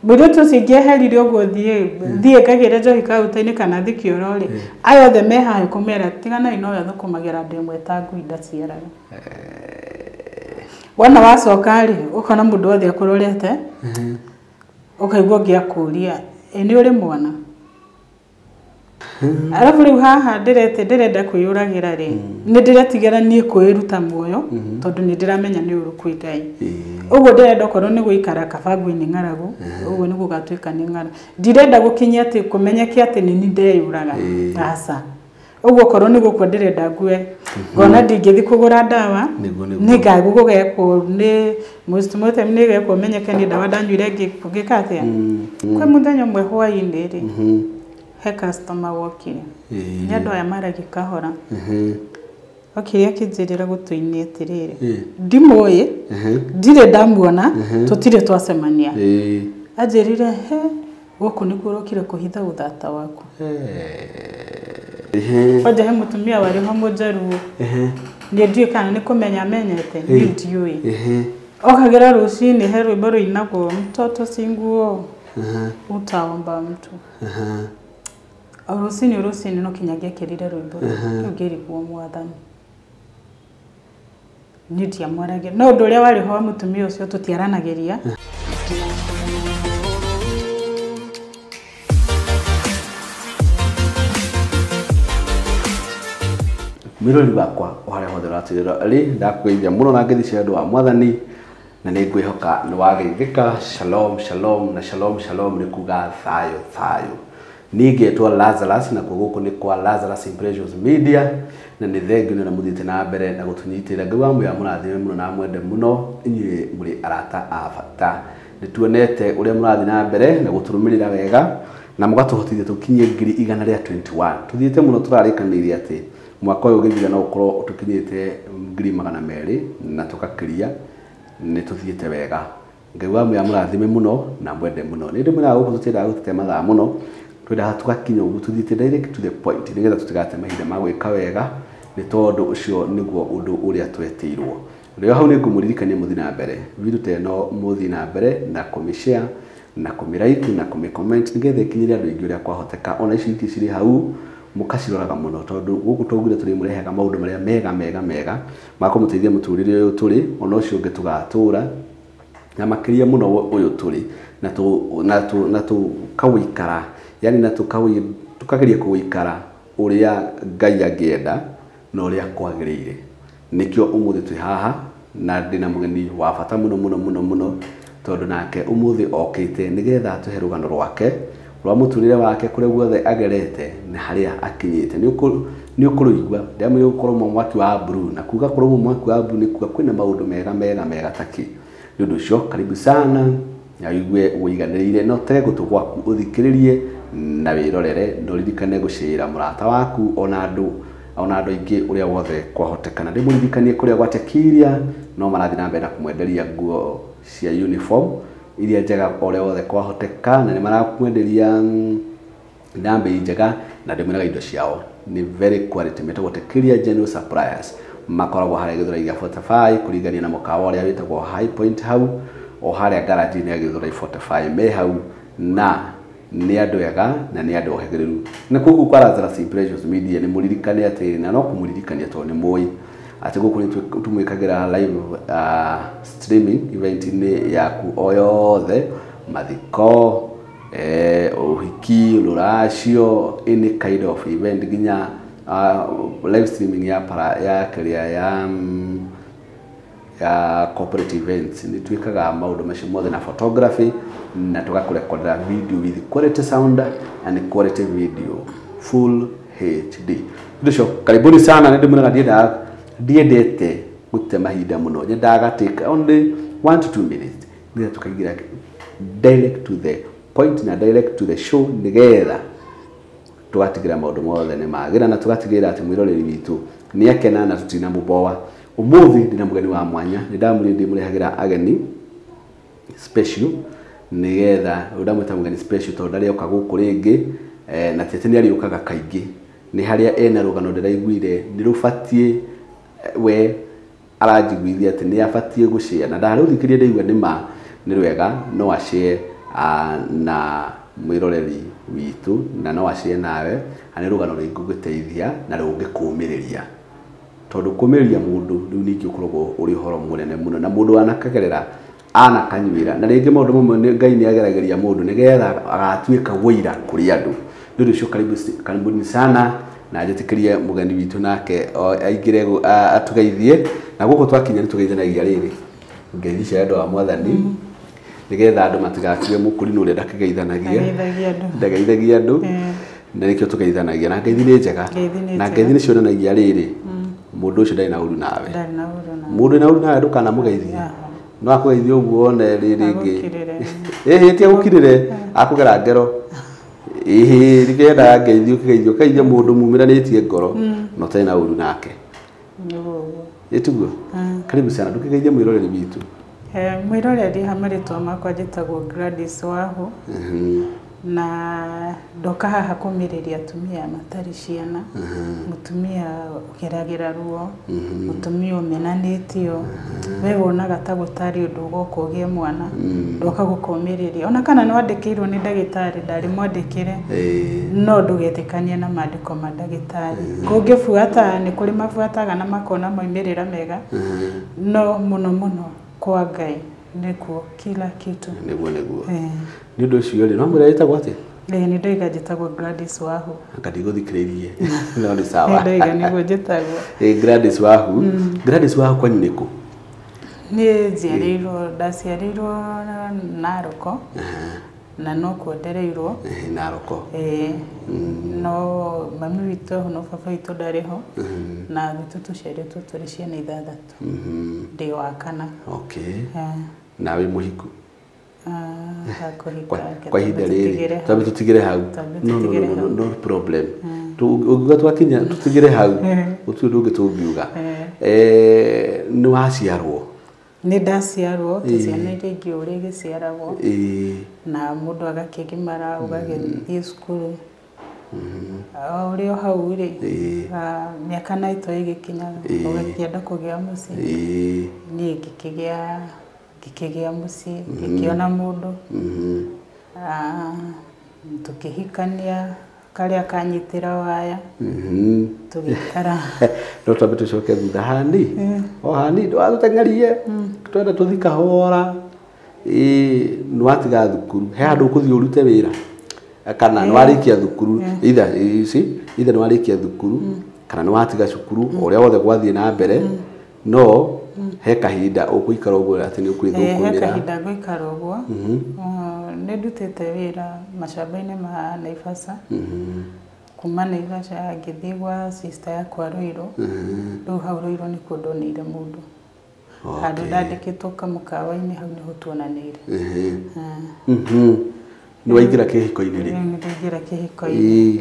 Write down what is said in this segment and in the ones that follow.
Mũirĩtu ũcio ingĩeherire ũguo thiĩ ngagĩre njohi kaunta-inĩ kana thiĩ kĩoro rĩ, aya othe me haha kũmera tiganai na ũyũ athũkũmagĩra andũ ĩmwe ta ngui ndaciaraga. Wona wacoka rĩ, ũkona mũndũ wothe akũrorete, ũkaigua ũngĩ akũria, ĩ nĩ ũrĩ mwana? Arabu rĩu haha ndĩrenda kwĩyũragĩra rĩ, nĩ ndĩretigĩra niĩ kwĩruta muoyo tondũ nĩ ndĩramenya nĩ ũru kwĩ Ngai. Ũguo ndĩrenda okorwo nĩ gũikara kaba ngue nĩ ng'aragu, ũguo nĩ gũgatuĩka nĩ ng'aragu. Ndirenda gũkinyia atĩ kũmenyeke atĩ nĩ niĩ ndeyũraga. Aca. Ũguo okorwo nĩ gũkua ndĩrenda ngue, ngona ndingĩthiĩ kũgũra ndawa, nĩ ngagũgekwo nĩ postmortem nĩ ĩgekwo menyeke nĩ ndawa ndanyuire ngĩka atĩa. Kwĩ mũthenya ũmwe hwaĩ-inĩ rĩ, he customer wokire. Nĩ andũ aya maragia kahora. Okire akĩnjĩrĩra gũtũ-inĩ atĩrĩrĩ, ndimũĩ, ndirĩ ndamuona, tũtirĩ twacemania. Anjĩrire, he, gũkũ nĩkuo ũrokire kũhitha ũthata waku. Kwanja he mũtumia warĩ ho mũnjaruo. Niĩ ndiũĩ kana nĩ kũmenya amenyete, niĩ ndiũĩ. Okagĩra rũcinĩ he rwĩmbo rũinagwo, mtoto si nguo, utaomba mtu. O rũcinĩ rũcinĩ no kinya ngĩekĩrire rwĩmbo rũu, rĩu ngĩrigwo mwathani. Niĩ ndiamwaragia. No ũndũ ũrĩa warĩ ho wa mũtumia ũcio tũtiaranagĩria. Mwĩroreri wakwa o harĩa hothe ũratwĩrora rĩ, ndakũgeithia mũno na ngeithi cia andũ a mwathani, na nĩ ngwĩhoka nĩ wageithĩka. Shalom shalom na shalom shalom nĩ kuga thayũ thayũ. Niĩ ngetwo Lazarus, na kuo gũkũ nĩ kwa Lazarus Impressions Media, na nĩ thengiũ nĩ ũrĩa mũthiĩte na mbere na gũtũnyitĩrĩra. Ngai wa muoyo amũrathime mũno na amwende mũno, inyuĩ mũrĩ arata a bata. Nĩ tuonete ũrĩa mũrathiĩ na mbere na gũtũrũmĩrĩra wega, na mũgatũhotithia tũkinyie 121,000. Tũthiĩte mũno tũrarĩkanĩire atĩ mwaka ũyũ ũgĩthira no ũkorwo tũkinyĩte 200,000 na tũgakĩria. Nĩ tũthiĩte wega. Ngai wa muoyo amũrathime mũno na amwende mũno. Nĩ ndĩmwĩraga gũkũ tũtiendaga gũtete mathaa mũno, twendaga tũgakinya ũguo tũthiĩte direct to the point nĩgetha tũtigate mahinda ma gwĩka wega, nĩ tondũ ũcio nĩguo ũndũ ũrĩa twetĩirwo. Rĩo hau nĩ ngũmũririkania mũthiĩ na mbere video ta ĩno, mũthiĩ na mbere na kũmĩ-share na kũmĩ-like na kũmĩ-comment nĩgetha ĩkinyĩre andũ aingĩ ũrĩa kwahoteka. Ona ici ingĩ cirĩ hau mũkaciroraga mũno, tondũ gũkũ twaugire tũrĩmũrehaga maũndũ marĩa mega mega mega ma kũmũteithia mũtũrĩre ũyũ tũrĩ, ona ũcio ũngĩ tũgatũra, na makĩria mũno ũyũ tũrĩ, na tũkawĩikara, yani na tũkageria kũwĩikara ũrĩa Ngai angĩenda na ũrĩa kwagĩrĩire. Nĩkĩo ũmũthĩ twĩ haha na ndĩna mũgeni wa bata mũno mũno mũno mũno, tondũ nake ũmũthĩ okĩte nĩgetha atũhe rũgano rwake rwa mũtũrĩre wake, kũrĩa guothe agerete na harĩa akinyĩte. Nĩ ũkũrũigua ndĩramwĩra gũkorwo mwaki wa blue, na kuga kũrũmwo mwaki wa blue nĩ kuga kwĩna maũndũ mega mega mega takĩ. Nĩ ũndũ ũcio karibu sana na ũigue ũiganĩrĩire, no tege gũtũ gwaku ũthikĩrĩrie na wĩrorere, na ũririkane gũcĩra mũrata waku ona andũ aingĩ ũrĩa wothe kwahotekana. Ndĩmũririkanie kũrĩa gwa Tekiria no marathiĩ na mbere na kũmwenderia nguo cia uniform iria njega o ũrĩa wothe kwahoteka, na nĩ marakwenderia na bei njega, na ndĩmwĩraga indo ciao nĩ very quality. Metagwo Tekiria General Suppliers, makoragwo harĩa Gĩthũrai gĩa 45 kũringania na mũkawa ũrĩa wĩtagwo High Point hau, o harĩa garage-inĩ ya Gĩthũrai 45 me hau, na nĩ andũ ega na nĩ andũ ohĩgĩrĩru. Na kũu kwa Lazarus Impressions Media nĩ mũririkane atĩ, na no kũmũririkania tondũ nĩ mũĩ atĩ gũkũ nĩ tũmwĩkagĩra live streaming event-inĩ yaku o yothe, mathiko, ũhiki, rũracio, any kind of event, nginya live streaming ya para, ya kĩrĩa ya corporate events. Nĩ twĩkaga maũndũ macio mothe na photography, na tũgakũrekodera video with quality sound and quality video full HD. Ndio karibuni sana. Nĩ ndĩmwĩraga ndiendete gũte mahinda mũno, nyendaga take only 1 to 2 minutes nĩgetha tũkaingĩra direct to the point na direct to the show, nĩgetha tũgatigĩra maũndũ mothe nĩ magĩra, na tũgatigĩrĩra atĩ mwĩroreri witũ nĩ akena na tũtinamũboa. Ũmũthĩ ndĩna mũgeni wa mwanya, nĩ ndamwĩrire ndĩmũrehagĩra ageni special, nĩgetha ndamwĩta mũgeni special tondũ ndarĩoka gũkũ rĩngĩ, na ti atĩ nĩ arĩũkaga kaingĩ, nĩ harĩa ena rũgano ndĩraiguire nĩ rũbatiĩ we aranjiguithia atĩ nĩ abatiĩ gũshare, na ndarũthikĩria ndaigua nĩ ma nĩ rwega, no ashare na mwiroreri witu na no acie nawe na nĩ rũgano rũngĩgũteithia na rũngĩkũmĩrĩria tondu kũmĩrĩria mũndũ rĩu ningĩ ũkoragwo ũrĩ ũhoro mũnene mũno na mũndũ anakagerera anakanyuĩra na rĩngĩ maũndũ mamwe Ngai nĩ ageragĩria mũndũ nĩgetha agatuĩka wũira kũrĩ andũ. Nĩ ũndũ ũcio karibuni sana na njĩtĩkĩrie mũgeni witũ nake aingĩre atũgeithie na gũkũ twakinya nĩ tũgeithanagia rĩrĩ ngeithi cia andũ a Mwathani nĩgetha andũ matigakiuge mũkũrinũ ũrĩa ndakĩgeithanagia ndageithagia andũ na nĩkĩo tũgeithanagia na ngeithi nĩ njega na ngeithi nĩ cionanagia rĩrĩ mũndũ ũcio ndarĩ na ũru nawe mũndũ wĩna ũru nawe ndũkanamũgeithie no akũgeithie ũguo one rĩrĩ rĩngĩ ĩhĩ ti agũkirĩre akũgera ngero ĩhĩ nĩkĩendaga ngeithi ũkĩgeithio ũkageithia mũndũ mumĩranĩtie ngoro na ũtarĩ na ũru nake ĩtiguo. Karibu sana ndũkĩgeithie mwĩroreri witũ. Mwĩroreri ha marĩtwa makwa njĩtagwo Gladys Wahu na ndoka haha kũmĩrĩria atumia matarĩ ciana, mũtumia ũgeragĩra ruo, mũtumia ũmenanĩtio, we wonaga ta gũtarĩ ũndũ ũgoka ũgĩe mwana, ndoka gũkũmĩrĩria ona kana nĩ wandĩkĩirwo nĩ ndagĩtarĩ ndarĩ mwandĩkĩre no ndũgetĩkanie na maandĩko ma ndagĩtarĩ. Kũngĩbuata nĩ kũrĩ mabuataga na makona moimĩrĩra mega no mũno mũno kwa Ngai nĩkuo kila kitu. Nĩguo nĩguo. Nĩ ũndũ ũcio rĩ no mwĩra ĩtagwo atĩa? Nĩ ndoiga njĩtagwo Gladys Wahu. Anga ndigũthikĩrĩirie no nĩ sawa. Nĩ ndoiga nĩguo njĩtagwo. Gladys Wahu. Gladys Wahu kwanyu nĩkũ? Niĩ njiarĩirwo ndaciarĩirwo Naroko na nokuo ndereirwo. Naroko. No mami witũ eho no baba witũ ndarĩ ho na gwitũ tũciarĩtwo tũrĩ ciana ithathatũ. Ndĩ wa kana. Okay. Na wĩ mũhiku? Kwa ihinda rĩrĩ twambe tũtigĩre hau. No no no problem. Ũngiuga twakinya tũtigĩre hau gũtirĩ ũndũ ũngĩ tũngiuga. Nĩ waciarwo? Nĩ ndaciarwo ta ciana iria ingĩ ũrĩa igĩciaragwo na mũndũ agakĩgimara ũgagĩthiĩ cukuru o ũrĩ o hau rĩ mĩaka na ĩto ĩgĩkinyaga ũgakĩenda kũgĩa mũciĩ. Niĩ ngĩkĩgĩa mũciĩ ngĩkĩona mũndũ tũkĩhikania karĩa kanyitĩra waya tũgĩikara. No twambe tũcoke thutha hani o hani ndũgatũteng'erie twenda tũthiĩ kahora. Nĩ watiga thukuru he handũ ũkũthiĩ ũrute wĩra kana nĩ warĩkia thukuru either either nĩ warĩkia thukuru kana nĩ watiga cukuru ũrĩa wothe gwathiĩ na mbere no he kahinda ũgũikara ũguo atĩ nĩ ũkwĩthũkũmĩra. He kahinda ngũikara ũguo. Nĩ ndutĩte wĩra macamba-inĩ ma Naivasha. Kuma Naivasha ngĩthiĩ gwa sister yakwa Ruiru. Rĩu hau Ruiru nĩkuo ndonire mũndũ. Handũ ndandĩkĩtwo kamũkawa-inĩ hau nĩho tuonanĩire. Nĩ waingĩra kĩhiko-inĩ rĩ? Nĩ ndaingĩra kĩhiko-inĩ.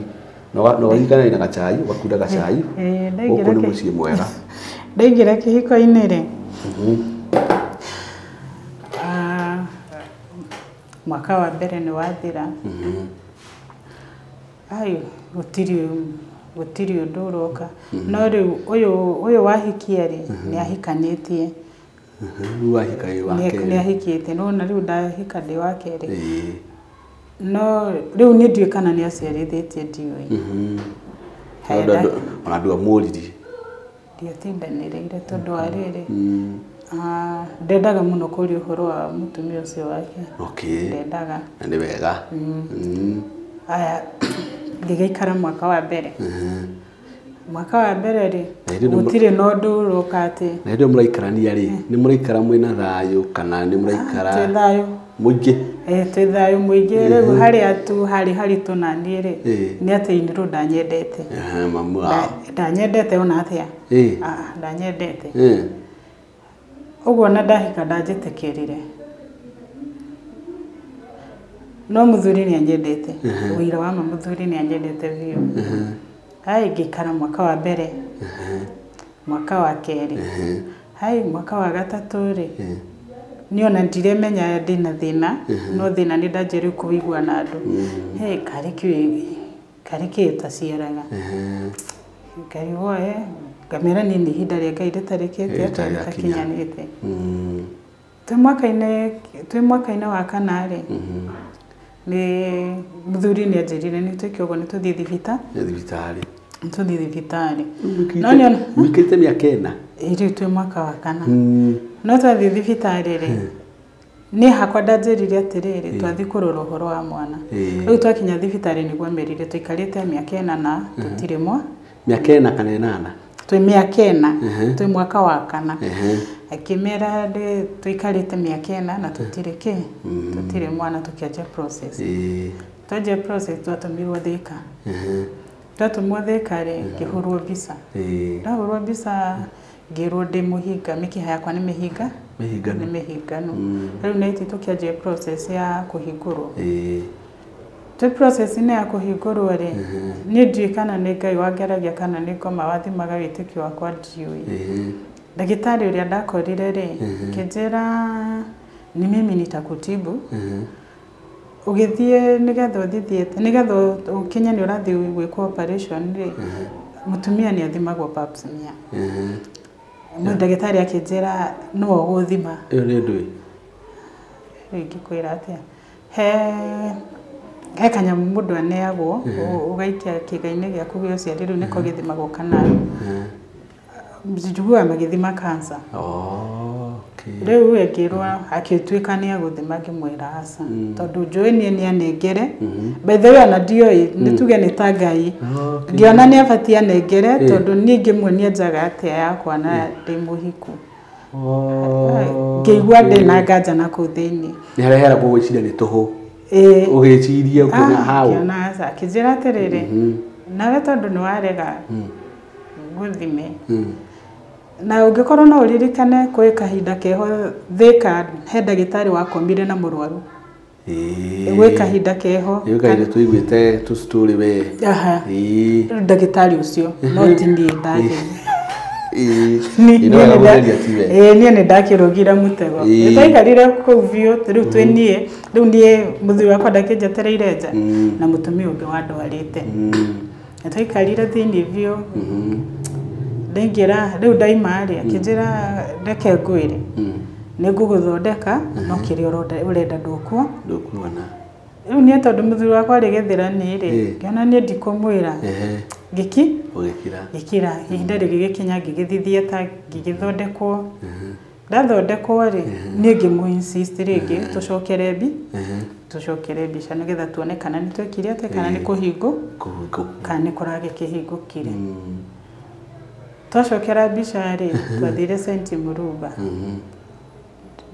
Na waringana na gacai ũgakunda gacai gũkũ nĩ mũciĩ mwega. Ndaingĩra kĩhiko-inĩ rĩ mwaka wa mbere nĩ wathira. Ai gũtirĩ ũndũ ũroka no rĩu ũyũ wahikia rĩ nĩ ahikanĩtie. Rĩu wahika wĩ wa kerĩ. Nĩ ahikĩte no na rĩu ndahika ndĩ wa kerĩ. No rĩu niĩ ndiũĩ kana nĩ aciarithĩtie ndiũĩ. Ona ndwamũririe? Ndiatindanĩrĩire tondũ wa rĩrĩ ndendaga mũno kũria ũhoro wa mũtumia ũcio wake. Ndendaga. Na nĩ wega. Aya ngĩgĩikara mwaka wa mbere. Mwaka wa mbere rĩ gũtirĩ na ũndũ ũroka atĩ. Na hĩndĩ ĩyo mũraikarania rĩ nĩ mũraikara mwĩna thayũ kana nĩ mũraikara twĩ thayũ mũingĩ? Twĩ thayũ mũingĩ. Rĩu harĩa tu harĩ haritũ na niĩ rĩ nĩ atĩ inirũ ndanyendete. Mamu wao ndanyendete ona atĩa? Ndanyendete. Ũguo na ndahika ndanjĩtĩkĩrire no mũthuri nĩ anyendete. Ũira wa ma mũthuri nĩ anyendete biũ. Hai ngĩikara mwaka wa mbere mwaka wa kerĩ hai mwaka wa gatatũ rĩ niĩ ona ndiremenya ndĩna thĩna no thĩna nĩ ndanjia rĩu kũwĩigua na andũ. He karĩ kĩ ũtaciaraga ngarigwo ngamera niĩ nĩ ihinda rĩa Ngai rĩtarĩkĩte rĩtakinyanĩte. Twĩ mwaka-inĩ wa kana rĩ, nĩ mũthuri nĩ anjĩrire nĩ twĩke ũguo, nĩ tũthiĩ thibitarĩ. Tũthiĩ thibitarĩ. No nĩ wĩkĩte mĩaka 4. Rĩu twĩ mwaka wa kana. No twathiĩ thibitarĩ rĩ, niĩ hakwa ndanjĩrire atĩrĩrĩ, twathiĩ kũrora ũhoro wa mwana. Rĩu twakinya thibitarĩ nĩguo amerire tũikarĩte mĩaka 4 na tũtirĩ mwa. Mĩaka 4 kana 8? Twĩ mĩaka 4, twĩ mwaka wa kana. Akĩmera tũikarĩte mĩaka 4 na tũtirĩ kĩ, tũtirĩ mwana, tũkĩanjia process. Twanjia process twatũmirwo Thika. Twatũmwo Thika rĩ, ngĩhũrwo mbica. Ndahũrwo mbica ngĩrwo ndĩ mũhinga, mĩkiha yakwa nĩ mĩhinga. Nĩ mĩhinganu. Rĩu nĩ tũkĩanjia process ya kũhingũrwo. Twĩ process-inĩ ya kũhingũrwo rĩ, niĩ ndiũĩ kana nĩ Ngai wangeragia kana nĩ ngoma wathimaga wĩtĩkio wakwa, ndiũĩ. Ndagĩtarĩ ũrĩa ndakorire rĩ, akĩnjĩra ni mimi nitakutibu. Ũgĩthiĩ nĩgetha ũthiĩ nĩgetha ũkinye nĩ ũrathiĩ gwĩkwo operation rĩ, mũtumia nĩ athimagwo pap smear. Ndagĩtarĩ akĩnjĩra nĩwe ũgũthima. Ĩyo nĩ ndũĩ? Rĩu ingĩkwĩra atĩa? He kanyamũ mũndũ aneagwo, ũgaikia kĩĩga-inĩ gĩaku gĩa ũciari, rĩu nĩko gĩthimagwo kana njiguaga magĩthima cancer. Rĩu ngĩrwo akĩtuĩka nĩ egũthima, ngĩmwĩra aca, tondũ njũĩ niĩ nĩ anengere. By the way ona ndioĩ, nĩ tuge nĩ ta Ngai. Ngĩona nĩ abatiĩ anengere, tondũ niĩ ngĩmuonia njaga atĩa yakwa na ndĩ mũhiku. Ngĩigua ndĩ na nganja na kũu thĩinĩ. Nĩ harĩa heragwo gwĩciria nĩ tũhũ. Ũgĩciria ũkĩona hau. Ngĩona aca, akĩnjĩra atĩrĩrĩ, nawe tondũ nĩ warega ngũthime, na ũngĩkorwo no ũririkane kwĩ kahinda keho Thika he ndagĩtarĩ wakomire na mũrwaru. Gwĩ kahinda keho. Gwĩ kahinda tũiguĩte tũ story we. Rĩu ndagĩtarĩ ũcio no ti niĩ ndathiĩ. Niĩ nĩ ndakĩrũgire mũtego. Nĩtwaikarire kũu biũ, rĩu twĩ niĩ, rĩu niĩ mũthuri wakwa ndakĩnjetereire nja na mũtumia ũngĩ wandwarĩte. Nĩtwaikarire thĩinĩ biũ. Ndaingĩra, rĩu ndaima rĩ, akĩnjĩra reke ngwĩre, nĩ ngũgũthondeka no kĩrĩa ũrenda ndũkuona. Rĩu niĩ tondũ mũthuri wakwa arĩ gĩthĩra-inĩ rĩ, ngĩona niĩ ndikũmwĩra. Ngĩkira. Ihinda rĩgĩgĩkinya ngĩgĩthiĩ theatre, ngĩgĩthondekwo. Ndathondekwo rĩ, niĩ ngĩmũ insist rĩngĩ tũcokere mbica nĩgetha tuone kana nĩ twekire atĩa, kana nĩ kũhingũ, kana nĩ kũragĩkĩhingũkire. Twacokera mbica rĩ, twathire St. Murumba.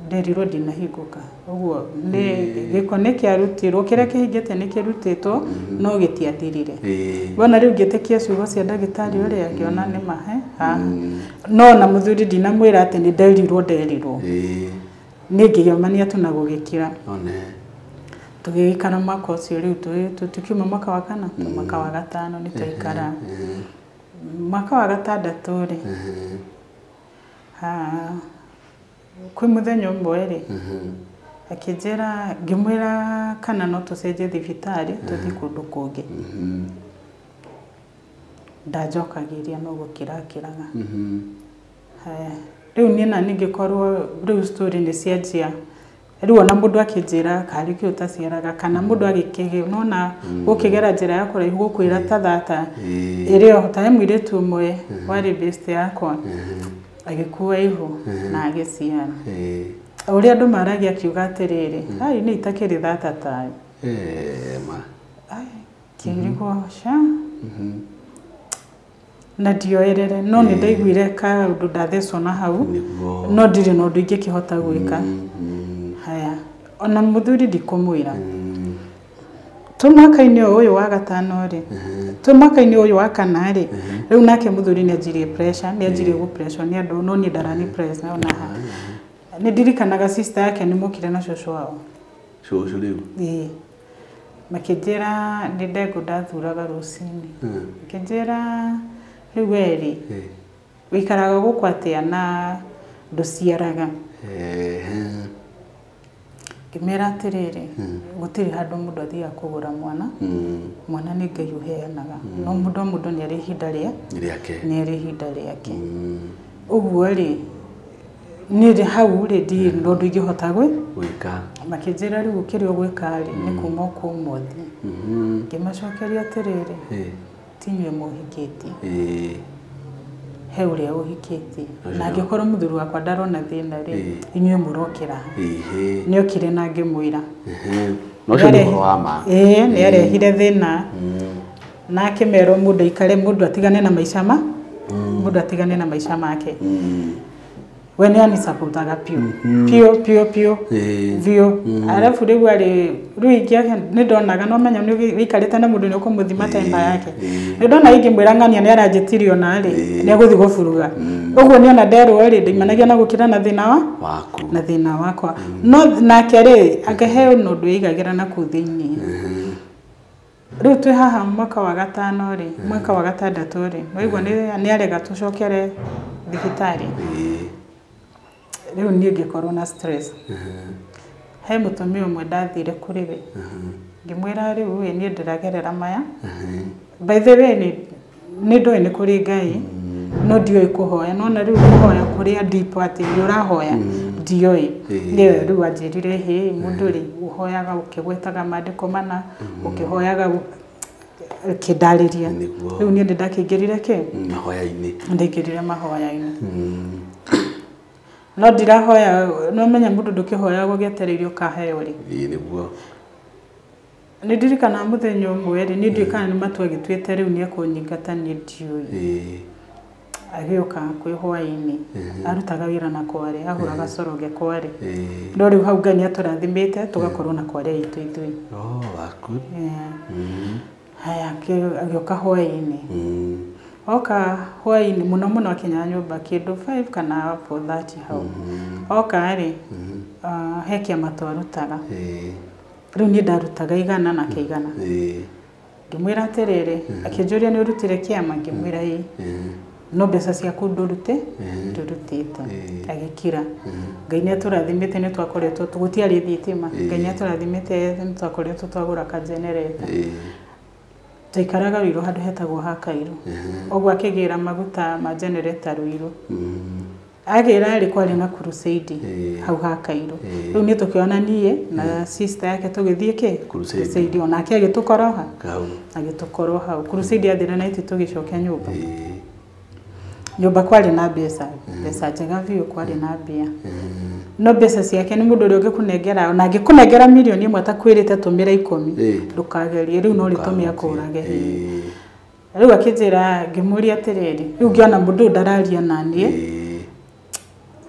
Nderirwo ndinahingũka. Ũguo nĩ gĩko nĩ kĩarutirwo, kĩrĩa kĩhingĩte nĩ kĩrutĩtwo, no gĩtiathirire. Wona rĩu ngĩtĩkia ciugo cia ndagĩtarĩ ũrĩa, ngĩona nĩ mahe. No na mũthuri ndinamwĩra atĩ nĩ nderirwo. Niĩ ngĩgĩomania tu na gũgĩkira. Tũgĩgĩikara mwaka ũcio rĩu tũkiuma mwaka wa kana, mwaka wa gatano nĩ twaikara. Mwaka wa gatandatũ rĩ, kwĩ mũthenya ũmwe rĩ, akĩnjĩra, ngĩmwĩra kana no tũcenjie thibitarĩ tũthiĩ kũndũ kũngĩ. Ndanjokagĩria no gũkĩra akĩraga. Rĩu niĩ na niĩ ngĩkorwo rĩu story nĩ cianjia. Rĩu ona mũndũ akĩnjĩra karĩ kĩ ũtaciaraga, kana mũndũ agĩkĩgĩa, nona gũkĩgera njĩra ya kũraihu gũkwĩra ta thata ĩrĩ o ta he mũirĩtu ũmwe warĩ best yakwa agĩkua ihu na agĩciara. Ũrĩa andũ maragia akiuga atĩrĩrĩ, ai nĩ itakĩrĩ thata tayo. Kĩrigwo ca na ndioerere, no nĩ ndaiguire kaũndũ ndathecwo na hau, no ndirĩ na ũndũ ingĩkĩhota gwĩka. Haya, ona mũthuri ndikũmwĩra. Twĩ mwaka-inĩ ũyũ wa gatano rĩ, twĩ mwaka-inĩ ũyũ wa kana rĩ, rĩu nake mũthuri nĩ anjirie pressure, nĩ anjirie gũ pressure nĩ andũ, no niĩ ndarani pressure ona ha. Nĩ ndirikanaga sister yake nĩ mokire na cũcũ wao. Cũcũ rĩu? Ĩĩ. Makĩnjĩra nĩ ndengũ ndathuraga rũcinĩ. Makĩnjĩra rĩu we rĩ, wĩikaraga gũkũ atĩa na ndũciaraga? Ngĩmera atĩrĩrĩ, gũtirĩ handũ mũndũ athiaga kũgũra mwana. Mwana nĩ Ngai ũheanaga. No mũndũ o mũndũ nĩ arĩ ihinda rĩake. Nĩ arĩ ihinda rĩake. Ũguo rĩ, Niĩ hau rĩ ndirĩ na ũndũ ingĩhota gwĩka. Makĩnjĩra rĩu kĩrĩa ũgwĩka rĩ nĩ kuma kũu ũmũthĩ. Ngĩmacokeria atĩrĩrĩ, ti inyuĩ mũhikĩtie, he ũrĩa ũhikĩtie, na angĩkorwo mũthuri wakwa ndarona thĩna rĩ, inyuĩ mũrokĩra. Nĩokire na ngĩmwĩra. Na ũcio nĩ ũhoro wa ma. Ĩĩ, nĩarehire thĩna. Na akĩmerwo mũndũ aikare, mũndũ atigane na maica ma, mũndũ atigane na maica make. We nĩ anisupportaga piũ piũ piũ piũ biũ. Arabu rĩu arĩ rĩu ingĩ nĩ ndonaga no menya nĩ wĩikarĩte na mũndũ nĩ ũkũmũthima temper yake. Nĩ ndona ingĩmwĩra ng'ania nĩ aranjĩtirie ona rĩ, nĩ egũthiĩ gũburuga. Ũguo nĩ ona nderwo rĩ, ndaimanagia na gũkira na thĩna wa waku, na thĩna wakwa. No nake rĩ, akĩheo na ũndũ ĩigagĩra na kũu thĩinĩ. Rĩu twĩ haha mwaka wa gatano rĩ, mwaka wa gatandatũ rĩ, waigua nĩ arega tũcokere thibitarĩ. Rĩu niĩ ngĩkorwo na stress. He mũtumia ũmwe ndathire kũrĩ we, ngĩmwĩra rĩu ĩ niĩ ndĩragerera maya. By the way nĩ ndoĩ nĩ kũrĩ Ngai, no ndioĩ kũhoya. Nona rĩu kũhoya kũrĩa deep atĩ nĩ ũrahoya, ndioĩ. Nĩwe rĩu anjĩrire hĩ mũndũ rĩ ũhoyaga ũkĩgwetaga maandĩko mana, ũkĩhoyaga kĩndarĩria. Rĩu niĩ ndakĩingĩrire kĩ? Mahoya-inĩ. Ndaingĩrire mahoya-inĩ. No ndirahoya, no menya mũndũ ndũkĩhoya gũgĩetereire ũkaheo rĩ. Ĩĩ nĩguo. Nĩ ndirikanaga mũthenya ũmwe rĩ, niĩ ndiũĩ kana nĩ matua agĩtuĩte rĩu nĩ ekũnyingata niĩ ndiũĩ. Agĩũka kwĩ hwaĩ-inĩ, arutaga wĩra na kware, ahũraga coroge kware. No rĩu hau Ngai nĩ atũrathimĩte tũgakorwo na kware itũ ithuĩ. Oh, that's good. Haya, agĩũka hwaĩ-inĩ. Oka hwaĩ-inĩ mũno mũno akinya nyũmba kĩndũ 5 kana 4:30 hau. Oka rĩ, he kĩama twarutaga. Rĩu niĩ ndarutaga 100 nake 100. Ngĩmwĩra atĩrĩrĩ, akĩnjũria nĩ ũrutire kĩama, ngĩmwĩra ĩĩ. No mbeca ciaku ndũrutĩte. Agĩkira. Ngai nĩ atũrathimĩte nĩ twakoretwo gũtiarĩ thitima. Ngai nĩ atũrathimĩte nĩ twakoretwo twagũra ka generator. Twaikaraga Ruiru handũ hetagwo ha Kairu. Ũguo akĩgĩra maguta ma generator Ruiru. Agĩra rĩ kwarĩ na crusade hau ha Kairu. Rĩu niĩ tũkĩona niĩ na sister yake tũgĩthiĩ kĩ? Crusade. Onake agĩtũkora hau. Agĩtũkorwo hau. Crusade yathira na ithuĩ tũgĩcokia nyũmba. Nyũmba kwarĩ na mbeca, mbeca njega biũ kwarĩ na mbia. No mbeca ciake nĩ mũndũ ũrĩa ũngĩkũnengera, ona angĩkũnengera mirioni ĩmwe atakwĩrĩte tũmĩra 10, ndũkagerie, rĩu no rĩtũme akũũrage. Rĩu akĩnjĩra, ngĩmũria atĩrĩrĩ, rĩu ngĩona mũndũ ũyũ ndararia na niĩ,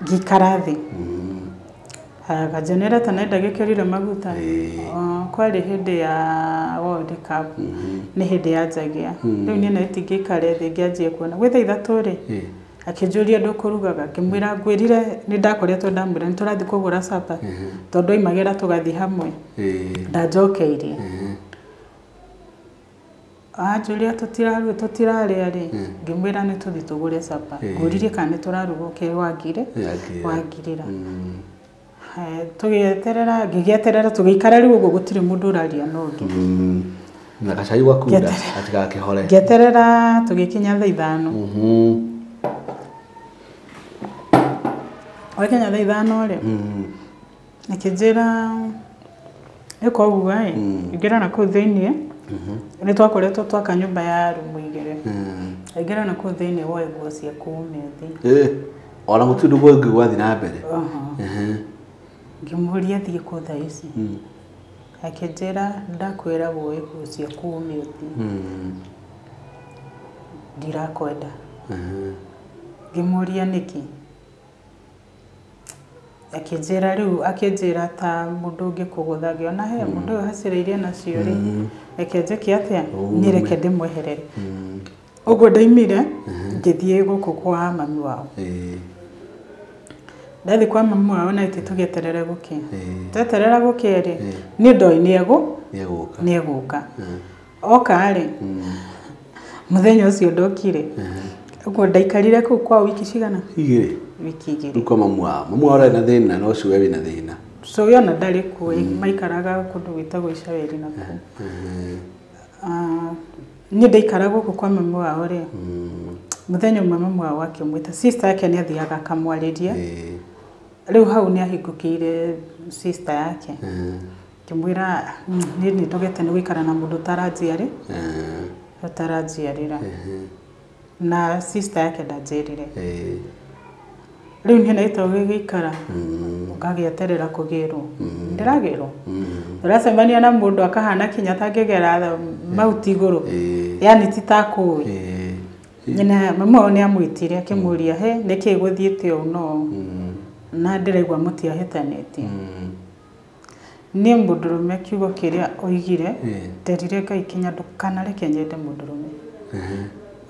ngĩikara thĩ. Haya, ka-generator nĩ ndagĩkĩrire maguta. Kwarĩ hĩndĩ ya World Cup, nĩ hĩndĩ yanjagia. Rĩu niĩ na itingĩikara thĩ ngĩanjia kuona. Gwĩ thaa 3 rĩ, akĩnjũria ndũkũrugaga, ngĩmwĩra ngwĩrire nĩ ndakoretwo ndamwĩra nĩ tũrathiĩ kũgũra supper, tondũ oimagĩra tũgathiĩ hamwe. Ndanjokeirie. Anjũria tũtirarĩa rĩ, ngĩmwĩra nĩ tũthiĩ tũgũre supper. Ngũririe kana nĩ tũraruga ũkĩ wangirĩra. Tũgĩeterera, ngĩgĩeterera tũgĩikara rĩu ũguo gũtirĩ mũndũ ũraria na ũngĩ. Na gacai gwakunda gatigakĩhore. Ngĩeterera tũgĩkinya thaa 5. Wakinya thaa 5 rĩ, akĩnjĩra ĩka ũguo ĩ, ingĩra na kũu thĩiniĩ. Nĩ twakoretwo twaka nyũmba ya rumu 2. Ingĩra na kũu thĩiniĩ woe nguo ciaku ume ũthiĩ. Ona gũtirĩ ũndũ ũngĩ gwathiĩ na mbere. Ngĩmũria thiĩ kũ thaa ici. Akĩnjĩra ndakwĩra woe nguo ciaku ume ũthiĩ. Ndirakwenda. Ngĩmũria nĩkĩ. Akĩnjĩra rĩu, akĩnjĩra ta mũndũ ũngĩ kũgũtha, ngĩona he mũndũ ũyũ hacĩrĩirie nacio rĩ, reke njĩke atĩa, niĩ reke ndĩmweherere. Ũguo ndaimire, ngĩthiĩ gũkũ kwa mami wao. Ndathiĩ kwa mami wao na ithuĩ tũgĩeterere gũkĩa. Tweterera gũkĩa rĩ, niĩ ndoĩ nĩ egũka. Oka rĩ, mũthenya ũcio ndokire. Ũguo ndaikarire kũu kwa wiki cigana? 2. Wiki 2. Rĩu kwa mamu wao. Mamu wao arĩ na thĩna no ũcio we wĩna thĩna. So we ona ndarĩ kuo, maikaraga kũndũ gwĩtagwo Icaweri na kũu. Niĩ ndaikara gũkũ kwa mami wao rĩ, mũthenya ũmwe mami wao akĩmwĩta, sister yake nĩ athiaga akamwarĩria. Rĩu hau nĩ ahingũkĩire sister yake. Ngĩmwĩra niĩ nĩ ndogete nĩ gũikara na mũndũ ũtaranjiarĩ ũtaranjiarĩra. Na sister yake ndanjĩrire. Rĩu niĩ naitwo gĩgĩikara ngagĩeterera kũgĩrwo. Ndĩragĩrwo. Ndĩracemania na mũndũ akahana kinya tangĩgera mahuti igũrũ. Yani ti ta kũĩ. Nyina mama wao nĩ amwĩtire akĩmũria he nĩkĩ gũthiĩte ũũ no na ndĩraigua mũtiahĩtanĩtie. Niĩ mũndũrũme kiugo kĩrĩa oigire nderire Ngai kinya ndũkanareke nyende mũndũrũme.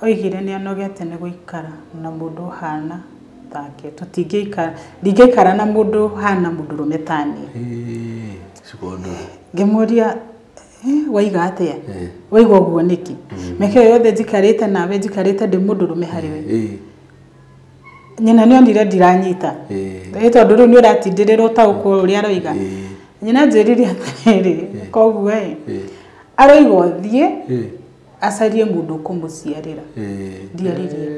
Oigire nĩ anogete nĩ gũikara na mũndũ ũhana take tũtingĩikara ndingĩikara na mũndũ ũhana mũndũrũme ta niĩ. Ngĩmũria waiga atĩa waiga ũguo nĩkĩ mĩaka ĩyo yothe njikarĩte nawe njikarĩte ndĩ mũndũrũme harĩ we. Nyina nĩ onire ndiranyita tondũ rĩu nĩ ũratindĩrĩra ũtaũkwo ũrĩa aroiga. Nyina anjĩrire atĩrĩrĩ koguo ĩ aroiga ũthiĩ acarie mũndũ ũkũmũciarĩra. Ndiaririe.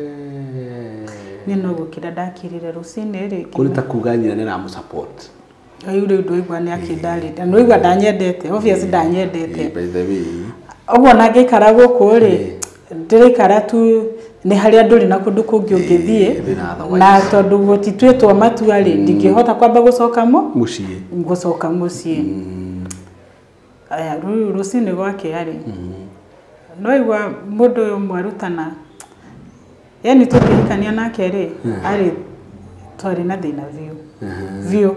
Niĩ no gũkĩra ndakirire rũcinĩ rĩ. Kũrĩ ta kuga nyina nĩ aramũ support. Rĩu rĩu ndwaigua nĩ akĩndarĩria ndwaigua ndanyendete obvious ndanyendete. By the way ũguo na ngĩikara gũkũ rĩ ndĩraikara tu nĩ harĩa ndũrĩ na kũndũ kũngĩ ũngĩthiĩ na tondũ gũtituĩtwo matua rĩ ndingĩhota kwamba gũcoka mũciĩ gũcoka mũciĩ. Aya rĩu rũcinĩ gwakĩa rĩ ndwaigua mũndũ ũyũ mwarutana yani tũkĩhikania nake rĩ arĩ twarĩ na thĩna biũ biũ.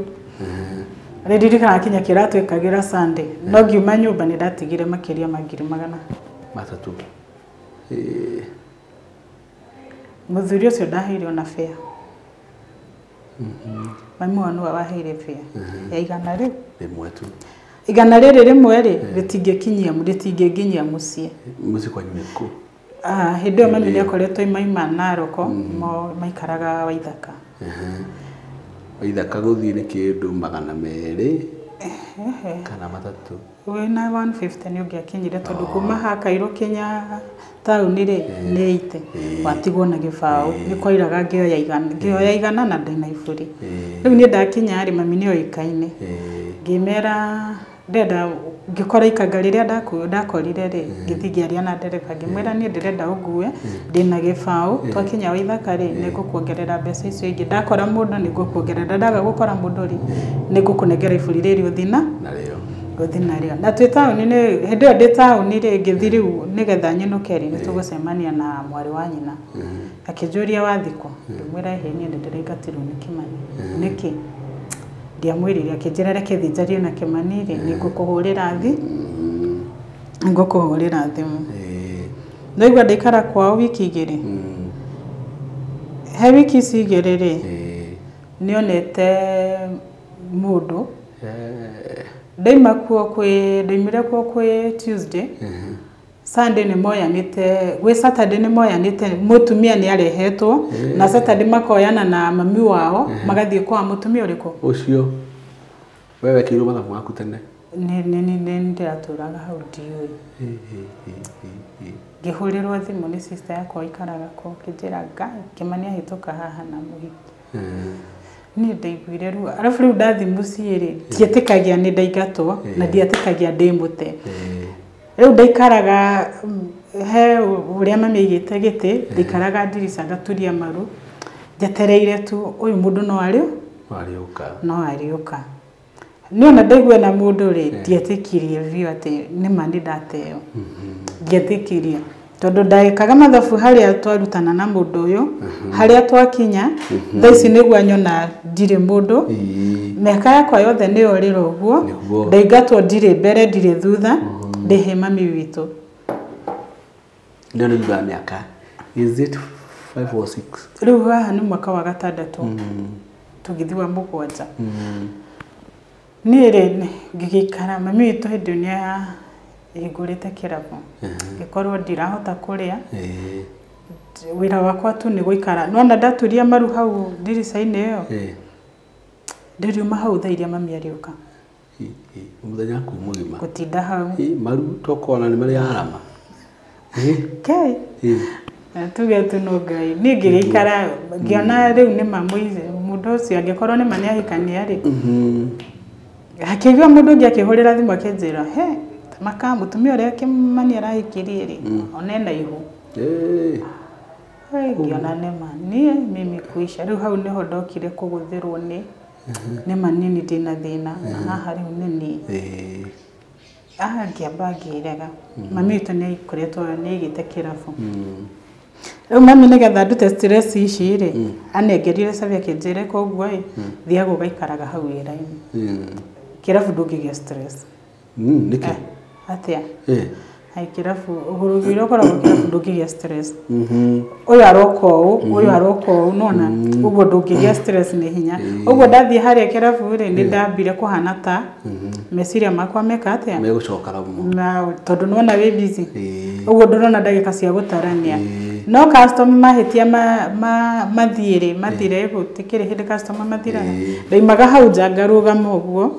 Nĩndirikanaga kinya kĩrĩa twĩkagĩra Sunday no ngiuma nyũmba nĩ ndatigire makĩria ma 300,000. Mũthuri ũcio ndaheire ona fare. Mami wao nĩwe waheire fare ya 100 rĩu rĩmwe tu. 100 rĩrĩ rĩmwe rĩ rĩtingĩkinyia rĩtingĩnginyia mũciĩ. Mũciĩ kwanyu nĩ kũ? Hĩndĩ ĩyo mami nĩakoretwo imaima Naroko maikaraga Waithaka. Waithaka gũthiĩ nĩ kĩndũ 200 kana 300. Wĩna 150 nĩ ũngĩakinyire tondũ kuma haha Kairũ kinya taũni rĩ nĩ 80 watigwo na gĩbaũ nĩ kwairaga ngĩoya 100 na ndĩna iburi. Rĩu niĩ ndakinya rĩ mami nĩ oĩkaine ngĩmera ndenda ngĩkora ikanga rĩrĩa ndakorire rĩ ngĩthiĩ ngĩaria na ndereba ngĩmwĩra niĩ ndĩrenda ũngue ndĩna gĩbaũ twakinya Waithaka rĩ nĩngũkuongerera mbeca icio ingĩ ndakora mũndũ nĩngũkuongerera ndaga gũkora mũndũ rĩ nĩngũkũnengera iburi rĩrĩ ũthiĩ na gũthiĩ narĩo. Na twĩ taũni nĩ hĩndĩ ĩyo ndĩ taũni rĩ ngĩthiĩ rĩu nĩgetha nyinũke rĩ nĩtũgũcemania na mwarĩ wa nyina akĩnjũria wathikũ ngĩmwĩra ĩhĩ niĩ nĩndĩraingatirwo nĩ Kĩmani. Nĩkĩ? Ndiamwĩrire akĩnjĩra reke thiĩ njarie na Kĩmani rĩ nĩngũkũhũrĩra thimũ. Ndaigua ndaikara kwao wiki 2. He wiki ici 2 rĩ nĩonete mũndũ ndaima kuo kwĩ ndaimire kuo kwĩ Tuesday Sunday nĩ moyanĩte gwĩ Saturday nĩ moyanĩte mũtumia nĩ arehetwo na Saturday makoyana na mami wao magathiĩ kwa mũtumia ũrĩkũ ũcio wewe wekĩirwo mathabu maku tene. Nĩ ndĩratũraga hau ndiũĩ. Ngĩhũrĩrwo thimũ nĩ sister yakwa aikaraga kũu akĩnjĩra Ngai Kĩmani ahĩtũka haha na mũhiki. Niĩ ndaiguire ruo arabu rĩu ndathiĩ mũciĩ rĩ ndietĩkagia nĩ ndaingatwo na ndietĩkagia ndĩ mũte. Rĩu ndaikaraga he ũrĩa mami aigĩte gĩtĩ ndaikaraga ndirica ngaturia maru njetereire tu ũyũ mũndũ no arĩũka. Niĩ ona ndaigua na mũndũ rĩ ndietĩkirie biũ atĩ nĩma nĩ ndateo. Ndietĩkirie tondũ ndagĩkaga mathabu harĩa twarutana na mũndũ ũyũ harĩa twakinya thaa ici nĩguo nyona ndirĩ mũndũ. Mĩaka yakwa yothe nĩ yorĩra ũguo ndaingatwo ndirĩ mbere ndirĩ thutha ndĩhe mami witũ. Ndio nĩ thutha wa mĩaka is it 5 or 6? Rĩu haha nĩ mwaka wa 6 tũgĩthiĩ wa 7. Niĩ rĩ ngĩgĩikara mami witũ hĩndĩ ĩyo nĩ ahingũrĩte kĩrabu ngĩkorwo ndirahota kũrĩa wĩra wakwa tu nĩ gũikara nĩwona ndaturia maru hau ndirica-inĩ ĩyo ndĩriuma hau thaa iria mami arĩũka. Mũthenya waku mũgima gũtinda hau maru tokona nĩ marĩa arama. Tuge tu no Ngai niĩ ngĩgĩikara ngĩona rĩu nĩ ma mũndũ Mũndũ ũcio angĩkorwo nĩ ma nĩ ahikania rĩ, hakĩigua mũndũ ũngĩ akĩhũrĩra thimũ akĩnjĩra, he maka mũtumia ũrĩa Kĩmani arahikirie rĩ, ona ena ihu. Ngĩona nĩma niĩ mimi kuisha. Rĩu hau nĩho ndokire kũgũthĩrwo nĩ nĩma niĩ nĩ ndĩna thĩna na haha rĩu nĩ niĩ. Ngĩamba ngĩrega. Mami witũ nĩ akoretwo nĩ aigĩte kĩrabu. Rĩu mami nĩgetha ndute stress ici rĩ, anengerire cabi akĩnjĩra koguo ĩ, thiaga ũgaikaraga hau wĩra-inĩ. Kĩrabu ndũngĩgĩa stress. Nĩkĩ? Atĩa? Hai kĩrabu, ũgũrũki ũrĩa ũkoragwo kĩrabu ndũngĩgĩa stress. Ũyũ aroka ũũ, ũyũ aroka ũũ, nĩwona? Ũguo ndũngĩgĩa stress nĩ hinya. Ũguo ndathiĩ harĩa kĩrabu rĩ, nĩ ndambire kũhana ta meciria makwa meka atĩa? Megũcoka ramu. Na tondũ nĩwona wĩ busy. Ũguo ndũrona ndagĩka cia gũtarania. No customer mahĩtia mathiĩ rĩ, mathire gũtikĩrĩ hĩndĩ customer mathiraga. Ndaimaga hau nja ngarũgama ũguo.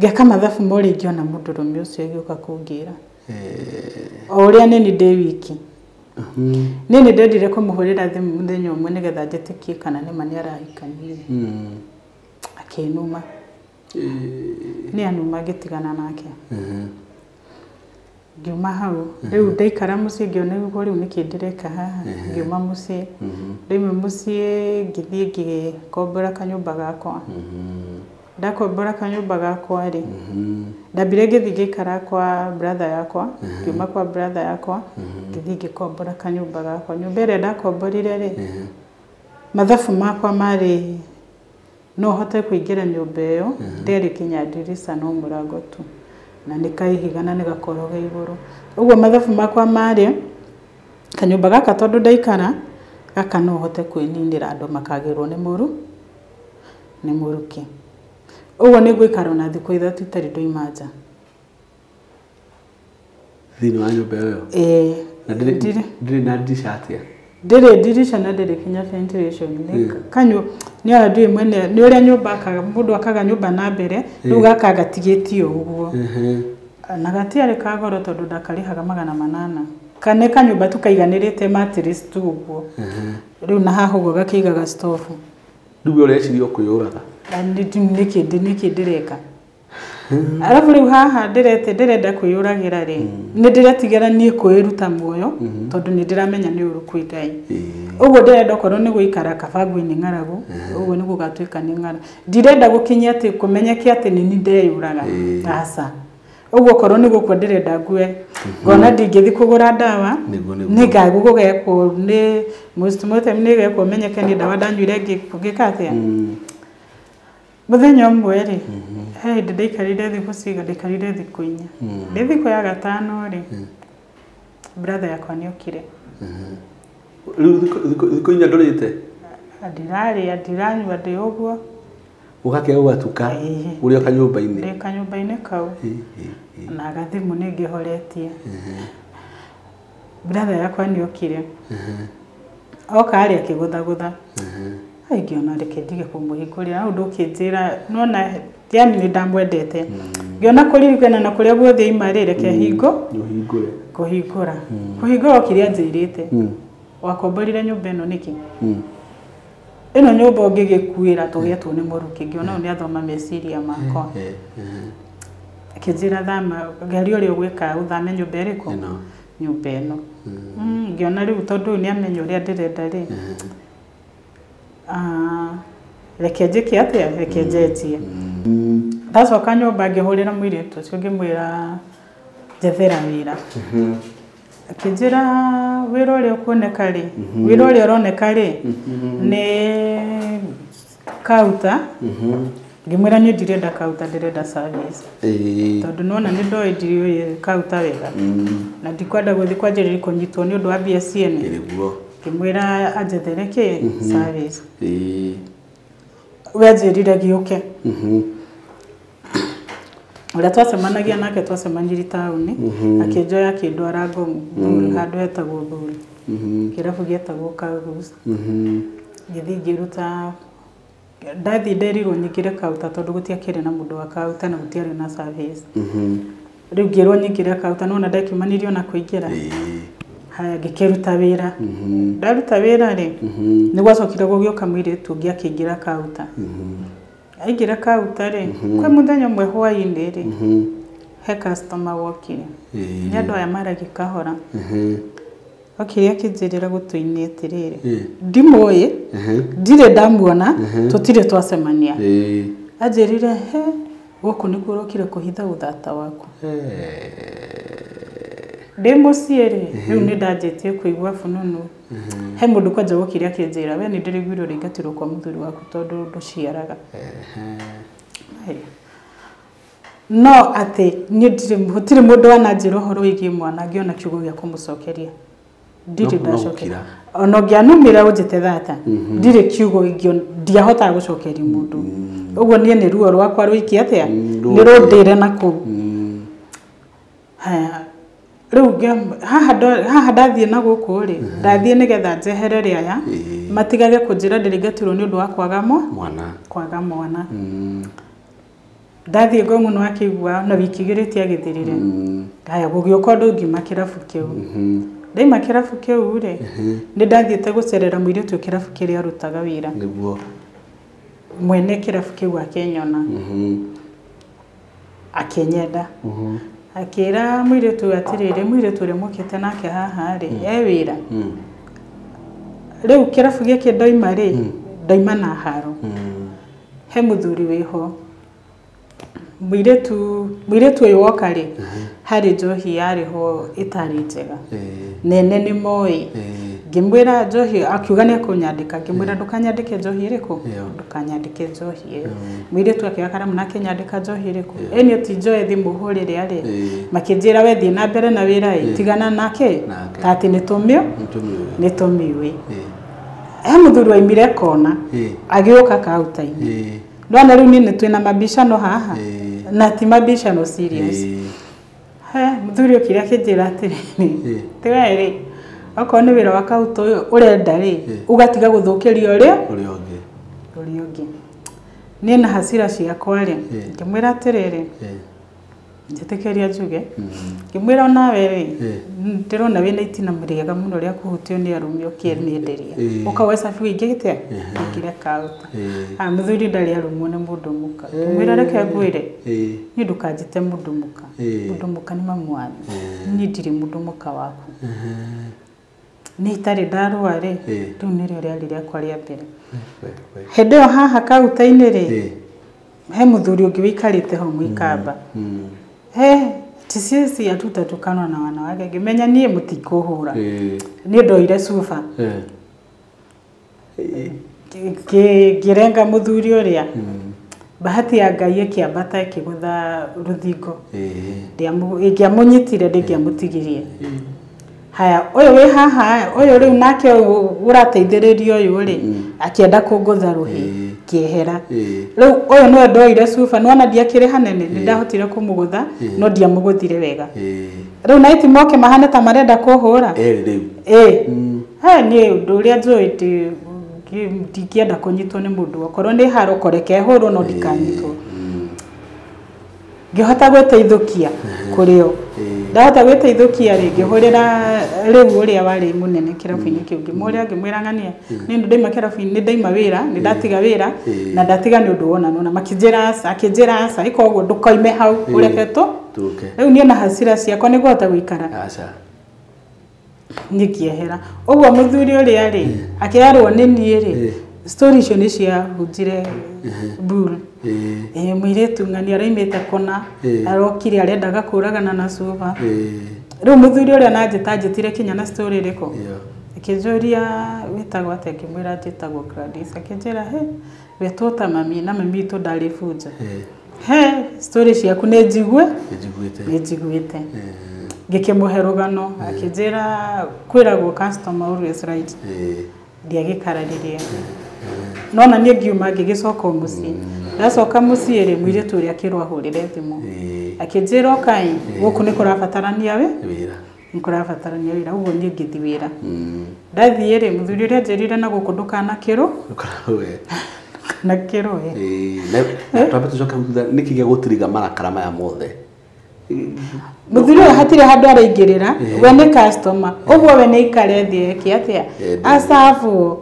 Ngeka mathabu mo rĩngĩ ona mũndũrũme ũcio agĩũka kũngĩra. O ũrĩa nini ndĩ wiki. Niĩ nĩ ndendire kũmũhũrĩra thimũ mũthenya ũmwe nĩgetha njĩtĩkie kana nĩma nĩ arahikanirie. Akĩnuma. Nĩ anuma ngĩtigana nake. Ngiuma hau. Rĩu ndaikara mũciĩ ngĩona ũguo rĩu nĩkĩ ndĩreka haha. Ngiuma mũciĩ. Ndauma mũciĩ ngĩthiĩ ngĩkombora kanyũmba gakwa. Ndakombora kanyũmba gakwa rĩ, ndambire ngĩthiĩ ngĩikara kwa brother yakwa, ngiuma kwa brother yakwa, ngĩthiĩ ngĩkombora kanyũmba gakwa. Nyũmba ĩrĩa ndakomborire rĩ, mathabu makwa marĩ no hote kũingĩra nyũmba ĩyo, ndĩarĩ kinya ndirica no mũrango tu, na nĩ kaihiga na nĩ gakoroge igũrũ. Ũguo mathabu makwa marĩ kanyũmba gaka tondũ ndaikara, gaka no hote kwĩninĩra andũ makagĩrwo nĩ mũru, nĩ mũrukĩ. Ũguo nĩ ngũikara ona thikũ ithatũ itarĩ ndoima nja. Thĩinĩ wa nyũmba ĩyo? Ĩĩ. Na ndĩrĩ na ndirica atĩa? Ndĩrĩ ndirica na ndĩrĩ kinya ventilation. Kanyu nĩ ona ndiũĩ mwene nĩ ũrĩa nyũmba akaga, mũndũ akaga nyũmba na mbere, rĩu gaka gatigĩtio ũguo. Na gatiarĩ ka goro tondũ ndakarĩhaga 800. Nĩ kanyũmba tu kaiganĩrĩte mattress tu ũguo. Rĩu na haha ũguo gakĩigaga stove. Rĩu we ũreciria ũkwĩyũraga? Nĩkĩ ndĩreka? Arabu rĩu haha ndĩrenda kwĩyũragĩra rĩ, nĩ ndĩretigĩra niĩ kwĩruta muoyo tondũ nĩ ndĩramenya nĩ ũru kwĩ Ngai. Ũguo ndĩrenda okorwo nĩ gũikara kaba ngue nĩ ng'aragu, ũguo nĩ gũgatuĩka nĩ ng'aragu. Ndirenda gũkinyia atĩ kũmenyeke atĩ nĩ niĩ ndeyũraga. Aca. Ũguo okorwo nĩ gũkua ndĩrenda ngue, ngona ndingĩthiĩ kũgũra ndawa, nĩ ngagũgekwo nĩ postmortem nĩ ĩgekwo menyeke nĩ ndawa ndanyuire ngĩka atĩa. Mũthenya ũmwe rĩ, he hĩndĩ ndaikarire thikũ ciga, ndaikarire thikũ 4. Ndĩ thikũ ya 5 rĩ, brother yakwa nĩ okire. Rĩu thikũ 4 ndũrĩte? Ndirarĩa, ndiranyua, ndĩ ũguo. Ũgakĩaga ũgatuka ũrĩ o kanyũmba-inĩ? Ndĩ kanyũmba-inĩ kau. Na gathimũ nĩ ngĩhoretie. Brother yakwa nĩ okire. Oka arĩ akĩgũthagũtha. Ngĩona reke ndige kũmũhingũrĩra, hau ndũkĩnjĩra, nĩwona yani nĩ ndamwendete. Ngĩona kũririkana na kũrĩa guothe aima rĩ, reke hingo Ũhingũre. Kũhingũra. Kũhingũra okire anjĩrĩte. Wakomborire nyũmba ĩno nĩkĩ? Ĩno nyũmba ũngĩgĩkuĩra tũgĩetwo nĩ mũrukĩ, ngĩona ũyũ nĩ athoma meciria makwa. Akĩnjĩra thama, geria ũrĩa ũgwĩka ũthame nyũmba ĩrĩkũ? Nyũmba ĩno. Ngĩona rĩu tondũ ũyũ nĩ amenya ũrĩa ndĩrenda rĩ. Reke njĩke atĩa? Reke njenjie. Ndacoka nyũmba ngĩhũrĩra mũirĩtu ũcio ngĩmwĩra njethera wĩra. Akĩnjĩra wĩra ũrĩa ũkuoneka rĩ, wĩra ũrĩa ũroneka rĩ, nĩ kauta. Ngĩmwĩra niĩ ndirenda kauta, ndĩrenda service. Tondũ nĩwona nĩ ndoĩ ndiũĩ kauta wega. Na ndikwenda gũthiĩ kwanjĩrĩria kũnyitwo nĩ ũndũ wa mbia ciene. Ngĩmwĩra anjethere kĩ? Service. We anjĩrire gĩũke. Ũrĩa twacemanagia nake twacemanirie taũni, akĩnjoya akĩndwara Ngong, handũ hetagwo Thuri. Kĩrabu gĩetagwo Kagus. Ngĩthiĩ ngĩruta, ndathiĩ nderirwo nyingĩre kauta tondũ gũtiakĩrĩ na mũndũ wa kauta na gũtiarĩ na service. Rĩu ngĩrwo nyingĩre kauta, nĩwona ndakiumanirio na kũingĩra. Haya ngĩkĩruta wĩra. Ndaruta wĩra rĩ, nĩ gwacokire gũgĩũka mũirĩtu ũngĩ akĩingĩra kauta. Aingĩra kauta rĩ, kwĩ mũthenya ũmwe hwaĩ-inĩ rĩ, he customer wokire. Nĩ andũ aya maragia kahora. Okire akĩnjĩrĩra gũtũ-inĩ atĩrĩrĩ, ndimũĩ, ndirĩ ndamuona, tũtirĩ twacemania. Anjĩrire, he, gũkũ nĩkuo ũrokire kũhitha ũthata waku. Ndĩ mũciĩ rĩ, rĩu nĩ ndanjĩtie kũigua fununu. He mũndũ kwanja wokire akĩnjĩra, we nĩ ndĩraiguire ũraingatirwo kwa mũthuri waku tondũ ndũciaraga. No atĩ niĩ ndirĩ, gũtirĩ mũndũ wananjĩra ũhoro wĩgiĩ mwana ngĩona kiugo gĩa kũmũcokeria. Ndirĩ ndacokeria. Ona ũngĩanumĩra ũnjĩte thata, ndirĩ kiugo ndiahotaga gũcokeria mũndũ. Ũguo niĩ nĩ ruo rwakwa rũiki atĩa, nĩ rũndĩre na kũu. Haya, rĩu haha ndathiĩ na gũkũ rĩ, ndathiĩ nĩgetha njeherere aya, matigage kũnjĩra ndĩraingatirwo nĩ ũndũ wa kwaga mwana. Kwaga mwana. Ndathiĩ Ngong'u nĩ wakĩigua na wiki igĩrĩ itiagĩthirire. Haya, gũgĩũka ũndũ ngiuma kĩrabu kĩu. Ndaima kĩrabu kĩu rĩ, nĩ ndathiĩte gũcerera mũirĩtu kĩrabu kĩrĩa arutaga wĩra. Nĩguo. Mwene kĩrabu kĩu akĩnyona. Akĩnyenda. Akĩra mũirĩtu atĩrĩrĩ, mũirĩtu ũrĩa mũkĩte nake haha rĩ, e wĩra. Rĩu kĩrabu gĩkĩ ndoima rĩ, ndoima na haro. He mũthuri wĩho. Mũirĩtu ũyũ woka rĩ, harĩ njohi yarĩ ho ĩtarĩ njega. Nene nĩ moĩ. Ngĩmwĩra njohi, akiuga nĩ ekũnyandĩka, ngĩmwĩra ndũkanyandĩke njohi ĩrĩkũ? Ndũkanyandĩke njohi ĩyo. Mũirĩtu akĩoya karamu na akĩnyandĩka njohi ĩrĩkũ? Ĩni ti njoe thimũ hũrĩre arĩ. Makĩnjĩra we thiĩ na mbere na wĩra ĩ, tigana nake, ta atĩ nĩ tũmĩũĩ. He mũthuri waimire kona, agĩũka kauta-inĩ. Ndona rĩu niĩ nĩ twĩna mabicano haha, na ti mabicano serious. He, mũthuri okire akĩnjĩra atĩrĩrĩ, ti we rĩ, okorwo nĩ wĩra wa kauta ũyũ ũrenda rĩ, ũgatiga gũthũkĩria ũrĩa ũngĩ. Niĩ na hasira ciakwa rĩ, ngĩmwĩra atĩrĩrĩ, njĩtĩkĩria njuge, ngĩmwĩra onawe rĩ, ndĩrona wĩna itina rĩega mũno rĩa kũhutio nĩ arũme ũkĩmĩenderia. Ũka woe cabi ũingĩte, ũingĩre kauta. Mũthuri ndarĩ arũmwo nĩ mũndũ mũka. Ngĩmwĩra reke ngwĩre, niĩ ndũkanjĩte mũndũ mũka. Mũndũ mũka nĩ mamu wanyu. Niĩ ndirĩ mũndũ mũka waku. Nĩ itarĩ ndarũa rĩ, rĩu nĩrĩo rĩarĩ rĩakwa rĩa mbere. Hĩndĩ ĩyo haha kauta-inĩ rĩ, he mũthuri ũngĩ wĩikarĩte ho mũikamba. He, sisi hatutatukanwa na wanawake. Ngĩmenya niĩ mũtikũhũra. Niĩ ndoire cuba. Ngĩrenga mũthuri ũrĩa. Bahati ya Ngai ĩkĩambata ĩkĩgũtha rũthingo. Ĩngĩamũnyitire ndĩngĩamũtigirie. Haya, ũyũ wĩ haha, ũyũ rĩu nake ũrateithĩrĩria ũyũ rĩ, akĩenda kũngũtha rũhĩ, ngĩehera. Rĩu ũyũ nĩwe ndoire cuba, nĩwona ndiakĩrĩ hanene, nĩ ndahotire kũmũgũtha, no ndiamũgũthire wega. Rĩu na iti moke mahane ta marenda kũhũra. He, niĩ ũndũ ũrĩa njũĩ ndingĩenda kũnyitwo nĩ mũndũ, okorwo nĩ haro koreke hũrwo no ndikanyitwo. Ngĩhota gwĩteithũkia kũrĩ o. Ndahota gwĩteithũkia rĩ, ngĩhũrĩra rĩu ũrĩa warĩ mũnene kĩrabu-inĩ kĩu, ngĩmũrĩa ngĩmwĩra ng'ania, niĩ ndaima kĩrabu-inĩ, nĩ ndaima wĩra, nĩ ndatiga wĩra, na ndatiga nĩ ũndũ wona nona. Makĩnjĩra aca, akĩnjĩra aca, ĩka ũguo ndũkoime hau, ũreke tũke. Rĩu niĩ na hasira ciakwa nĩ ngũhota gũikara. Niĩ ngĩehera. Ũguo mũthuri ũrĩa rĩ, akĩarwo nĩ niĩ rĩ, story icio nĩ ciahunjire mburu. Mũirĩtu ng'ani araimĩte kũna, arokire arendaga kũragana na cuba. Rĩu mũthuri ũrĩa nanjĩta anjĩtire kinya na story ĩrĩkũ? Akĩnjũria wĩtagwo atĩa, ngĩmwĩra njĩtagwo Gladys. Akĩnjĩra he, wetwo ta mami na mami witũ ndarĩ bunja. He, story ciaku nĩ njigue? Nĩ njiguĩte. Ngĩkĩmũhe rũgano, akĩnjĩra kwĩragwo customer always right. Ndiagĩkararirie. Nona niĩ ngiuma ngĩgĩcoka mũciĩ. Ndacoka mũciĩ rĩ, mũirĩtu ũrĩa akĩrwo ahũrĩre thimũ. Akĩnjĩra ũkai, gũkũ nĩ kũrabatarania wĩra. Nĩ kũrabatarania wĩra, ũguo niĩ ngĩthiĩ wĩra. Ndathiĩ rĩ, mũthuri ũrĩa anjĩrire na gũkũ ndũkanakĩrwo. Ndũkanakĩrwo. Twambe tũcoke thutha, nĩkĩ gĩagũtiriga marakara maya mothe? Muthuri ũyũ hatirĩ handũ araingĩrĩra, we nĩ customer. Ũguo we nĩ aikare thĩ eke atĩa? Acabwo.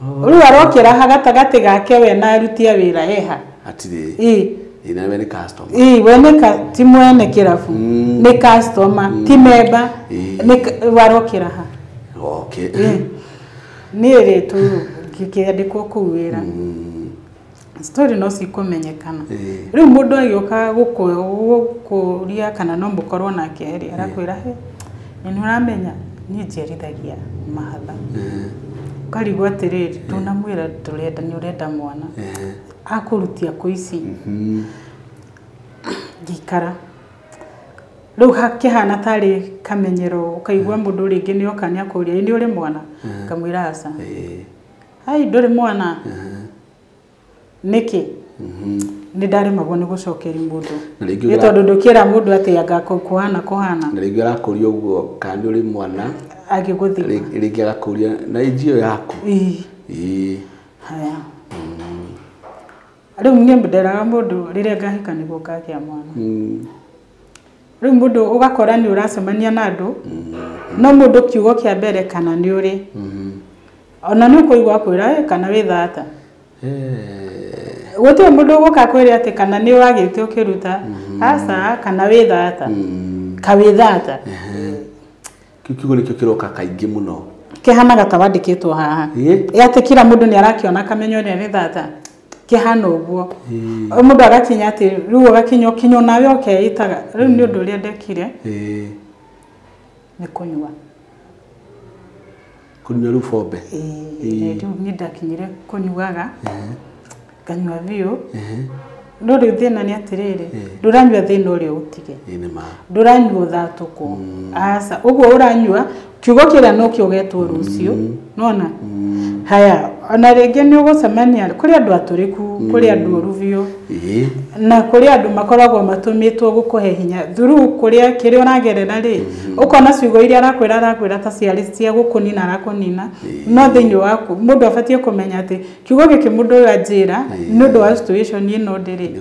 Rĩu arokĩra ha gatagatĩ gake we na aruti a wĩra eha. Hatirĩ. Ĩĩ. Ĩĩ na we nĩ customer. Ĩĩ we nĩ ti mwene kĩrabu. Nĩ customer, ti member. Nĩ warokĩra ha. Okay. Niĩ rĩ tu ngĩkĩandĩkwo kũu wĩra. Story no cikũmenyekana. Rĩu mũndũ agĩũka gũkũria kana no mũkorwo nake rĩ, arakwĩra he, nĩ ũramenya niĩ njiarithagia mahatha. Ũkarigwo atĩrĩrĩ, ndũnamwĩra ndũrenda nĩ ũrenda mwana. Akũrutia kũ ici. Ngĩikara. Rĩu hakĩhana tarĩ kamenyero, ũkaigua mũndũ rĩngĩ nĩ oka nĩ akũria, nĩ ũrĩ mwana? Ngamwĩra aca. Ai ndũrĩ mwana? Nĩkĩ? Nĩ ndaremagwo nĩ gũcokeria mũndũ. Nĩ tondũ ndũkĩra mũndũ atĩ anga kũhana kũhana. Na rĩngĩ arakũria ũguo kana nĩ ũrĩ mwana? Agĩgũthima. Rĩngĩ agakũria na ĩnji ĩyo yaku. Ĩĩ. Haya. Rĩu niĩ nderaga mũndũ rĩrĩa ngahika nĩguo ngagĩa mwana. Rĩu mũndũ ũgakora nĩ ũracemania na andũ, no mũndũ kiugo kĩa mbere kana nĩ ũrĩ. Ona nĩ ũkũigua akwĩra kana wĩ thata. Gũtirĩ mũndũ ũgũka akwĩre atĩ kana nĩ wagĩte ũkĩruta, aca kana wĩ thata. Ka wĩ thata. Kĩu kiugo nĩkĩo kĩroka kaingĩ mũno. Kĩhanaga ta wandĩkĩtwo haha. Atĩ kila mũndũ nĩ arakĩona akamenya ũrĩa nĩ thata. Kĩhana ũguo. Mũndũ agakinya atĩ rĩu ũgakinya ũkinya nawe ũkeĩtaga. Rĩu nĩ ũndũ ũrĩa ndekire. Nĩ kũnyua. Kũnyua rĩu bombe. Ĩĩ, rĩu niĩ ndakinyire kũnyuaga. Nganyua biũ. No rĩu thĩna nĩ atĩrĩrĩ, ndũranyua thĩna ũrĩa ũtige. Ndũranyua ũthatũkwo. Aca, ũguo ũranyua kiugo kĩrĩa no kĩo ũgetwo rũciũ. Nĩwona? Haya, ona rĩngĩ nĩ ũgũcemania kũrĩ andũ atũrĩku, kũrĩ andũ oru biũ. Na kũrĩ andũ makoragwo matũmĩtwo gũkũhe hinya. Through kũrĩa kĩrĩa ũragerera rĩ, ũkona ciugo iria arakwĩra arakwĩra ta ciarĩ cia gũkũnina arakũnina. No thĩinĩ waku mũndũ abatiĩ kũmenya atĩ kiugo gĩkĩ mũndũ ũyũ anjĩra nĩ ũndũ wa situation ĩno ndĩrĩ.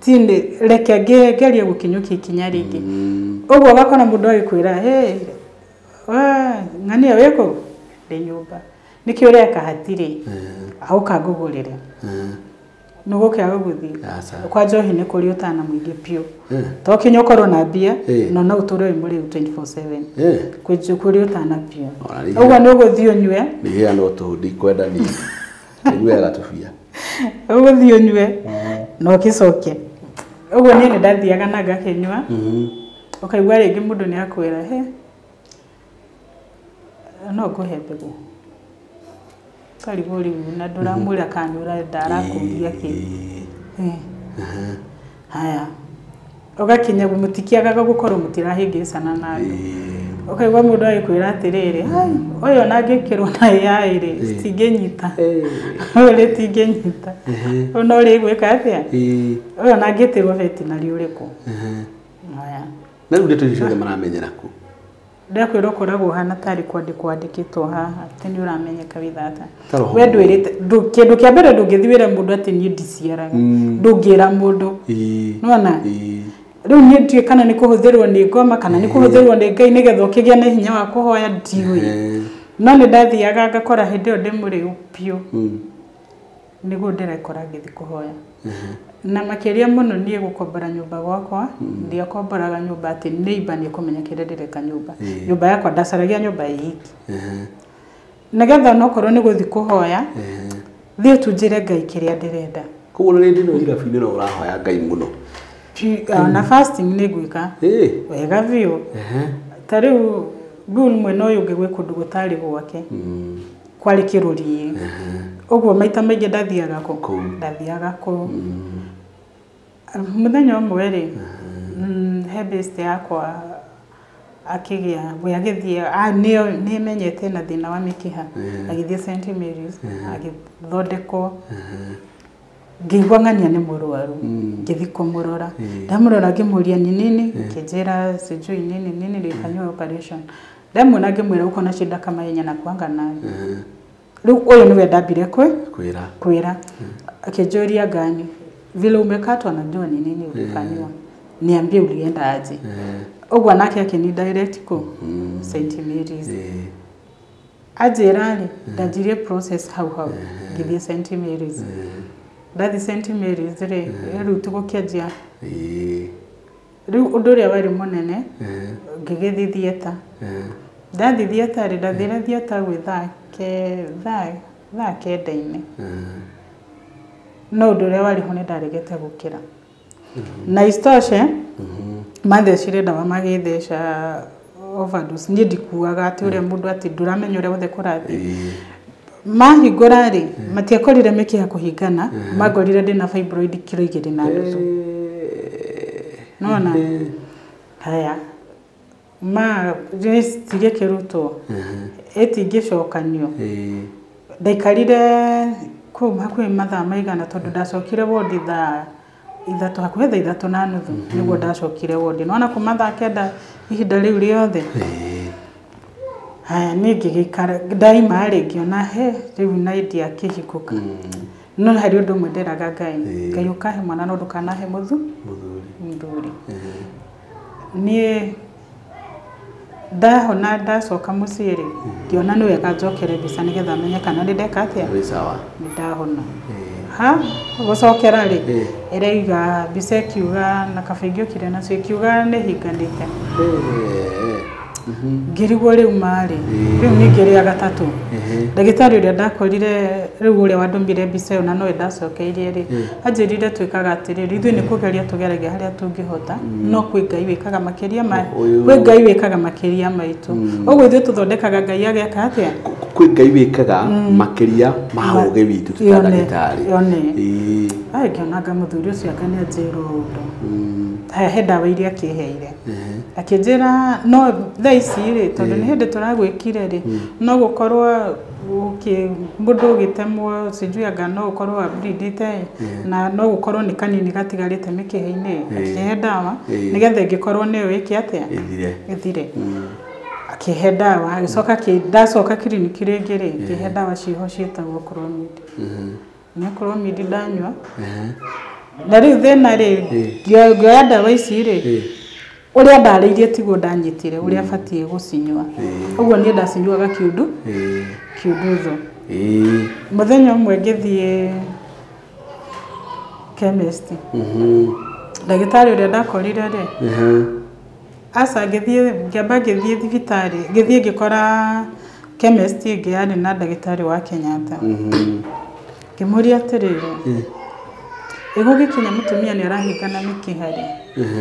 Ti reke ngerie gũkinyũkia ikinya rĩngĩ. Ũguo ũgakora mũndũ agĩkwĩra, hey, ng'ania wĩkũ? Ndĩ nyũmba. Nĩkĩ ũreka hatirĩ? Aũka ngũgũrĩre. Nĩgũkĩaga gũthiĩ. Kwa njohi nĩ kũrĩ ũtana mũingĩ biũ. To kinya ũkorwo na mbia, no no ũtũre wĩ mũrĩu 24/7. Kũrĩ ũtana biũ. Ũguo nĩ ũgũthiĩ ũnyue. Nĩ no tũhũ ndikwenda niĩ. Nyuaga tũbia. Ũgũthiĩ ũnyue na ũgĩcoke. Ũguo niĩ nĩ ndathiaga na ngakĩnyua. Ũkaigua rĩngĩ mũndũ nĩ akwĩra, he, no ngũhe mbegũ. Karigwo rĩu na ndũramwĩra kana nĩ ũrenda arakũria kĩ. Haya. Ũgakinya mũtikĩagaga gũkorwo mũtirahĩngĩcana na andũ. Ũkaigua mũndũ agĩkwĩra atĩrĩrĩ, hai, ũyũ ona angĩkĩrwo na AI rĩ, citingĩnyita. Ũyũ rĩtingĩnyita. Ũyũ no rĩgwĩka atĩa? Ũyũ ona angĩtĩrwo veterinary ũrĩkũ? Haya. Na rĩu ndeto icio ciothe maramenyera kũ? Ndakwĩra ũkoragwo ũhana tarĩ kwandĩkwo wandĩkĩtwo haha atĩ nĩ ũramenyeka wĩ thata. We ndwĩrĩte, kĩndũ kĩa mbere ndũngĩthiĩ wĩre mũndũ atĩ niĩ ndiciaraga. Ndũngĩra mũndũ. Nĩwona? Rĩu niĩ ndiũĩ kana nĩ kũhũthĩrwo nĩ ngoma kana nĩ kũhũthĩrwo nĩ Ngai nĩgetha ũkĩgĩe na hinya wa kũhoya ndiũĩ. No nĩ ndathiaga ngakora hĩndĩ ĩyo ndĩ mũrĩu biũ. Nĩguo ndĩrekora ngĩthiĩ kũhoya. Na makĩria mũno niĩ gũkombora nyũmba gwakwa, ndiakomboraga nyũmba atĩ neighbor nĩ ekũmenya kĩrĩa ndĩreka nyũmba. Nyũmba yakwa ndacaragia nyũmba ĩ iki. Nĩgetha onokorwo nĩ gũthiĩ kũhoya, thiĩ tu njĩre Ngai kĩrĩa ndĩrenda. Koguo na rĩndĩ ĩno irabu-inĩ no ũrahoya Ngai mũno. Na fasting nĩ ngwĩka. Wega biũ. Ta rĩu Bill mwena ũyũ ũngĩ gwĩ kũndũ gũtarĩ gwake. Kwarĩ kĩrũriĩ. Ũguo maita maingĩ ndathiaga kũ? Ndathiaga kũu. Mũthenya ũmwe rĩ, he best yakwa akĩgĩa, we agĩthiĩ, nĩ menyete na thĩna wa mĩkiha. Agĩthiĩ St Mary's, agĩthondekwo. Ngĩigua ng'ania nĩ mũrwaru. Ngĩthiĩ kũmũrora. Ndamũrora ngĩmũria ni nini, ngĩnjĩra sijui nini nini nilifanyiwa operation. Ndamuona ngĩmwĩra uko na shida kama yenye nakuanga nayo. Rĩu ũyũ nĩwe ndambire kwĩra. Kwĩra. Akĩnjũria ngani, vile umekatwa najua ni nini ulifanyiwa. Niambie ulienda aje. Ũguo nake akĩni direct kũ St Mary's. Anjĩra rĩ, ndanjirie process hau hau ngĩthiĩ St Mary's. Ndathiĩ St Mary's rĩ, rĩu tũgũkĩanjia. Rĩu ũndũ ũrĩa warĩ mũnene ngĩgĩthiĩ theatre. Ndathiĩ theatre rĩ, ndathire theatre gwĩ thaa kenda-inĩ. No ũndũ ũrĩa warĩ ho nĩ ndaregete gũkĩra. Na isitoshe mathecire ndawa magĩtheca overdose. Niĩ ndikuaga atĩ ũrĩa mũndũ atĩ ndũramenya ũrĩa wothe kũrathiĩ. Mahingũra rĩ, matiakorire mĩkiha kũhingana, mangorire ndĩna fibroid kiro 2.5. Nona haya ma tigĩkĩrutwo ĩtingĩcokanio. Ndaikarire kũu hakuhĩ mathaa maigana tondũ ndacokire wodi thaa 3 hakuhĩ thaa 3:30 nĩguo ndacokire wodi. Nona kuma thaa 9 ihinda rĩu rĩothe. Haya niĩ ngĩgĩikara ndaima rĩ, ngĩona he rĩu na ndiakĩhingũka. No harĩ ũndũ ũmwe nderaga Ngai, Ngai ũkahe mwana no ndũkanahe mũthuri. Niĩ ndahona ndacoka mũciĩ rĩ, ngĩona nĩ wega njokere mbica nĩgetha menye kana nĩ ndeka atĩa, nĩ ndahona. Ha gũcokera rĩ, ĩraiga mbica ĩkiuga na kaba ingĩokire nacio ĩkiuga nĩ hinganĩte. Ngĩrigwo rĩu marĩ rĩu ningĩ rĩa gatatũ. Ndagĩtarĩ ũrĩa ndakorire rĩu ũrĩa wandũmire mbica ĩyo na nowe ndacokeirie rĩ, anjĩrire twĩkaga atĩrĩrĩ, ithuĩ nĩ kũgeria tũgeragia harĩa tũngĩhota, no kwĩ Ngai wĩkaga makĩria ma kwĩ Ngai wĩkaga makĩria maitũ. Ũguo ithuĩ tũthondekaga Ngai ageka atĩa? Kwĩ Ngai wĩkaga makĩria ma ũũgĩ witũ tũ ta ndagĩtarĩ. Ai ngĩonaga mũthuri ũcio anga nĩ anjĩra ũndũ. Haya he ndawa iria akĩheire. Akĩnjĩra no thaa ici rĩ, tondũ nĩ hĩndĩ tũragwĩkire rĩ, no gũkorwo mũndũ ũgĩtemwo sijui anga no ũkorwo ableedĩte na no gũkorwo nĩ kanini gatigarĩte mĩkiha-inĩ. Akĩhe ndawa nĩgetha ĩngĩkorwo nĩyo ĩke atĩa, ĩthire. Akĩhe ndawa agĩcoka ndacoka kiriniki rĩngĩ rĩ, akĩhe ndawa ciho ciĩtagwo Clomid. Nĩ Clomid ndanyua. Na rĩu thĩna rĩ, ngĩoya ndawa ici rĩ, ũrĩa ndarĩirie tiguo ndanyitire ũrĩa batiĩ gũcinyua. Ũguo niĩ ndacinyuaga kiundu kiundutho. Mũthenya ũmwe ngĩthiĩ chemist. Ndagĩtarĩ ũrĩa ndakorire rĩ, aca ngĩthiĩ ngĩamba ngĩthiĩ thibitarĩ, ngĩthiĩ ngĩkora chemist ĩngĩ yarĩ na ndagĩtarĩ wa Kenyatta. Ngĩmũria atĩrĩrĩ, ĩgũgĩkinya mũtumia nĩ arahingana mĩkiha rĩ,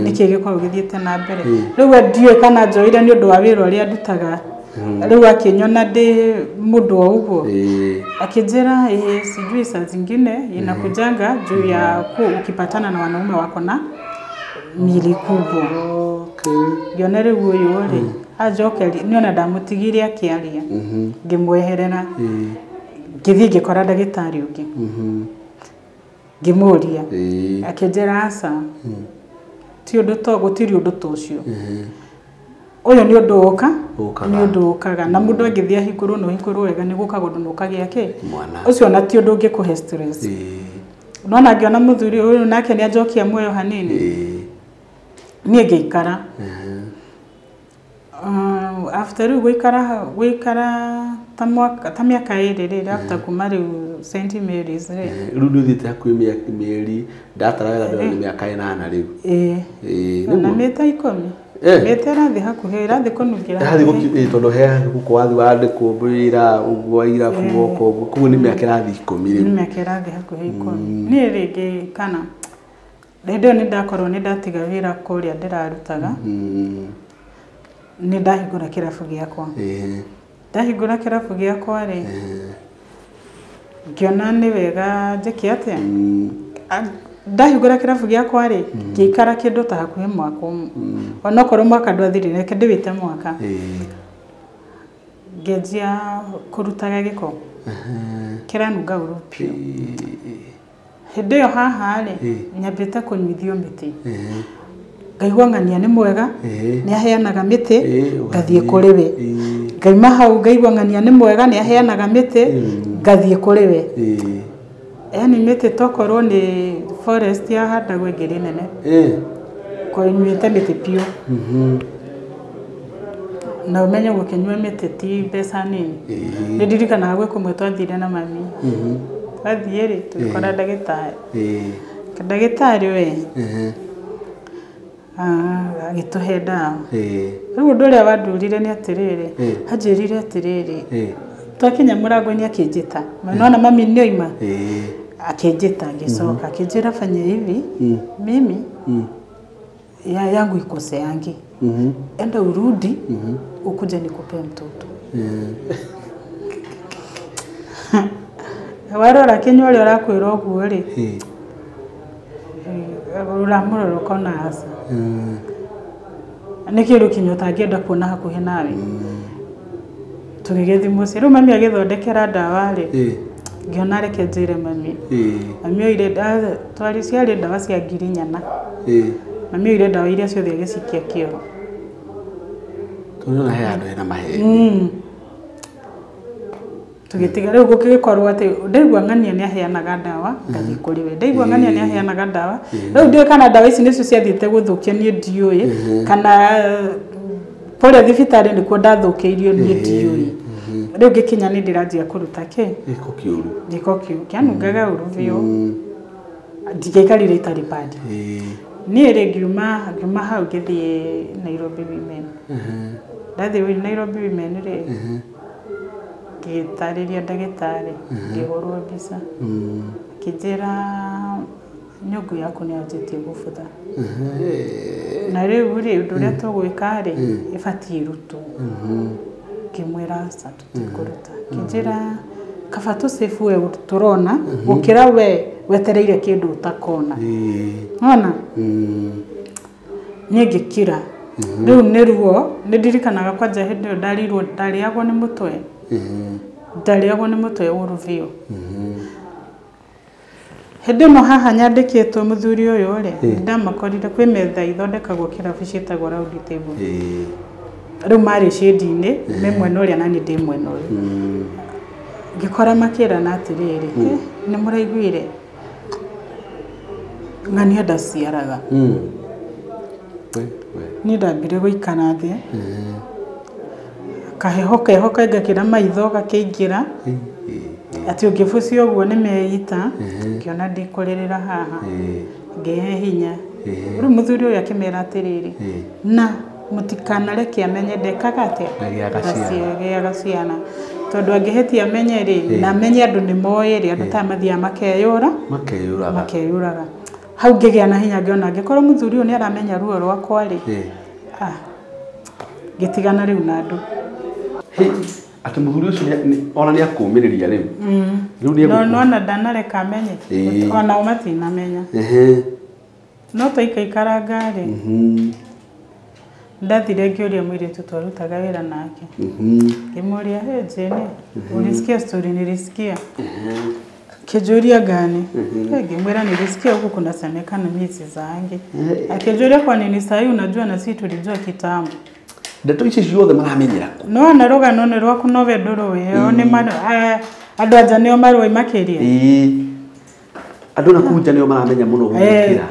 nĩkĩ gĩkoragwo gĩthiĩte na mbere? Rĩu we ndiũĩ kana njoire nĩ ũndũ wa wĩra ũrĩa ndutaga. Rĩu akĩnyona ndĩ mũndũ o ũguo. Akĩnjĩra sijui saa zingine inakujanga juu ya ukipatana na wanaume wako na mili kubwa. Ngĩona rĩu ũyũ rĩ, anjokeria nĩona ndamũtigire akĩaria. Ngĩmweherera. Ngĩthiĩ ngĩkora ndagĩtarĩ ũngĩ. Ngĩmũria. Akĩnjĩra aca, ti ũndũ to gũtirĩ ũndũ ta ũcio. Ũyũ nĩ ũndũ ũka, nĩ ũndũ ũkaga na mũndũ angĩthiĩ ahingũrwo na ũhingũrwo wega nĩ gũkaga ũndũ na ũkagĩa kĩ ũcio ona ti ũndũ ũngĩkũhe stress. Nona ngĩona mũthuri ũyũ nake nĩ anjokia muoyo hanini. Niĩ ngĩikara. After rĩu gũikara ta mwaka ta mĩaka 2 rĩ, after kuma rĩu St Mary's rĩ. Rĩu nĩ ũthiĩte hakuhĩ mĩeri ndatara wega ndĩrona nĩ mĩaka 8 rĩu. Na mĩta 10. Mĩta ĩrathiĩ hakuhĩ, ĩrathiĩ kũnungĩra. Ĩrathiĩ tondũ he gũkũ wathiĩ wandĩkwo wĩra ũguo irabu gũkũ ũguo, koguo nĩ mĩaka ĩrathiĩ 10 rĩu. Nĩ mĩaka ĩrathiĩ hakuhĩ 10. Niĩ rĩngĩ kana hĩndĩ ĩyo nĩ ndakorwo nĩ ndatiga wĩra kũrĩa ndĩrarutaga. Nĩ ndahingũra kĩrabu gĩakwa. Ndahingũra kĩrabu gĩakwa rĩ, ngĩona nĩ wega njĩke atĩa. Ndahingũra kĩrabu gĩakwa rĩ, ngĩikara kĩndũ ta hakuhĩ mwaka ũmwe. Onokorwo mwaka ndwathirire, reke ndĩwĩte mwaka. Ngĩanjia kũrutaga gĩko. Kĩranunga ũru biũ. Hĩndĩ ĩyo haha rĩ, nyambĩte kũnyuithio mĩtĩ. Ngaigua ng'ania nĩ mwega, nĩ aheanaga mĩtĩ, ngathiĩ kũrĩ we. Ngaima hau ngaigua ng'ania nĩ mwega, nĩ aheanaga mĩtĩ, ngathiĩ kũrĩ we. Yaani mĩtĩ tokorwo nĩ forest yahandagwo ĩngĩ nene. Kũnyuĩte mĩtĩ biũ. Na ũmenye gũkĩnyua mĩtĩ ti mbeca nini. Nĩ ndirikanaga gwĩ kũmwe twathire na mami. Twathiĩ rĩ, tũgĩkora ndagĩtarĩ. Ndagĩtarĩ we agĩtũhe ndawa. Rĩu ũndũ ũrĩa wandurire nĩ atĩrĩrĩ, anjĩrire atĩrĩrĩ, twakinya mũrango-inĩ akĩnjĩta. Nona mami nĩ oima. Akĩnjĩta ngĩcoka akĩnjĩra fanya hivi, mimi yangu ikoseangi. Enda urudi ukuje nikupe mtoto. Warora kinyua ũrĩa ũrakwĩra ũguo rĩ, ũramũrora ũkona aca. Nĩ kĩndũ kinya ũtangĩenda kuona hakuhĩ nawe. Tũgĩgĩthiĩ mũciĩ. Rĩu mami agĩthondekera ndawa rĩ, ngĩona reke njĩre mami. Mami oire twari ciarĩ ndawa cia 4,000. Mami oire ndawa iria ciothe agĩcikia kĩoro. Tondũ he handũ hena maheni. Tũgĩtiga rĩu gũgĩkorwo atĩ ndaigua ng'ania nĩ aheanaga ndawa ngathiĩ kũrĩ we. Ndaigua ng'ania nĩ aheanaga ndawa. Rĩu ndiũĩ kana ndawa ici nĩcio ciathiĩte gũthũkia niĩ ndiũĩ, kana kũrĩa thibitarĩ nĩkuo ndathũkĩirio niĩ ndiũĩ. Rĩu ngĩkinya nĩ ndĩranjia kũruta kĩ? Gĩko kĩũru. Gĩko kĩu kĩanungaga ũru biũ. Ndingĩaikarire itarĩ padi. Niĩ rĩ ngiuma hau ngĩthiĩ Nairobi Women. Ndathiĩ Nairobi Women rĩ, ngĩtarĩria ndagĩtarĩ, ngĩhũrwo mbica. Akĩnjĩra nyũngũ yaku nĩ yanjĩtie gũbutha. Na rĩu rĩ, ũndũ ũrĩa tũgwĩka rĩ, ĩbatiĩ ĩrutwo. Ngĩmwĩra aca tũtikũruta. Akĩnjĩra kaba tũsave we tũrona gũkĩra we wetereire kĩndũ ũtakona. Wona? Niĩ ngĩkira. Rĩu nĩ ruo, nĩ ndirikanaga kwanja hĩndĩ ĩyo ndarirwo ndarĩagwo nĩ mũtwe. Ndarĩagwo nĩ mũtwe ũru biũ. Hĩndĩ ĩno haha nyandĩkĩtwo mũthuri ũyũ rĩ, ndamakorire kwĩ metha ithondekagwo kĩrabu ciĩtagwo round table. Rĩu marĩ shade-inĩ, me mwena ũrĩa na niĩ ndĩ mwena ũyũ. Ngĩkora makĩrana atĩrĩrĩ, nĩ mũraiguire ng'ania ndaciaraga. Niĩ ndambire gũikara thĩ, kaheho keho kaingakĩra maitho gakĩingĩra, atĩ ũngĩbucia ũguo nĩ meita, ngĩona ndikũrĩrĩra haha, ngĩhe hinya. Rĩu mũthuri ũyũ akĩmera atĩrĩrĩ, na mũtikanareke amenye ndekaga atĩa, ndagĩaga ciana. Tondũ angĩhĩtia amenye rĩ, na amenye andũ nĩ moĩ rĩ, andũ ta mathiaga makeyũra, makeyũraga. Hau ngĩgĩa na hinya ngĩona angĩkorwo mũthuri ũyũ nĩ aramenya ruo rwakwa rĩ, ngĩtigana rĩu na andũ. Atĩ mũthuri ũcio ona nĩ akũmĩrĩria rĩu. Rĩu nĩ No nona ndanareka amenye, ona o matinamenya. No twaikaikaranga rĩ, ndathire ngĩũria mũirĩtu twarutaga wĩra nake. Ngĩmũũria, hey Jane, ulisikia story nilisikia? Akĩnjũria gani? Ngĩmwĩra nilisikia huku kunasemekana mimi sizaangi. Akĩnjũria kwa nini sahi unajua na sisi tulijua kitambo. Ndeto ici ciothe maramenyera kũ? No na rũgano nĩ rwaku no we ndũrũĩ. Nĩ andũ anja nĩo marũĩ makĩria. Andũ na kũu nja nĩo maramenya mũno gũgĩkĩra.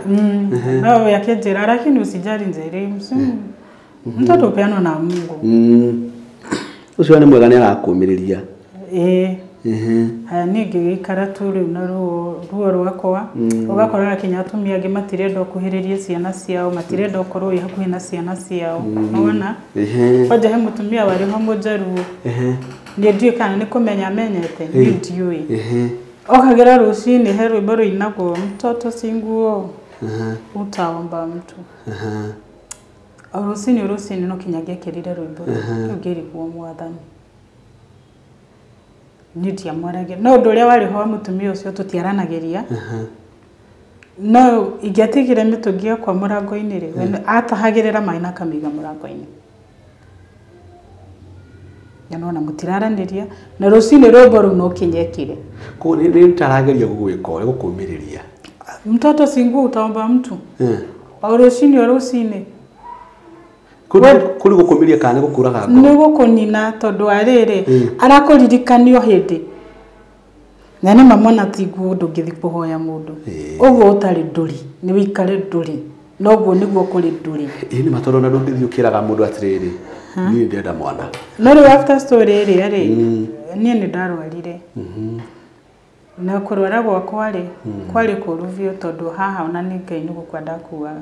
No we akĩnjĩra lakini usijali Njeri, mtoto upeanwa na Mungu. Ũcio nĩ mwega nĩ arakũmĩrĩria. Haya niĩ ngĩgĩikara tu rĩu na ruo rwakwa, ũgakora kinya atumia angĩ matirenda ũkuhĩrĩrie ciana ciao, matirenda ũkorwo wĩ hakuhĩ na ciana ciao. Wona? Kwanja he mũtumia warĩ ho mũnjaruo. Niĩ ndiũĩ kana nĩ kũmenya amenyete, niĩ ndiũĩ. Okagĩra rũcinĩ he rwĩmbo rũinagwo mtoto si nguo utaomba mtu. O rũcinĩ rũcinĩ no kinya ngĩekĩrire rwĩmbo rũu ngĩrigwo mwathani. Niĩ ndiamwaragia. No ũndũ ũrĩa warĩ ho wa mũtumia ũcio tũtiaranagĩria. No ingĩatigire mĩtũngi yakwa mũrango-inĩ rĩ, atahagĩrĩra maĩ na akamĩiga mũrango-inĩ. Na nona mũtiraranĩria, na rũcinĩ rwĩmbo rũu no kinyekire. Koguo nĩ tarageria gũgwĩka ũrĩa gũkũmĩrĩria. Mtoto si nguo utaomba mtu. O rũcinĩ o rũcinĩ. Kũrĩ gũkũmĩria kana nĩ gũkũraga ngoro? Nĩ gũkũnina tondũ wa rĩrĩ, arakũririkanio hĩndĩ. Na nĩ ma mwana ti nguo ndũngĩthiĩ kũhoya mũndũ. Ũguo ũtarĩ ndũri, nĩ wĩikare ndũri. Noguo nĩguo kũrĩ ndũrĩ. Ĩĩ nĩ matoro na ndũngĩthiĩ ũkĩraga mũndũ atĩrĩrĩ niĩ ndĩrenda mwana. No rĩu after story ĩrĩa rĩ, niĩ nĩ ndarwarire. Na kũrwara gwakwa rĩ, kwarĩ kũũru biũ tondũ haha ona nĩ Ngai nĩ gũkua ndakuaga.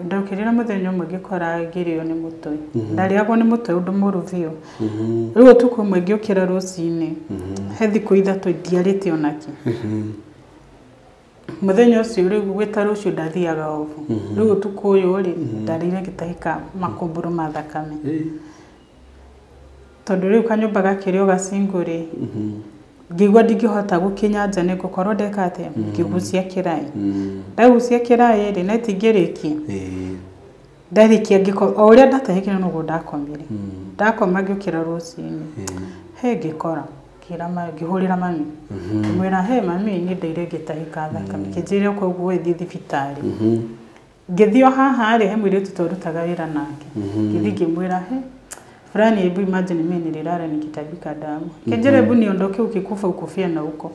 Ndokĩrire mũthenya ũmwe ngĩkora ngĩrĩo nĩ mũtwe. Ndarĩagwo nĩ mũtwe ũndũ mũũru biũ. Rĩu ũtukũ ũmwe ngĩũkĩra rũcinĩ, he thikũ 3 ndiarĩte onakĩ. Mũthenya ũcio rĩu gwĩta rũciũ ndathiaga obu. Rĩu ũtukũ ũyũ rĩ, ndarĩire ngĩtahĩka makũmbũrũ ma thakame. Tondũ rĩu kanyũmba gakĩrĩ o gacingũ rĩ, ngĩigua ndingĩhota gũkinya nja nĩ ngũkorwo ndeka atĩa, ngĩgucia kĩraĩ. Ndagucia kĩraĩ rĩ, na itingĩrĩkia. Ndarĩkia o ũrĩa ndatahĩkire noguo ndakomire. Ndakoma ngĩũkĩra rũcinĩ, he ngĩkora ngĩhũrĩra mami. Ngĩmwĩra he mami niĩ ndaire ngĩtahĩka thakame, kĩnjĩre koguo ĩthiĩ thibitarĩ. Ngĩthiĩ o haha rĩ, he mũirĩtu twarutaga wĩra nake. Ngĩthiĩ ngĩmwĩra he fulani, hebu imagine mimi nililala nikitabika damu. Kenjere hebu niondoke, ukikufa ukufia na huko.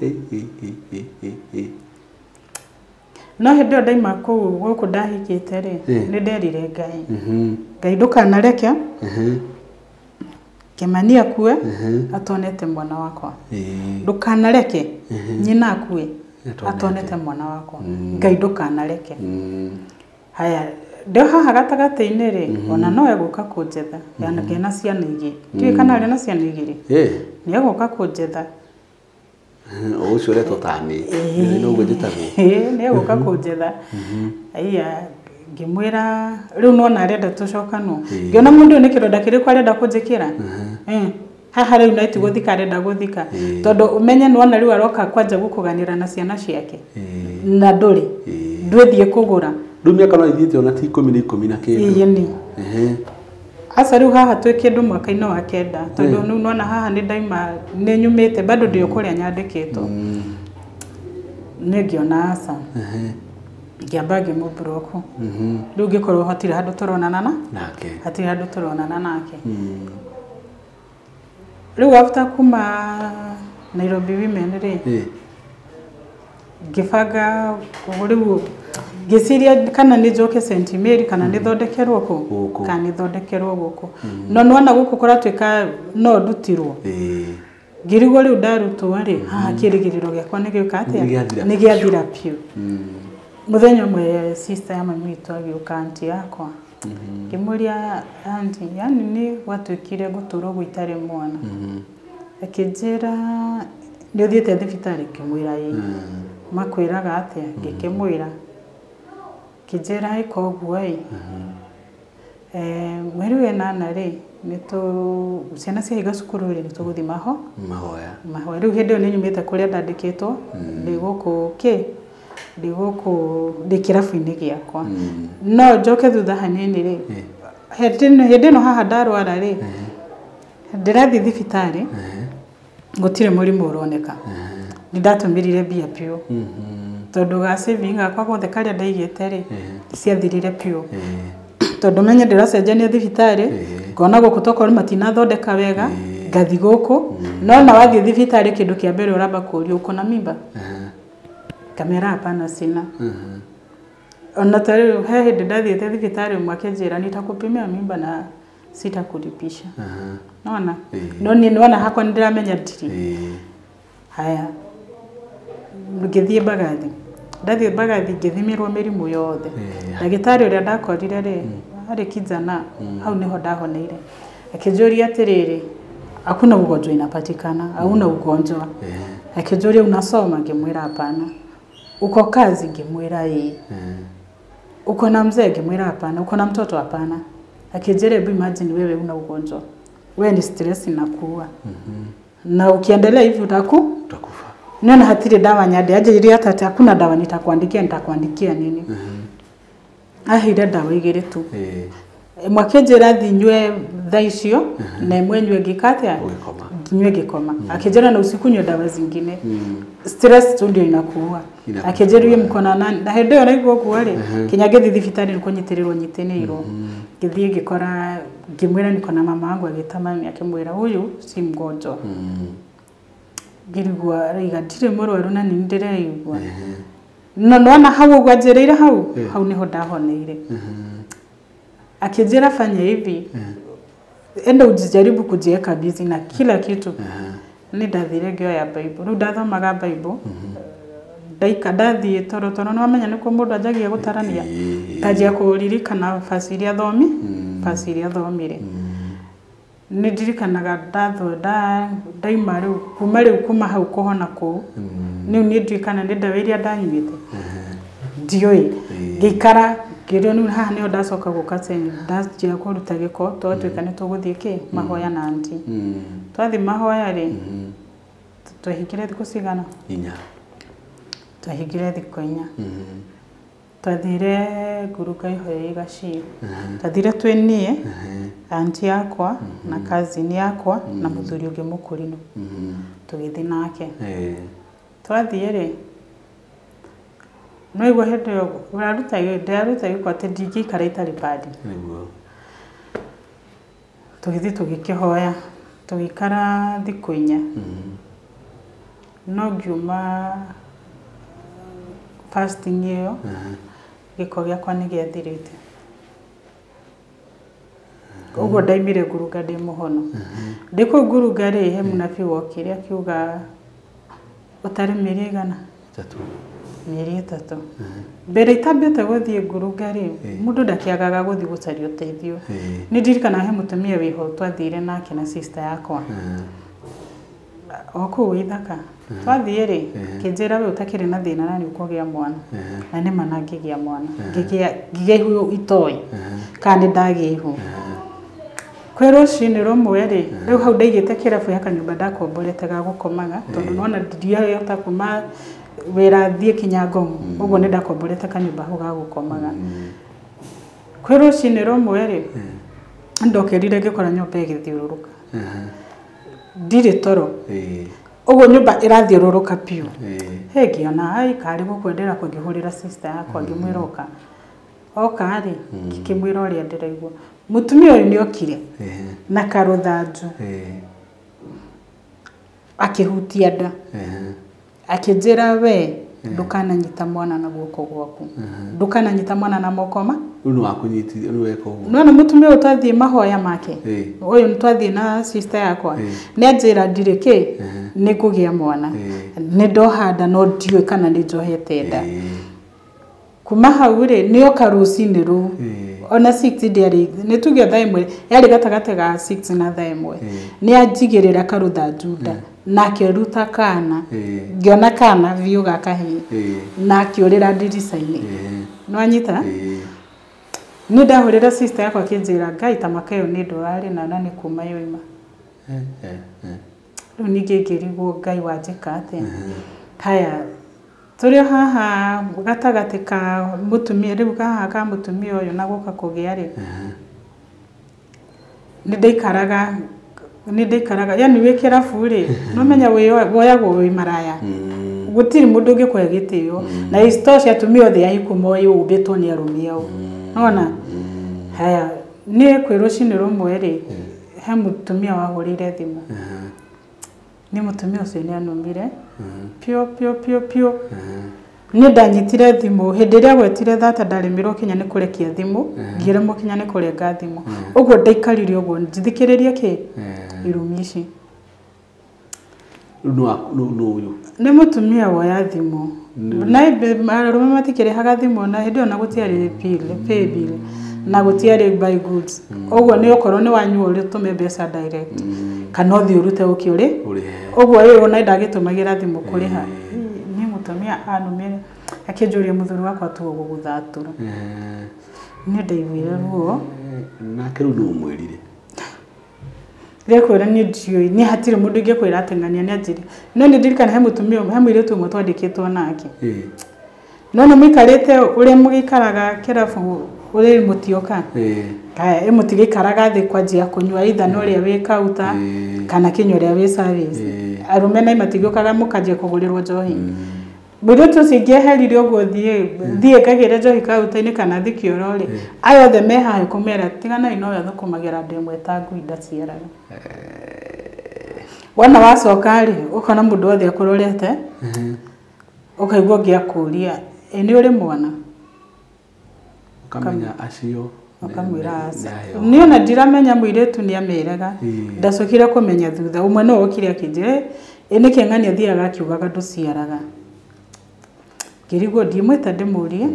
No hĩndĩ ĩyo ndaima kũu gũkũ ndahikĩte rĩ, nĩ nderire Ngai. Ngai ndũkanareke Kĩmani akue atonete mwana wakwa. Ndũkanareke nyina akue atonete mwana wakwa. Ngai ndũkanareke. Haya, ndĩ haha gatagatĩ-inĩ rĩ, ona no egũka kũnjetha, ngĩna ciana igĩrĩ. Ndiũĩ kana arĩ na ciana igĩrĩ. Nĩ egũka kũnjetha. Ũcio ũretwo tani. Noguo njĩtagwo. Nĩ egũka kũnjetha. Aya, ngĩmwĩra rĩu nona arenda tũcokanwo. Ngĩona mũndũ ũyũ nĩ kĩronda kĩrĩkũ arenda kũnjĩkĩra. Haha rĩu na tigũthika arenda gũthika. Tondũ ũmenye nĩwona rĩu aroka kwanja gũkũganĩra na ciana ciake. Na ndũrĩ. Ndwĩthiĩ kũgũra. Rĩu mĩaka no ĩthiĩte ona ti 10 na 10 na kĩndũ. Ĩĩ nĩ. Aca rĩu haha twĩ kĩndũ mwaka-inĩ wa 9 tondũ rĩu nona haha nĩ ndaima nĩ nyumĩte bado ndĩ kũrĩa nyandĩkĩtwo. Nĩ ngĩona aca. Ngĩamba ngĩmũblock. Rĩu ngĩkorwo hatirĩ handũ tũronana na nake. Hatirĩ handũ tũronana nake. Rĩu after kuma Nairobi Women rĩ, ngĩbanga rĩu ngĩciria kana nĩ njoke St Mary kana nĩ thondekerwo kũ, kana nĩ thondekerwo gũkũ. No nĩwona gũkũ kũratuĩka no ndutirwo. Ngĩrigwo rĩu ndarutwo rĩ, haha kĩrĩgĩrĩro gĩakwa nĩ gĩũka atĩa? Nĩ gĩathira biũ. Mũthenya ũmwe sister ya mami witũ agĩũka auntie yakwa. Ngĩmũria auntie, yani nĩ gwatuĩkire ngũtũra ũguo itarĩ mwana. Akĩnjĩra nĩ ũthiĩte thibitarĩ? Ngĩmwĩra ĩĩ. Makwĩraga atĩa? Ngĩkĩmwĩra. Ngĩnjĩra ĩka ũguo ĩ. Mweri wa 8 rĩ, ciana ciahinga cukuru rĩ, nĩ tũgũthiĩ mahoya. Mahoya. Rĩu hĩndĩ ĩyo nĩ nyumĩte kũrĩa ndandĩkĩtwo, ndĩ gũkũ kĩ, ndĩ gũkũ ndĩ kĩrabu-inĩ gĩakwa. No njoke thutha hanini rĩ, hĩndĩ ĩno haha ndarwara rĩ, ndĩrathiĩ thibitarĩ, gũtirĩ mũrimũ ũroneka. Nĩ ndatũmĩrire mbia biũ. Tondũ ga saving gakwa gothe karĩa ndaigĩte rĩ, ciathirire biũ. Tondũ menye ndĩracenjania thibitarĩ, ngona gũkũ tokorwo matinathondeka wega, ngathi gũkũ. No na wathiĩ thibitarĩ kĩndũ kĩa mbere ũramba kũũrio uko na mimba? Kamera hapana sina. Ona ta rĩu he hĩndĩ ndathiĩte thibitarĩ ũmwe akĩnjĩra nitakupimia mimba na sitakulipisha. Nona? No niĩ nĩwona hakwa nĩndĩramenya ndirĩ. Haya, ngĩthiĩ Mbagathi. Ndathiĩ Mbagathi ngĩthimĩrwo mĩrimũ yothe. Ndagĩtarĩ ũrĩa ndakorire rĩ, arĩ kijana, hau nĩho ndahoneire. Akĩnjũria atĩrĩrĩ, hakuna ugonjwa inapatikana, hauna ugonjwa. Akĩnjũria unasoma? Ngĩmwĩra hapana. Uko kazi? Ngĩmwĩra ĩĩ. Uko na mzee? Ngĩmwĩra hapana. Uko na mtoto? Hapana. Akĩnjĩra hebu imagine wewe una ugonjwa. Wewe ni stress inakuua. Na ukiendelea hivi utakufa. Nena hatirĩ dawa nyande anjĩrire atĩ hakuna dawa nitakuandikia, nitakuandikia nini. Aheire dawa igĩrĩ tu. Ĩmwe akĩnjĩra thiĩ nyue thaa icio na ĩmwe nyue ngĩka atĩa? Nyue ngĩkoma. Akĩnjĩra na usikunywe dawa zingine. Stress tu ndio inakuua. Akĩnjĩra uye mkona nani? Na hĩndĩ ĩyo naigua ũguo rĩ, kinya ngĩthiĩ thibitarĩ nĩ kũnyitĩrĩrwo nyitĩrĩirwo. Ngĩthiĩ ngĩkora ngĩmwĩra niko na mama wangu, agĩta mami akĩmwĩra huyu si mgonjwa. Ngĩrigwo araiga ndirĩ mũrwaru na nĩ ndĩreigua. No nona hau ũguo anjĩrĩire hau hau niho ndahoneire. Akĩnjĩra fanya hivi, enda ujijaribu kujiweka busy na kila kitu. Ni ndathire ngĩoya Bible, rĩu ndathomaga Bible ndaika ndathiĩ toro toro nĩ wamenya nĩkuo mũndũ anjagia gũtarania nganjia kũririkana basi iria thomi basi iria thomire. Nĩ ndirikanaga ndaima rĩu kuma rĩu kuma hau kũhona kũu rĩu niĩ ndirikana nĩ ndawa iria ndanyuĩte ndiũĩ ngĩikara ngĩrĩo rĩu haha nĩho ndacoka gũka tene ndanjia kũruta gĩko twatuĩka nĩ tũgũthiĩ kĩ mahoya na anti. Twathiĩ mahoya rĩ twahingire thikũ cigana? Inya. Twahingire thikũ inya. Twathire nguruka ihoya igaci. Twathire twĩ niĩ anti yakwa na cousin yakwa na mũthuri ũngĩ mũkũrinũ. Tũgĩthiĩ nake. Twathiĩ rĩ no igua hĩndĩ ĩyo ũraruta ndĩraruta gĩko atĩ ndingĩikara itarĩ padi. Nĩguo. Tũgĩthiĩ tũgĩkĩhoya tũgĩikara thikũ inya. No ngiuma fasting ĩyo gĩko gĩakwa nĩ gĩathirĩte. Ũguo ndaimire ngurunga ndĩ mũhono. Ndĩ kũu ngurunga rĩ he mũnabii wokire akiuga ũtarĩ mĩeri ĩigana? Ĩtatũ. Mĩeri ĩtatũ. Mbere itambĩte gũthiĩ ngurunga rĩ mũndũ ndakĩagaga gũthiĩ gũcaria ũteithio. Nĩ ndirikanaga he mũtumia wĩho twathire nake na sister yakwa o kũu Ithaka. Twathiĩ rĩ kĩnjĩra we ũtakĩrĩ na thĩna na nĩ ũkũgĩa mwana. Na nĩ ma na ngĩgĩa mwana. Ngĩgĩa ihu itoĩ kana nĩ ndagĩa ihu. Kwĩ rũcinĩ rũmwe rĩ rĩu hau ndaigĩte kĩrabu ya kanyũmba ndakomborete ga gũkomaga tondũ nona ndiahota kuma wĩra thiĩ kinya Ngong ũguo nĩ ndakomborete kanyũmba hau ga gũkomaga. Kwĩ rũcinĩ rũmwe rĩ ndokĩrire ngĩkora nyũmba ĩgĩthiũrũrũka. Ndirĩ toro. Ũguo nyũmba ĩrathiũrũrũka biũ. He ngĩona ai karĩ gũkwendera kũngĩhũrĩra sister yakwa ngĩmwĩra oka. Oka rĩ ngĩkĩmwĩra ũrĩa ndĩraigua. Mũtumia ũyũ nĩ okire na karũthanju akĩhutia nda akĩnjĩra we ndũkananyita mwana na guoko gwaku, ndũkananyita mwana na moko ma. Rĩu nĩ wakũnyitithia rĩu weka ũguo. Nona mũtumia ũyũ twathiĩ mahoya make ũyũ nĩ twathiĩ na sister yakwa nĩ anjĩra ndirĩ kĩ nĩ ngũgĩa mwana nĩ ndoha nda no ndiũĩ kana nĩ njohete nda. Kuma hau rĩ nĩ oka rũcinĩ rũu ona 6 ndĩarĩ nĩ tuge thaa ĩmwe yarĩ gatagatĩ ga 6 na thaa ĩmwe nĩ anjigĩrĩra karũthanju nda na akĩruta kana ngĩona kana biũ ga kahĩĩ na akĩũrĩra ndirica-inĩ. Nĩwanyita? Nĩ ndahũrĩra sister yakwa akĩnjĩra Ngai ta maka ĩyo nĩ ndũrarĩ nayo na nĩ kuma yoima. Rĩu ningĩ ngĩrigwo Ngai wanjĩka atĩa. Haya tũrĩ o haha gatagatĩ ka mũtumia rĩu haha ka mũtumia ũyũ na gũka kũgĩa rĩ nĩ ndaikaraga yani wĩ kĩrabu rĩ nĩũmenya woyagwo wĩ maraya gũtirĩ mũndũ ũngĩkũhe gĩtĩo na isitoshe atumia othe ahiku moĩ ũmbĩtwo nĩ arũme ao. Nona haya niĩ kwĩ rũcinĩ rũmwe rĩ he mũtumia wahũrĩire thimũ. Nĩ mũtumia ũcio nĩ anumire pio pio pio pio. Nĩ ndanyitire thimũ hĩndĩ ĩrĩa gwetire thata ndaremirwo kinya nĩ kũrekia thimũ ngĩremwo kinya nĩ kũrenga thimũ. Ũguo ndaikarire ũguo njithikĩrĩrie kĩ irumi ici. Nũ ũyũ? Nĩ mũtumia woya thimũ na arũme matikĩrĩhaga thimũ na hĩndĩ ĩyo na gũtiarĩ pay bill na gũtiarĩ buy goods. Ũguo nĩ okorwo nĩ wanyua ũtũme mbeca direct kana ũthiĩ ũrute ũkĩ ũrĩ ũguo ĩyo ona ndagĩtũmagĩra thimũ kũrĩha. Nĩ mũtumia anumire akĩnjũria mũthuri wakwa tuo gũgũthatũra. Nĩ ndaiguire ruo. Nake rĩu nĩ ũmwĩrire? Ndĩkwĩra niĩ ndiũĩ niĩ hatirĩ mũndũ ingĩkwĩra atĩ ng'ania nĩ anjĩrire. No nĩ ndirikana he mũtumia he mũirĩtu ũmwe twandĩkĩtwo nake. No nĩ mũikarĩte ũrĩa mũgĩikaraga kĩrabu ũrĩ mũtioka. Haya mũtigĩikaraga thĩ kwanjia kũnyua either na ũrĩa wĩ kauta kana kinya ũrĩa wĩ service. Arũme na matigĩũkaga mũkanjia kũgũrĩrwo njohi. Mũirĩtu ũcio ingĩeherire ũguo thiĩ ngagĩre njohi kauta-inĩ kana thiĩ kĩoro rĩ aya othe me haha kũmera tiganai na ũyũ athũkũmagĩra andũ ĩmwe ta ngui ndaciaraga. Wona wacoka rĩ ũkona mũndũ wothe akũrorete ũkaigua ũngĩ akũria Ĩ nĩ ũrĩ mwana Ukamenya acio akamwĩra aca niĩ ona ndiramenya mũirĩtu nĩ ameraga ndacokire kũmenya thutha ũmwe no okire akĩnjĩra ĩ nĩkĩ ng'ani athiaga akiugaga ndũciaraga ngĩrigwo ndimwĩta ndĩmũrie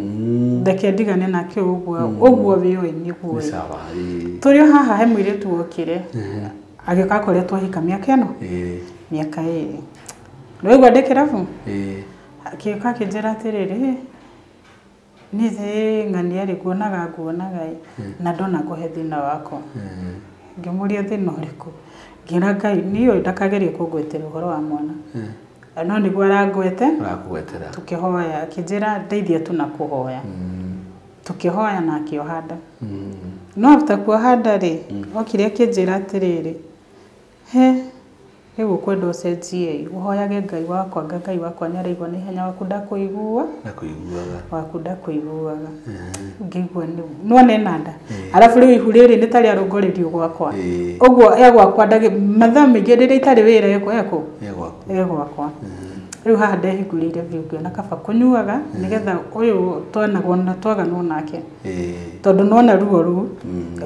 ndeke ndigane nake ũguo ũguo wĩoĩ nĩguo tũrĩ o haha he mũirĩtu wokire agĩũka akoretwo ahika mĩaka ĩno mĩaka ĩrĩ nĩwaigua ndĩ kĩrabu akĩũka akĩnjĩra atĩrĩrĩ niĩ ng'ania rĩ nguonaga nguonaga na ndona ngũhe thĩna wakwa ngĩmũria thĩna ũrĩkũ ngĩra Ngai niĩ ndakagerie kũngwetera ũhoro wa mwana no nĩguo arangwete arakũgwetera tukĩhoya akĩnjĩra ndeithia tu na kũhoya tukĩhoya na akĩoha nda no after kuoha nda rĩ okire akĩnjĩra atĩrĩrĩ he rĩu ũkwenda ũcenjie ũhoyage Ngai wakwa nga Ngai wakwa nĩ araigua na ihenya waku ndakũigua waku ndakũiguaga ngĩigua nĩwona ena nda arabu rĩu ihu rĩrĩ nĩ ta rĩarũngũrĩrio gwakwa ũguo e gwakwa mathaa maingĩ rĩrĩa itarĩ wĩra ekũ e gwakwa rĩu haha ndehingũrĩire biũ ngĩona kaba kũnyuaga nĩgetha ũyũ twaganwo nake tondũ nĩwona ruo rũu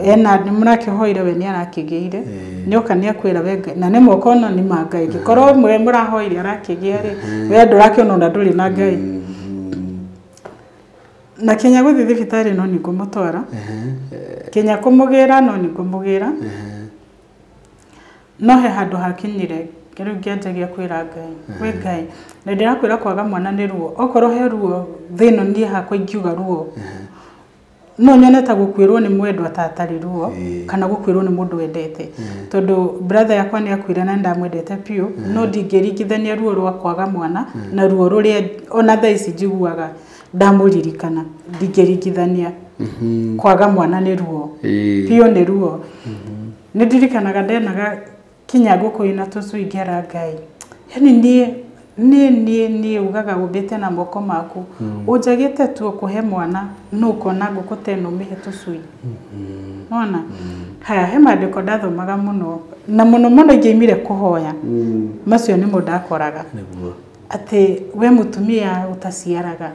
ena nĩmũrakĩhoire we nĩarakĩgĩire nĩoka nĩakwĩra we Ngai na nĩma ũkona nĩ ma Ngai ngĩkorwo mwe mũrahoire arakĩgĩa rĩ we ndũrakĩona ona ndũrĩ na Ngai na kinya gũthiĩ thibitarĩ no nĩngũmũtwara kinya kũmũgĩra no nĩngũmũgĩra no he handũ hakinyire rĩu ngĩanjagia kwĩra Ngai we Ngai na ndĩrakwĩra kwaga mwana nĩ ruo okorwo he ruo thĩno niĩ hakwa ingiuga ruo no nyone ta gũkuĩrwo nĩ mwendwa ta atarĩ ruo kana gũkuĩrwo nĩ mũndũ wendete tondũ brother yakwa nĩ akuire na ndamwendete biũ no ndingĩringithania ruo rwa kwaga mwana na ruo rũrĩa ona thaa ici njiguaga ndamũririkana ndingĩringithania kwaga mwana nĩ ruo biũ nĩ ruo nĩ ndirikanaga ndenaga kinya ngũkũ ĩna tũcui ngera Ngai yani niĩ niĩ ugaga ũmbĩte na moko maku ũnjagĩte tu ũkũhe mwana no ũkona ngũkũ ta ĩno ũmĩhe tũcui nona haya he maandĩko ndathomaga mũno na mũno mũno ingĩaimire kũhoya macio nĩmo ndakoraga atĩ we mũtumia ũtaciaraga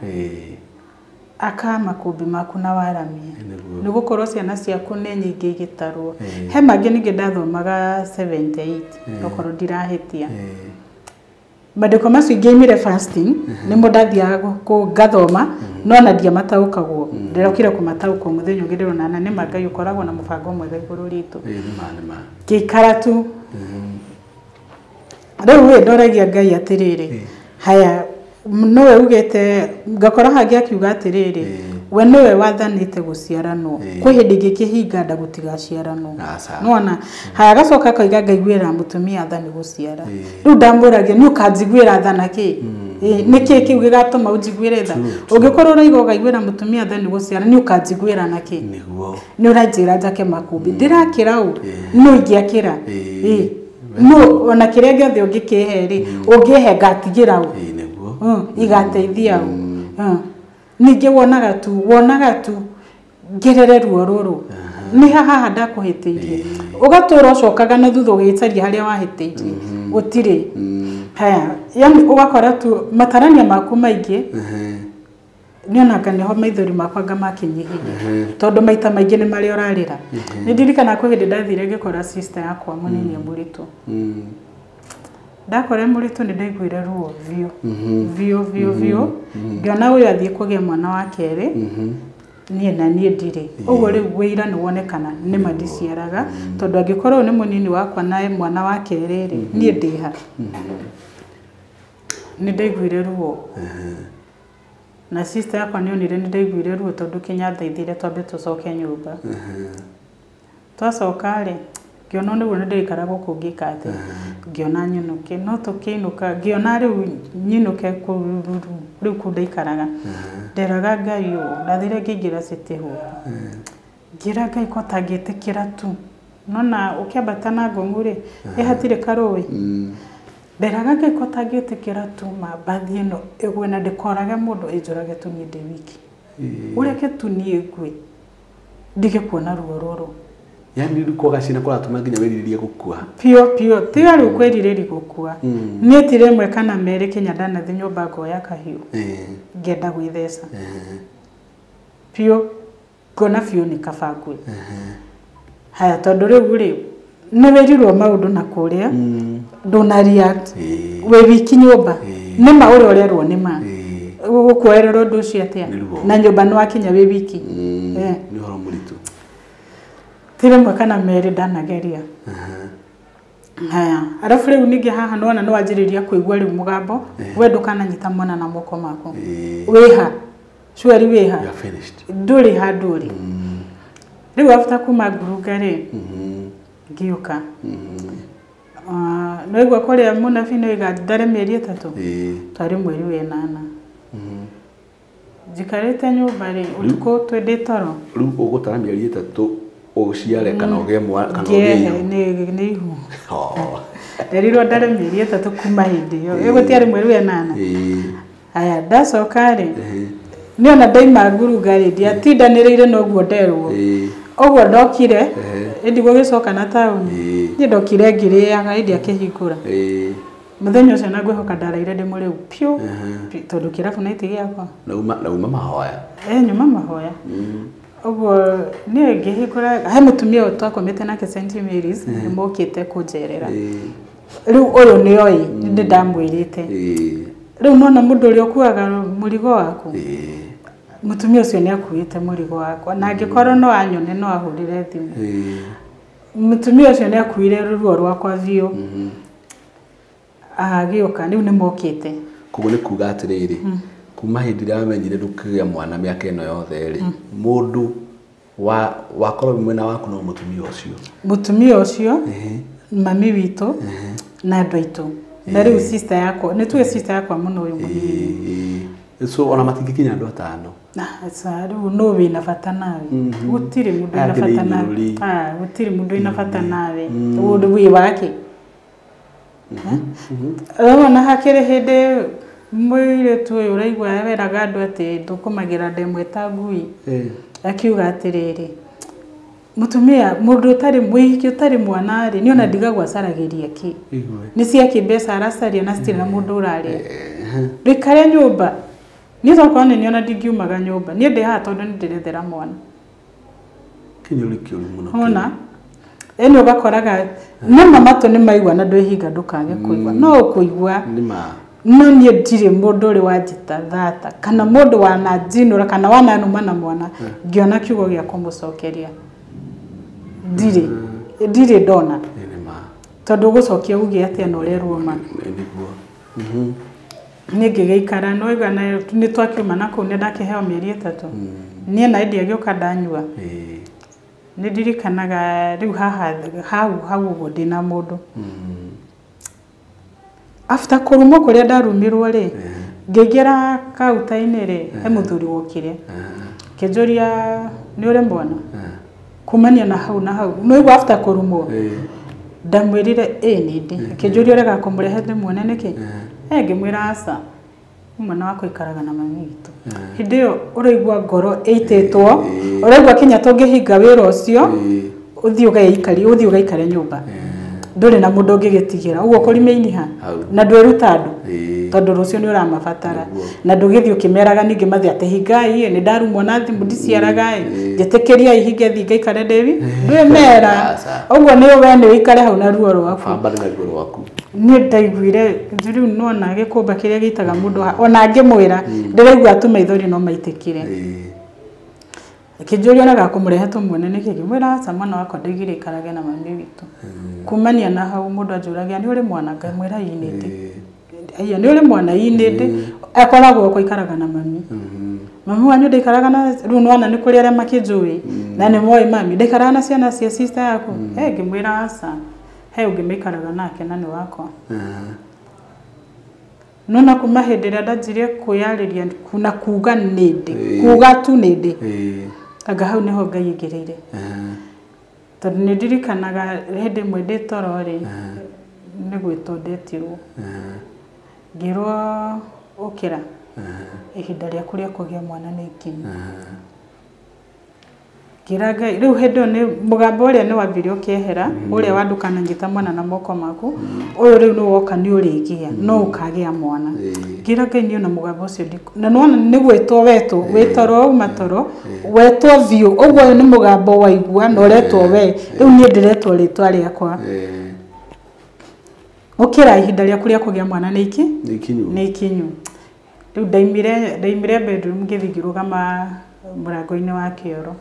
aka makũmbĩ maku na waramie nĩ gũkorwo ciana ciaku nĩ nyingĩ igĩtarwo he mangĩ ningĩ ndathomaga 78 okorwo ndirahĩtia maandĩko macio ingĩaimire fasting nĩmo ndathiaga ngathoma no ona ndiamataũkagwo ndĩrokire kũmataũkwo mũthenya ũngĩ ndĩrona na nĩma Ngai ũkoragwo na mũbango mwega igũrũ ritũ ngĩikara tu rĩu ĩ ndoragia Ngai atĩrĩrĩ haya nowe ugĩte ngakora hangĩ akiuga atĩrĩrĩ we nowe wathanĩte gũciaranwo kwĩ hĩndĩ ĩngĩ kĩhinga nda gũtigaciaranwo nĩwona haya agacoka akoiga ngaiguĩra mũtumia tha nĩ gũciara rĩu ndamũragia nĩ ũkanjiguĩra tha na kĩ nĩkĩ kĩu gĩgatũma ũnjiguĩre tha ũngĩkorwo ũraiga ũkaiguĩra mũtumia tha nĩ gũciara nĩ ũkanjiguĩra na kĩ nĩ ũranjĩra njake makũmbĩ ndĩrakĩra ũ no ingĩakĩra no ona kĩrĩa gĩothe ũngĩkĩhe rĩ ũngĩhe ngatigĩra ũ igateithia ũ ningĩ wonaga tu ngerere ruo rũrũ nĩ haha ndakũhĩtĩirie ũgatũra ũcokaga na thutha ũgĩcaria harĩa wahĩtĩirie gũtirĩ haya yani ũgakora tu matarania maku maingĩ nĩonaga nĩho maithori makwa ngamakĩnyihĩria tondũ maita maingĩ nĩ marĩa ũrarĩra nĩ ndirikanaga kwĩ hĩndĩ ndathire ngĩkora sister yakwa mũnini e mũritũ ndakora mũritũ nĩ ndaiguire ruo biũ biũ biũ biũ ngĩona ũyũ athiĩ kũgĩa mwana wa kerĩ niĩ na niĩ ndirĩ ũguo rĩu wĩira nĩ wonekana nĩma ndiciaraga tondũ angĩkorwo ũyũ nĩ mũnini wakwa na mwana wa kerĩ rĩ niĩ ndĩha nĩ ndaiguire ruo na sister yakwa nĩonire nĩ ndaiguire ruo tondũ kinya thaithire twambe tũcoke nyũmba twacoka rĩ ngĩona nĩguo nĩ ndĩraikara gũkũ ngĩka atĩ ngĩona nyinũke no tũkĩinũka ngĩona rĩu nyinũke rĩu kũu ndaikaraga nderaga Ngai ũũ ndathire ngĩingĩra City Hall ngĩra Ngai ko tangĩtĩkĩra tu nona ũkĩambata na ngong'u rĩ ĩ hatirĩ karũĩ nderaga Ngai ko tangĩtĩkĩra tu mbathi ĩno ĩgwe na ndĩkorage mũndũ ĩnjũrage tu niĩ ndĩ wiki ũreke tu niĩ ngue ndige kuona ruo rũrũ Yani rĩu kwaga ciana kũratũma nginya wĩrirĩrie gũkua. Pio pio tiga rĩu kwĩrirĩria gũkua. Niĩ ti rĩmwe kana merĩ kinya ndanathiĩ nyũmba ngoya kahiũ ngĩenda gwĩtheca pio ngona biũ nĩ kaba ngue. Haya tondũ rĩu rĩ nĩ wĩrirwo maũndũ na kũrĩa ndũna react wĩ wiki nyũmba nĩ ma ũrĩa ũrerwo nĩ ma gũkuoerera ũndũ ũcio atĩa na nyũmba nĩ wakinya wĩ wiki. Nĩ ũhoro mũritũ. Ti rĩmwe kana merĩ ndanageria. Haya arabu rĩu ningĩ haha nĩwona nĩ wanjĩrĩria kũigua rĩu mũgambo we ndũkananyita mwana na moko maku wĩha cweri wĩha ndũrĩ handũ ũrĩ. Rĩu after kuma ngurunga rĩ ngĩũka nĩwaigua kũrĩa mũnabii nĩoiga ndare mĩeri 3 twarĩ mweri wa 8 njikarĩte nyũmba rĩ ũtukũ twĩ ndĩ toro. Rĩu ũgũtara mĩeri 3 ũciare kana ũgĩe mwana kana ũgĩe ihu? Nĩ ihu. Nderirwo ndare mĩeri 3 kuma hĩndĩ ĩyo ĩgũtiarĩ mweri wa 8. Haya ndacoka rĩ nĩ ona ndaima ngurunga rĩ ndiatindanĩrĩire noguo nderwo ũguo ndokire ĩndi gũgĩcoka na taũni niĩ ndokire ngĩrĩaga ĩndĩ akĩhingũra mũthenya ũcio na ngwĩhoka ndaraire ndĩ mũrĩu piũ tondũ kĩrabu na itĩ gĩakwa na uma mahoya. Nyuma mahoya ũguo niĩ ngĩhingũra he mũtumia ũyũ twakomete nake St Mary's nĩ mokĩte kũnjerera. Rĩu ũyũ nĩoĩ nĩ ndamwĩrĩte. Rĩu nona mũndũ ũrĩa ũkuaga mũrigo waku mũtumia ũcio nĩ akuĩte mũrigo wakwa na angĩkorwo no anyone no ahũrĩre thimũ. Mũtumia ũcio nĩ akuire ruo rwakwa biũ agĩũka rĩu nĩ mokĩte. Koguo nĩ kuga atĩrĩrĩ kuma hĩndĩ ĩrĩa wamenyire ndũkĩgĩa mwana mĩaka ĩno yothe rĩ mũndũ wakorwo mwena waku no mũtumia ũcio. Mũtumia ũcio mami witũ na andũ aitũ na rĩu sister yakwa nĩ tuge sister yakwa mũno ũyũ mũnini. So ona matingĩkinya andũ 5. Aca rĩu no wĩna bata nawe gũtirĩ mũndũ wĩna bata nawe. Gũtirĩ mũndũ wĩna bata nawe ũndũ wĩ wake. Ona hakĩrĩ hĩndĩ mũirĩtu ũyũ ũraigua weraga andũ atĩ thũkũmagĩra ndemwe ta ngui akiuga atĩrĩrĩ mũtumia mũndũ ũtarĩ mũhiki ũtarĩ mwana rĩ nĩ ona ndigagwo acaragĩria kĩ nĩ ciake mbeca aracaria na citirĩ na mũndũ ũrarĩa ndũikare nyũmba. Niĩ tokorwo nĩ ona ndingiumaga nyũmba niĩ ndĩ haha tondũ nĩ ndĩrethera mwana. Kĩnyũri kĩũru mũno. Ona ĩni ũgakoraga nĩma matũ nĩ maigua na ndwĩhinga ndũkage kũigua no ũkũigua. No niĩ ndirĩ mũndũ ũrĩ wanjĩta thata kana mũndũ wananjinũra kana wananuma na mwana ngĩona kiugo gĩa kũmũcokeria ndirĩ ndona tondũ ũgũcokia uge atĩa na ũrerwo ma. Niĩ ngĩgĩikara no igana nĩ twakiuma na kũu nĩ ndakĩheo mĩeri 3 niĩ na ĩndĩ agĩũka ndanyua. Nĩ ndirikanaga rĩu haha hau hau ũguo ndĩna mũndũ. After kũrumwo kũrĩa ndarumirwo rĩ ngĩingĩra kaunta-inĩ rĩ he mũthuri wokire akĩnjũria nĩ ũrĩ mwana kumania na hau na hau nĩwaigua after kũrumwo ndamwĩrire ĩ nĩ ndĩ akĩnjũria ũrega kũmũrehe ndĩmuone nĩkĩ ngĩmwĩra aca mwana wakwa aikaraga na mami witũ. Hĩndĩ ĩyo ũraigua ngoro ĩitĩtwo ũraigua kinya tũngĩhinga wĩra ũcio ũthiĩ ũgaikare ũthiĩ ũgaikare nyũmba ndũrĩ na mũndũ ũngĩgĩtigĩra ũguo kũrĩmĩini ha na ndwĩruta andũ tondũ rũciũ nĩ ũramabatara na ndũgĩthiĩ ũkĩmeraga ningĩ mathiĩ atĩ hingai nĩ ndarumwo na thimũ ndiciaraga njĩtĩkĩriai hinge thiĩ ngaikare ndĩwi ndwĩmera ũguo nĩ we nĩ ũikare hau na ruo rwaku. Niĩ ndaiguire rĩu nona gĩkũmba kĩrĩa gĩitaga mũndũ ona ngĩmwĩra ndĩraigua tu maithori no maitĩkire. Akĩnjũria onaga kũmũrehe tũmuone nĩkĩ ngĩmwĩra aca mwana wakwa ndaigire aikarage na mami witũ. Kumania na hau mũndũ anjũragia nĩ ũrĩ mwana ngamwĩra ĩĩ nĩ ndĩ. Aya nĩ ũrĩ mwana ĩĩ nĩ ndĩ akoragwo gũkũ aikaraga na mami. Mami wanyu ndaikaraga na rĩu nĩwona nĩ kũrĩ arĩa makĩnjũĩ na nĩ moĩ mami ndaikaraga na ciana cia sister yaku. Ngĩmwĩra aca he ũngĩ maikaraga nake na nĩ wakwa. Nona kuma hĩndĩ ĩrĩa ndanjirie kwĩyarĩria na kuga nĩ ndĩ kuga tu nĩ ndĩ anga hau nĩho Ngai aingĩrĩire. Tondũ nĩ ndirikanaga hĩndĩ ĩmwe ndĩ toro rĩ nĩ gwĩtwo ndetirwo ngĩrwo ũkĩra ihinda rĩaku rĩa kũgĩa mwana nĩ ikinyu. Ngira Ngai riu hindi ĩyo nĩ mũgambo ũrĩa nĩ wambire ũkĩehera ũrĩa wa ndũkananyita mwana na moko maku ũyũ rĩu nĩ woka nĩ ũrĩgĩa no ũkagĩa mwana. Ngira Ngai niĩ ona mũgambo ũcio na nĩwona nĩ gwĩtwo wetwo wĩtoro uma toro wetwo biũ ũguo ũyũ nĩ mũgambo waigua na ũretwo we rĩu niĩ ndĩretwo rĩtwa rĩakwa. Ũkĩra ihinda rĩaku rĩa kũgĩa mwana nĩ iki nĩ ikinyu. Rĩu ndaimire bedroom ngĩthiĩ ngĩrũgama mũrango-inĩ wa kĩoro.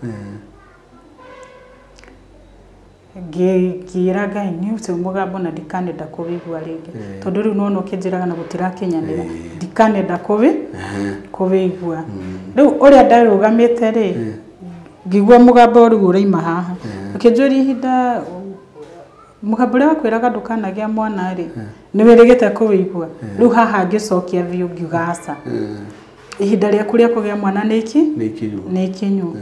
Ngĩra Ngai nĩ ũcio mũgambo na ndikanenda kũwĩigua rĩngĩ tondũ rĩu nĩwona ũkĩnjĩraga na gũtirakinyanĩra ndikanenda kũwĩigua. Rĩu ũrĩa ndarũgamĩte rĩ ngĩigua mũgambo rĩu ũraima haha ũkĩnjũria ihinda mũgambo ũrĩa wakwĩraga ndũkanagĩa mwana rĩ nĩ wĩrĩgĩte kũwĩigua. Rĩu haha ngĩcokia biũ ngiuga aca ihinda rĩaku rĩa kũgĩa mwana nĩ iki nĩ ikinyu.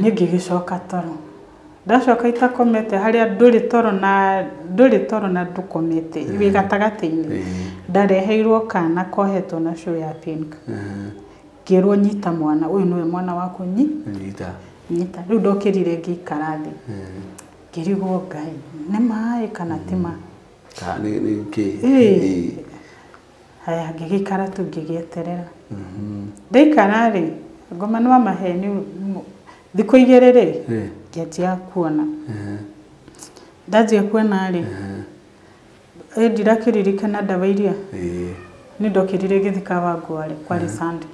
Niĩ ngĩgĩcoka toro ndacoka itakomete harĩa ndũrĩ toro na ndũkomete wĩ gatagatĩ-inĩ ndareheirwo kana kohetwo na show ya pink ngĩrwo nyita mwana ũyũ nĩwe mwana waku nyita. Rĩu ndokĩrire ngĩikara thĩ ngĩrigwo Ngai nĩ maĩ kana ti ma haya ngĩgĩikara tu ngĩgĩeterera. Ndaikara rĩ ngoma nĩ wa maheni thikũ igĩrĩ rĩ ngĩanjia kuona. Ndanjia kuona rĩ ndirakĩririkana ndawa iria nĩ ndokĩrire ngĩthiĩ Kawangware kwarĩ Sunday.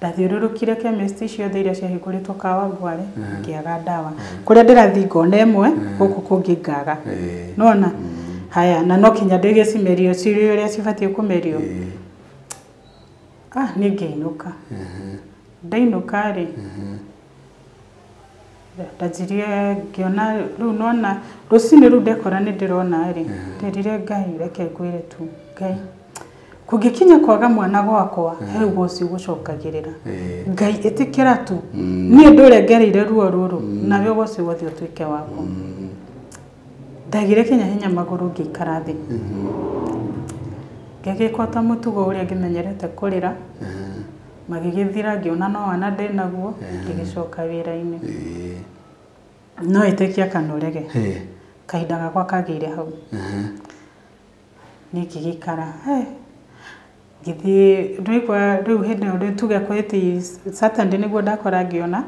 Ndathiũrũrũkire chemist ciothe iria ciahingũrĩtwo Kawangware ngĩaga ndawa kũrĩa ndĩrathiĩ ngona ĩmwe gũkũ kũngĩ ngaga nona haya na no kinya ndĩgĩcimerio cirĩ ũrĩa cibatiĩ kũmerio. Niĩ ngĩinũka. Ndainũka rĩ ndanjirie ngĩona rĩu nona rũcinĩ rĩu ndekora nĩ ndĩrona rĩ ndĩrire Ngai reke ngwĩre tu Ngai kũngĩkinya kwaga mwana gwakwa he ũguo ũcio ũgũcokagĩrĩra Ngai ĩtĩkĩra tu niĩ ndũrengereire ruo rũrũ nawe ũguo ũcio wothe ũtuĩke wakwa. Ndagire kinya hinya magũrũ ngĩikara thĩ ngĩgĩkwo ta mũtugo ũrĩa ngĩmenyerete kũrĩra magĩgĩthira ngĩona no wana ndĩnaguo ngĩgĩcoka wĩra-inĩ. No ĩtĩkia kana ũrege kahinda gakwa kagĩire hau niĩ ngĩgĩikara ngĩthiĩ ndũigua rĩu hĩndĩ ĩyo rĩu tuge kwĩti Saturday nĩguo ndakora ngĩona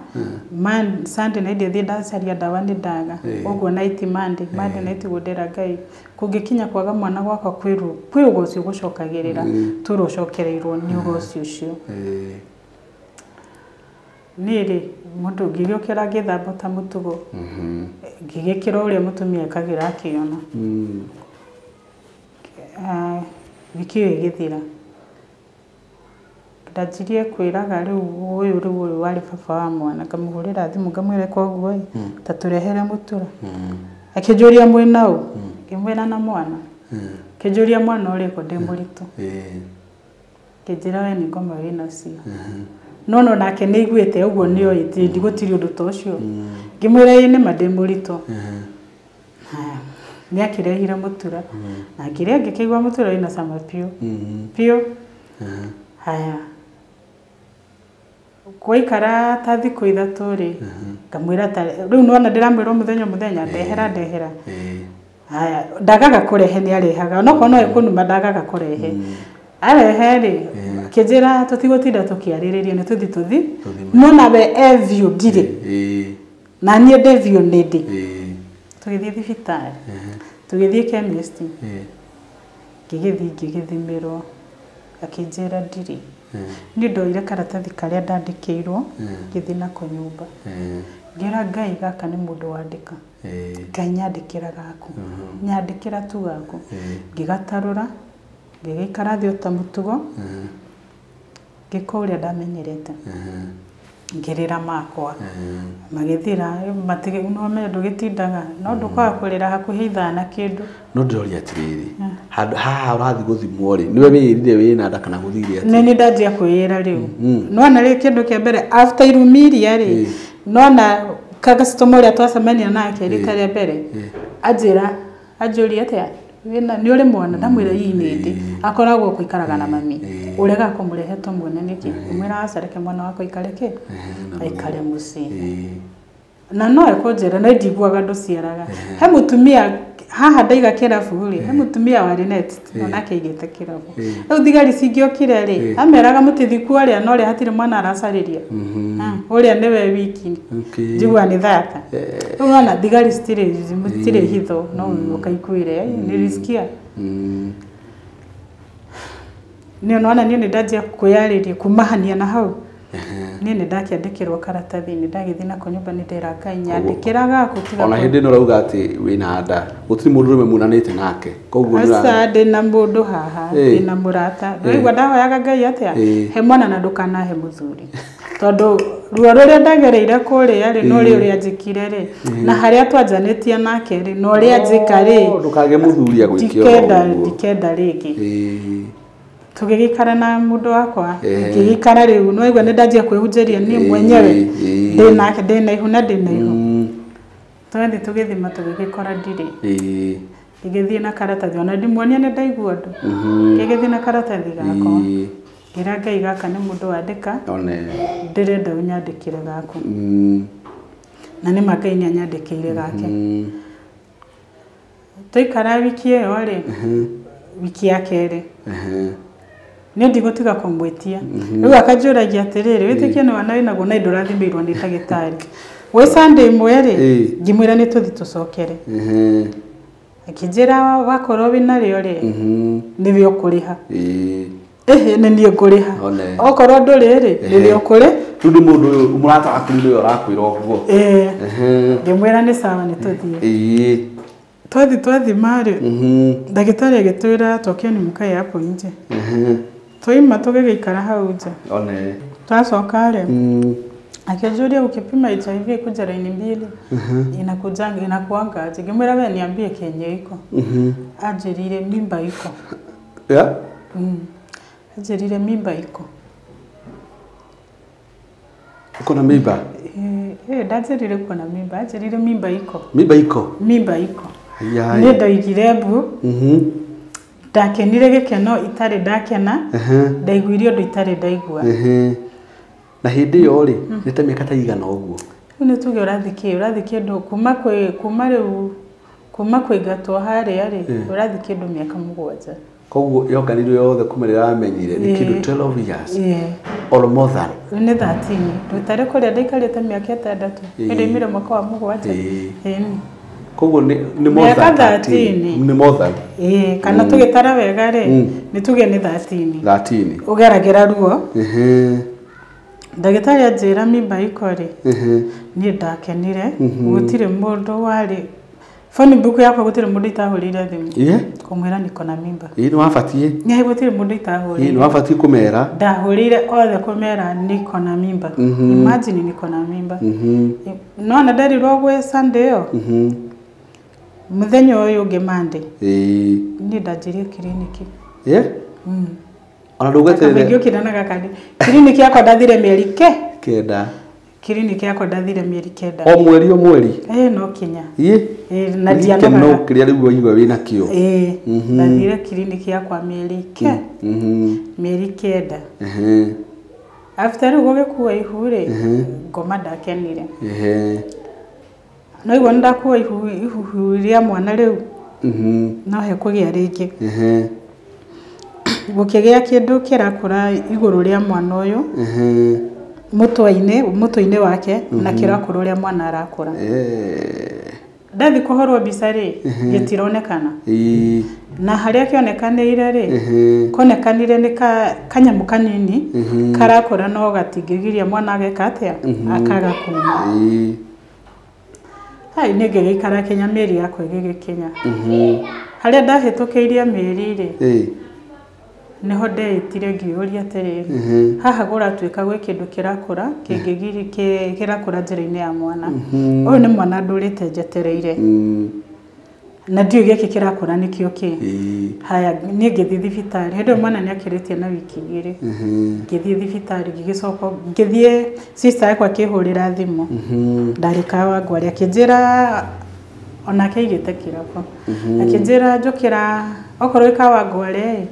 Sunday night ndĩthiĩ ndacaria ndawa nĩ ndaga ũguo night Monday Monday night guo ndĩra Ngai kũngĩkinya kwaga mwana gwakwa kwĩ ũgoci ũgũcokagĩrĩra tũrũcokereirwo nĩ ũgoci ũcio. Niĩ rĩ mũndũ ngĩgĩũkĩra ngĩthamba ta mũtugo ngĩgĩkĩra ũrĩa mũtumia ekagĩra akĩona wiki ĩyo ĩgĩthira ndanjirie kwĩraga rĩu ũyũ rĩu ũyũ warĩ baba wa mwana ngamũhũrĩra thimũ ngamwĩra koguo ĩ ta tũrehere mũtura. Akĩnjũria mwĩna ũ ngĩmwĩra na mwana akĩnjũria mwana ũrĩkũ ndĩ mũritũ ngĩnjĩra we nĩ ngoma wĩnacio no no nake nĩ aiguĩte ũguo nĩoĩ ndigũtirĩ ũndũ ta ũcio ngĩmwĩra ĩ nĩma ndĩ mũritũ. Nĩ akĩrehire mũtura na ngĩrĩa ngĩkĩigua mũtura wĩna cama biũ biũ. Haya gwaikara ta thikũ ithatũ rĩ ngamwĩra ta rĩu nĩwona ndĩramwĩra mũthenya mũthenya ndehera haya ndagaga kũrehe nĩ arehaga onokorwo no ekũnuma ndagaga kũrehe arehe rĩ akĩnjĩra tũtigũtinda tũkĩarĩrĩria nĩ tũthi tũthi no nawe e biũ ndirĩ na niĩ ndĩ biũ nĩ ndĩ. Tũgĩthiĩ thibitarĩ tũgĩthiĩ chemist ngĩgĩthiĩ ngĩgĩthimĩrwo akĩnjĩra ndirĩ. Niĩ ndoire karatathi karĩa ndandĩkĩirwo ngĩthiĩ nako nyũmba ngĩra Ngai gaka nĩ mũndũ wandĩka Ngai nyandĩkĩra gaku nyandĩkĩra tu gaku ngĩgatarũra ngĩgĩikara thĩ o ta mũtugo ngĩka ũrĩa ndamenyerete ngĩrĩra makwa magĩthira nĩwamenya ndũgĩtindaga no ndũkwaga kũrĩra hakuhĩ ithaa na kĩndũ. No ndĩroria atĩrĩrĩ handũ haha ũrathiĩ gũthimwo rĩ nĩwe wĩĩrire wĩna nda kana gũthire atĩa? Nĩ ndanjia kwĩĩra rĩu nĩwona rĩ kĩndũ kĩa mbere after irumi iria rĩ nĩwona customer ũrĩa twacemania nake rita rĩa mbere anjĩra anjũria atĩa Wĩna nĩ ũrĩ mwana ndamwĩra ii nĩ ndĩ akoragwo kũikaraga na mami ũrega kũmũrehe tũmuone nĩkĩ ũmwĩra aca reke mwana wakwa aikare kĩ aikare mũciĩ na no ekũnjĩra no ndiguaga ndũciaraga he mũtumia haha ndaiga kĩrabu rĩ he mũtumia warĩ next onake aigĩte kĩrabu rĩu thigari cingĩokire rĩ ameraga mũtithi kuo ũrĩa na ũrĩa hatirĩ mwana aracarĩria ũrĩa nĩwe wiki njigua nĩ thata rĩu wona thigari citirĩ hitho no ũkaikuĩre nĩrisikia nĩ nona niĩ nĩ ndanjia kwĩyarĩria kumahania na hau niĩ nĩ ndakĩandĩkĩrwo karatathi nĩ ndagĩthiĩ nako nyũmba nĩ ndera Ngai nyandĩkĩra gaku tiga ona hĩndĩ ĩno ũrauga atĩ wĩna nda gũtirĩ mũndũ ũrũme munanĩte nake koguo aca ndĩna mũndũ haha ndĩna mũrata ndĩraigua ndahoyaga Ngai atĩa he mwana na ndũkanahe mũthuri tondũ ruo rũrĩa ndagereire kũrĩa rĩ no rĩ ũrĩa njĩkire rĩ na harĩa twanjanĩtie nake rĩ na ũrĩa njĩka rĩ ndũkage mũthuri agwĩke ũguo ndikenda rĩngĩ tũgĩgĩikara na mũndũ wakwa ngĩgĩikara rĩu no igua nĩ ndanjia kwĩhunjĩria niĩ mwenyewe ndĩ nake ndĩ na ihu na ndĩ na ihu twathiĩ tũgĩthima tũgĩgĩkora ndirĩ ngĩgĩthiĩ na karatathi ona ndimuonia nĩ ndaigua ũndũ ngĩgĩthiĩ na karatathi gakwa ngĩra Ngai gaka nĩ mũndũ wandĩka ndĩrenda ũnyandĩkĩre gaku na nĩ ma Ngai nĩ anyandĩkĩire gake twaikara wiki ĩyo rĩ wiki ya kerĩ nĩ ndigũtiga kũmwĩtia rĩu akanjũragia atĩrĩrĩ wĩtĩkio nĩ wana wĩnaguo na ndũrathimĩirwo nĩ ndagĩtarĩ gwĩ Sunday ĩmwe rĩ ngĩmwĩra nĩ tũthiĩ tũcokere akĩnjĩra wakorwo wĩnarĩo rĩ nĩwe ũkũrĩha ĩhĩ nĩ niĩ ngũrĩha okorwo ndũrĩ rĩ nĩwe ũkũrĩ rĩu nĩ mũndũ ũyũ mũrata waku nĩwe ũrakwĩra ũguo ngĩmwĩra nĩ sawa nĩ tũthiĩ twathi twathima rĩ ndagĩtarĩ agĩtwĩra tokeni mũkae hapo nje twaima tũgĩgĩikara hau nja twacoka rĩ akĩnjũria ukipima HIV kuja laini mbili inakujanga inakuanga aje ngĩmwĩra we niambie kenye iko anjĩrire mimba iko anjĩrire mimba iko uko na mimba ndanjĩrire uko na mimba anjĩrire mimba iko mimba iko mimba iko nĩ ndoigire mbu ndakenire gĩkeno itarĩ ndakena ndaiguire ũndũ itarĩ ndaigua na hĩndĩ ĩyo rĩ nĩ ta mĩaka ta igana ũguo rĩu nĩ tuge ũrathiĩ kĩ ũrathiĩ kĩndũ kuma rĩu kuma kũingatwo harĩa rĩ ũrathiĩ kĩndũ mĩaka 7 koguo yonganirwo yothe kuma rĩrĩa wamenyire nĩ kĩndũ 12 years or more than rĩu nĩ 13 ndũtarĩ kũrĩa ndaikarĩte mĩaka 6 hĩndĩ imire mwaka wa 7 koguo nĩ more than 13 nĩ more than kana tũgĩtara wega rĩ nĩ tuge nĩ 13 ũgeragĩra ruo ndagĩtarĩ anjĩra mimba iko rĩ niĩ ndakenire gũtirĩ mũndũ warĩ phone book yakwa gũtirĩ mũndũ itahũrĩire thimũ kũmwĩra niko na mimba nĩ wabatiĩ nĩ gũtirĩ mũndũ itahũrĩire nĩ wabatiĩ kũmera ndahũrĩire othe kũmera niko na mimba imagine niko na mimba no na nderirwo gwĩ Sunday ĩyo mũthenya ũyũ ũngĩ Monday niĩ ndanjirie kiriniki ona ndũgweterere ngĩũkĩra na gakandi kiriniki yakwa ndathire mĩeri 9 kiriniki yakwa ndathire mĩeri 9 o mweri o mweri no kinya na ndianogaga kĩrĩa rĩu waigua wĩna kĩo ndathire kiriniki yakwa mĩeri mĩeri 9 after rĩu gũgĩkua ihu rĩ ngoma ndakenire no igua nĩndakua ihu rĩa mwana rĩu no hekũgĩa rĩngĩ gũkĩgĩa kĩndũ kĩrakũra igũrũ rĩa mwana ũyũ mũtwe-inĩ wake na kĩrakũra ũrĩa mwana arakũra ndathi kũhorwo mbica rĩ gĩtironekana na harĩa kĩonekanĩire rĩ konekanire nĩ kanyamũ kanini karakũra no gatingĩgiria mwana ageka atĩa akaga kuma hai nĩ ngĩgĩikara Kenya mĩeri yakwa ĩgĩgĩkinya harĩa ndahĩtũkĩirie mĩeri rĩ niho ndeitire ngĩũria atĩrĩrĩ haha kũratuĩka gwĩ kĩndũ kĩrakũra kĩngĩgiri kĩrakũra njĩra-inĩ ya mwana ũyũ nĩ mwana ndũrĩte njetereire na ndiũĩ gĩkĩ kĩrakũra nĩkĩo kĩ haya niĩ ngĩthiĩ thibitarĩ hĩndĩ ĩyo mwana nĩakĩrĩtie na wiki 2 ngĩthiĩ thibitarĩ ngĩgĩcoka ngĩthiĩ sister yakwa akĩhũrĩra thimũ ndarĩ Kawangware akĩnjĩra Onake aigĩte kĩrabu. Akĩnjĩra njũkĩra okorwo ĩkawa ngware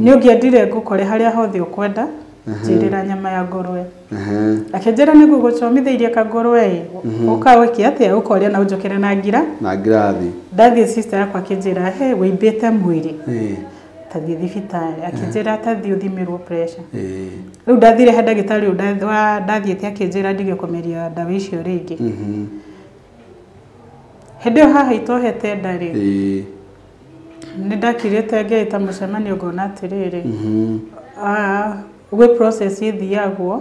nĩ ũngĩendire ngũkore harĩa hothe ũkwenda njĩrĩra nyama ya ngũrwe. Akĩnjĩra nĩ ngũgũcomithĩirie kangũrwe ũkawĩke atĩa ũkorĩa na ũnjũkĩre na ngira na ngirathi. Ndathiĩ sister yakwa akĩnjĩra he wĩimbĩte mwĩrĩ tathiĩ thibitarĩ. Akĩnjĩra tathiĩ ũthimĩrwo pressure. Rĩu ndathire he ndagĩtarĩ ũyũ ndathiĩte akĩnjĩra ndige kũmeria ndawa icio rĩngĩ. Hĩndĩ ĩyo haha itohete nda rĩ nĩ ndakirĩte ngĩĩta mũcemanio ngona atĩrĩrĩ gwĩ process ĩthiagwo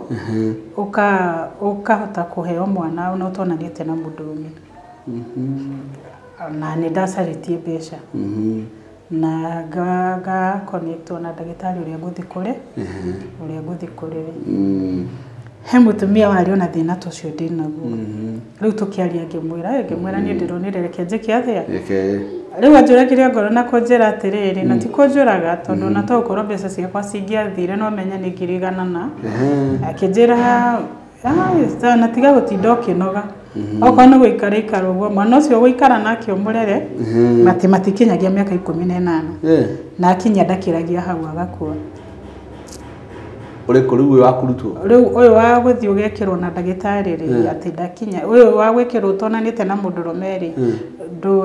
ũkahota kũheo mwana ona ũtonanĩte na mũndũrũme. Na nĩ ndacarĩtie mbeca na nga connect na ndagĩtarĩ ũrĩa ngũthiĩ kũrĩ ũrĩa ngũthiĩ kũrĩ. He mũtumia warĩ ona thĩna ta ũcio ndĩnaguo. Rĩu tũkĩaria ngĩmwĩra niĩ ndĩronire reke njĩke atĩa. Rĩu anjũragire ngoro na kũnjĩra atĩrĩrĩ na ti kũnjũraga tondũ ona to gũkorwo mbeca ciakwa cingĩathire no menye nĩ 100,000 na. Akĩnjĩra na tiga gũtinda ũkĩnoga. Okorwo nĩ gũikara ikara ũguo mwana ũcio ũgũikara nake ũmũrere matikinyagia mĩaka 18 na akinya ndakĩragia hau agakua. Ũrĩkũ rĩu ũyũ wa kũrutwo? Rĩu ũyũ wa gũthiĩ ũgekĩrwo na ndagĩtarĩ rĩ atĩ ndakinya ũyũ wa gwĩkĩrwo ũtonanĩte na mũndũrũme rĩ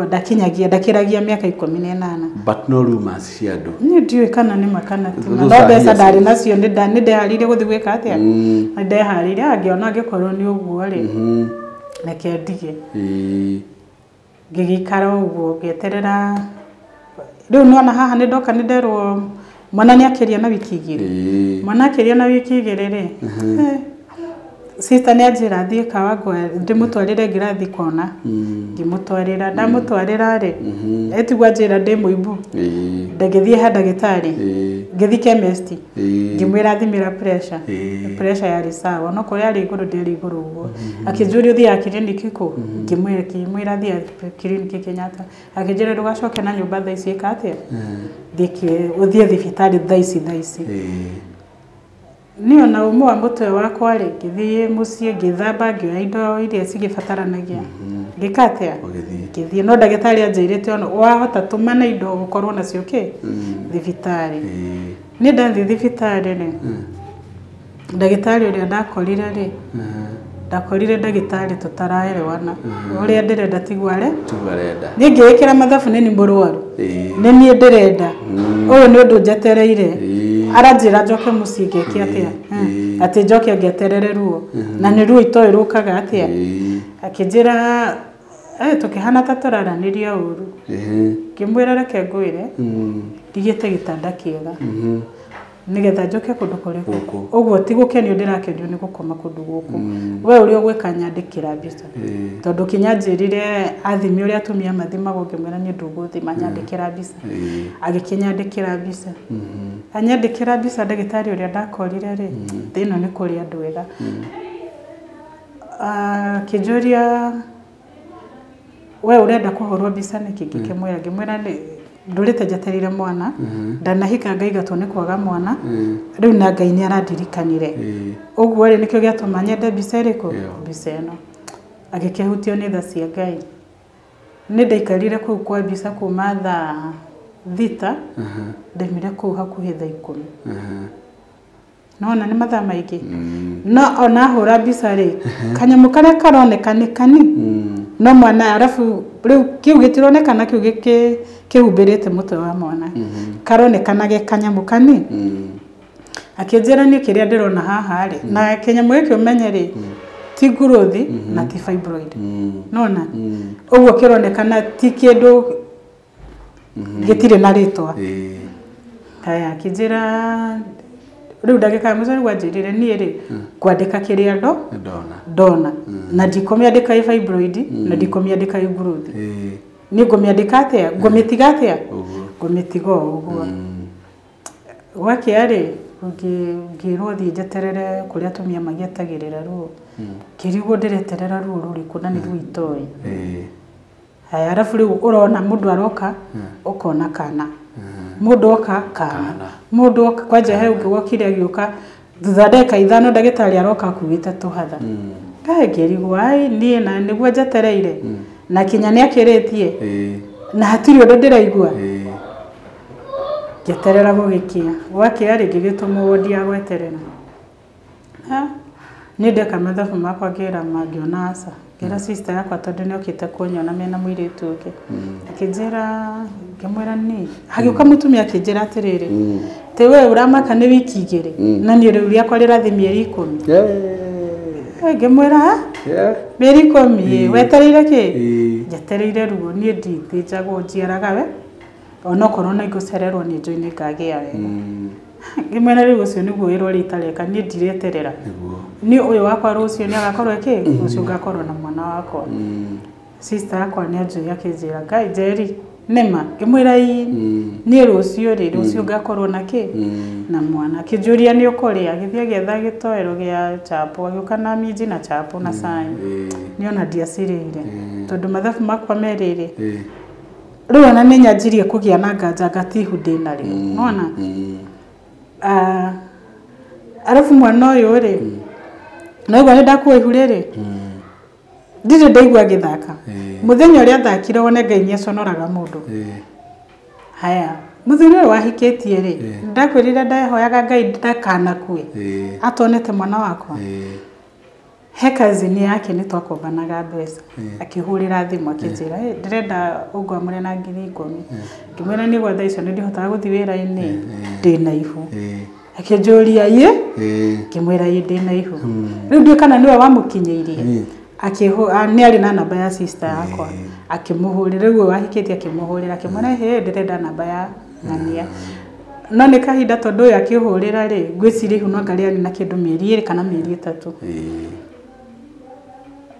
ndakinyagia ndakĩragia mĩaka 18. But no rumors cia andũ. Niĩ ndiũĩ kana nĩ ma kana ti ma. No mbeca ndarĩ nacio nĩ ndeharĩirie gũthiĩ gwĩka atĩa? Nĩ ndeharĩirie angĩona angĩkorwo nĩ ũguo rĩ reke ndige. Ngĩgĩikara ũguo ngĩeterera rĩu nĩwona haha nĩ ndoka nĩ nderwo mwana nĩ akĩria na wiki igĩrĩ. Mwana akĩria na wiki igĩrĩ rĩ sister nĩ anjĩra thiĩ Kawangwa ndĩmũtwarĩre ngirathi kona. Ngĩmũtwarĩra ndamũtwarĩra rĩ ĩtigwo anjĩra ndĩ mũimbu. Ndagĩthiĩ he ndagĩtarĩ ngĩthiĩ chemist ngĩmwĩra thimĩra pressure. Pressure yarĩ sawa no korwo yarĩ igũrũ ndĩarĩ igũrũ ũguo. Akĩnjũria ũthiaga kiriniki kũ ngĩmwĩra thiĩ kiriniki Kenyatta. Akĩnjĩra ndũgacoke na nyũmba thaa ici ĩka atĩa ũthiĩ thibitarĩ thaa ici thaa ici. Niĩ ona ũmwe wa mũtwe wakwa rĩ ngĩthiĩ mũciĩ ngĩthamba ngĩoya indo iria cigĩbataranagia ngĩka atĩa ngĩthiĩ no ndagĩtarĩ anjĩrĩte ona wahota tũmana indo ũkorwo nacio kĩ thibitarĩ. Niĩ ndathiĩ thibitarĩ rĩ ndagĩtarĩ ũrĩa ndakorire rĩ ndakorire ndagĩtarĩ tũtaraerewana ũrĩa ndĩrenda tiguo arenda. Niĩ ngĩĩkĩra mathabu nĩ nĩ mũrwaru nĩ niĩ ndĩrenda ũyũ nĩ ũndũ njetereire aranjĩra njoke mũciĩ ngeke atĩa atĩ njoke ngeterere ruo na nĩ ruo itoĩ rũkaga atĩa. Akĩnjĩra tũkĩhana ta tũraranĩria ũru. Ngĩmwĩra reke ngwĩre ndigĩte gĩtanda kĩega nĩgetha njoke kũndũ kũrĩkũ ũguo ti gũkenio ndĩrakenio nĩ gũkoma kũndũ gũkũ we ũrĩa ũgwĩka nyandĩkĩra mbica tondũ kinya njĩrire athimi ũrĩa atumia mathimagwo ngĩmwĩra niĩ ndũgũthima nyandĩkĩra mbica. Agĩkĩnyandĩkĩra mbica anyandĩkĩra mbica ndagĩtarĩ ũrĩa ndakorire rĩ thĩ ĩno nĩ kũrĩ andũ ega. Akĩnjũria we ũrenda kũhũrwo mbica nĩkĩ ngĩkĩmwĩra ngĩmwĩra ndũrĩte njetereire mwana ndanahika ngaigatwo nĩ kwaga mwana rĩu na Ngai nĩ arandirikanire ũguo rĩ nĩkĩo gĩatũma nyende mbica ĩrĩkũ mbica ĩno. Agĩkĩhutio nĩ tha cia Ngai. Nĩ ndaikarire kũu kwa mbica kuma thaa 6 ndaimire kũu hakuhĩ thaa 10. Nona nĩ mathaa maingĩ no ona hũra mbica rĩ kanyamũ karĩa karoneka nĩ kani no mwana arabu rĩu kĩu gĩtironekana kĩu kĩhumbĩrĩte mũtwe wa mwana karonekana ge kanyamũ kani. Akĩnjĩra niĩ kĩrĩa ndĩrona haha rĩ na kĩnyamũ gĩkĩ ũmenye rĩ ti growth na ti fibroid nona ũguo kĩronekana ti kĩndũ gĩtirĩ na rĩtwa. Haya akĩnjĩra rĩu ndagĩka ya mũico nĩguo anjĩrire niĩ rĩ ngwandĩka kĩrĩa ndona na ndikũmĩandĩka ĩ fibroid na ndikũmĩandĩka ĩ growth. Niĩ ngũmĩandĩka atĩa ngũmĩtiga atĩa ngũmĩtiga o ũguo. Gwakĩa rĩ ngĩrwo thiĩ njeterere kũrĩa atumia magĩetagĩrĩra ruo ngĩrigwo ndĩreterera ruo rũrĩkũ na nĩ ruo itoĩ. Haya arabu rĩu ũrona mũndũ aroka ũkona kana mũndũ oka kana mũndũ oka kwanja he ũngĩ wokire agĩũka thutha ndagĩka 5 ndagĩtarĩ aroka akuĩte tũhatha. Kaĩ ngĩrigwo ai niĩ na nĩguo njetereire Na kinya nĩ akĩrĩtie na hatirĩ ũndũ ndĩraigua. Ngĩeterera gũgĩkia gwakĩa rĩngĩ gĩtũmwo wondi ya gweterera. Niĩ ndeka mathabu makwa ngĩra mangĩona aca. Ngĩra sister yakwa tondũ nĩ okĩte kũnyona mena mũirĩtu ũngĩ. Akĩnjĩra ngĩmwĩra nĩ hagĩũka mũtumia akĩnjĩra atĩrĩrĩ tĩ we ũramaka nĩ wiki igĩrĩ na niĩ rĩu rĩakwa rĩrathiĩ mĩeri 10. Ngĩmwĩra mĩeri 10 wetereire kĩ? Njetereire ruo niĩ ndithĩnjagwo njiaraga we onokorwo nĩ ngũcererwo nĩ njũĩ nĩ ngagĩa wega. Ngĩmwĩra rĩu ũcio nĩguo wĩra ũrĩa itareka niĩ ndireterera. Niĩ ũyũ wakwa rũciũ nĩ agakorwo kĩ? Rũciũ ngakorwo na mwana wakwa. Sister yakwa nĩ anjũĩ akĩnjĩra Ngai Njeri nĩma ngĩmwĩra ii niĩ rũciũ rĩ rũciũ ngakorwo na kĩ? Na mwana. Akĩnjũria nĩ ũkũrĩa agĩthiĩ agĩetha gĩtoero gĩa chapo agĩũka na minji na chapo na cai. Niĩ ona ndiacirĩire tondũ mathabu makwa merĩrĩ rĩu ona nĩ nyanjirie kũgĩa na nganja ngatihu ndĩnarĩo. Nĩwona? Arabu mwana ũyũ rĩ naigua nĩ ndakua ihu rĩrĩ ndirĩ ndaigua agĩthaka. Mũthenya ũrĩa athakire wone Ngai nĩ aconoraga mũndũ. Haya mũthuri ũyũ wahikĩtie rĩ ndakwĩrire ndehoyaga Ngai ndakanakue atonete mwana wakwa. He cousin yake nĩ twakombanaga mbeca akĩhũrĩra thimũ akĩnjĩra ndĩrenda ũngwamũre na 10,000. Ngĩmwĩra niĩ gwa thaa icio nĩ ndihotaga gũthiĩ wĩra-inĩ ndĩna ihu. Akĩnjũria ĩ ngĩmwĩra ĩ ndĩna ihu. Rĩu ndiũĩ kana nĩwe wamũkinyĩirie. Nĩ arĩ na namba ya sister yakwa akĩmũhũrĩra rĩu ũyũ wahikĩtie akĩmũhũrĩra akĩmwĩra hĩ ndĩrenda namba ya ng'ania. No nĩ kahinda tondũ ũyũ akĩhũrĩra rĩ ngwĩciria ihu no anga rĩarĩ na kĩndũ mĩeri 2 kana mĩeri 3.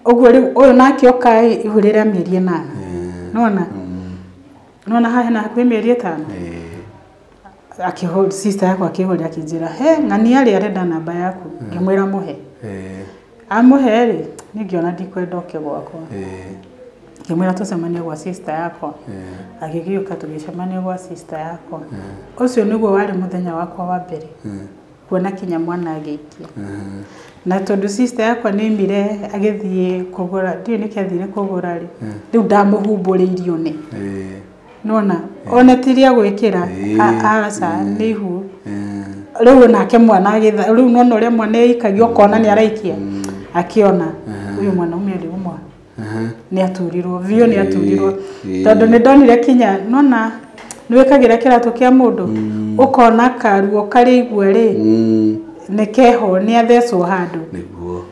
Ũguo rĩu ũyũ nake oka ihu rĩrĩa mĩeri 8. Nĩwona? Nĩwona haha hena hakuhĩ mĩeri 5. Akĩhũrĩra sister yakwa akĩhũrĩra akĩnjĩra he ng'ania rĩ arenda namba yaku. Ngĩmwĩra mũhe. Amũhe rĩ niĩ ngĩona ndikwenda oke gwakwa. Ngĩmwĩra tũcemanie gwa sister yakwa. Agĩgĩũka tũgĩcemania gwa sister yakwa. Ũcio nĩguo warĩ mũthenya wakwa wa mbere kuona kinya mwana agĩikia. Na tondũ sister yakwa nĩ aimire agĩthiĩ kũgũra ndiũĩ nĩkĩ athire kũgũra rĩ rĩu ndamũhumbũrĩirio nĩ. Nĩwona? Ona ti rĩa gwĩkĩra aca nĩ ihu. Rĩu nake mwana agĩtha rĩu nĩwona ũrĩa mwana eikagia ũkona nĩ araikia akĩona ũyũ mwanaume arĩ ũmwe nĩ aturirwo biũ nĩ aturirwo tondũ nĩ ndonire kinya nĩwona nĩ wĩkagĩra kĩratũ kĩa mũndũ ũkona karuo karĩa igua rĩ nĩ keho nĩ athecwo handũ. Nĩguo.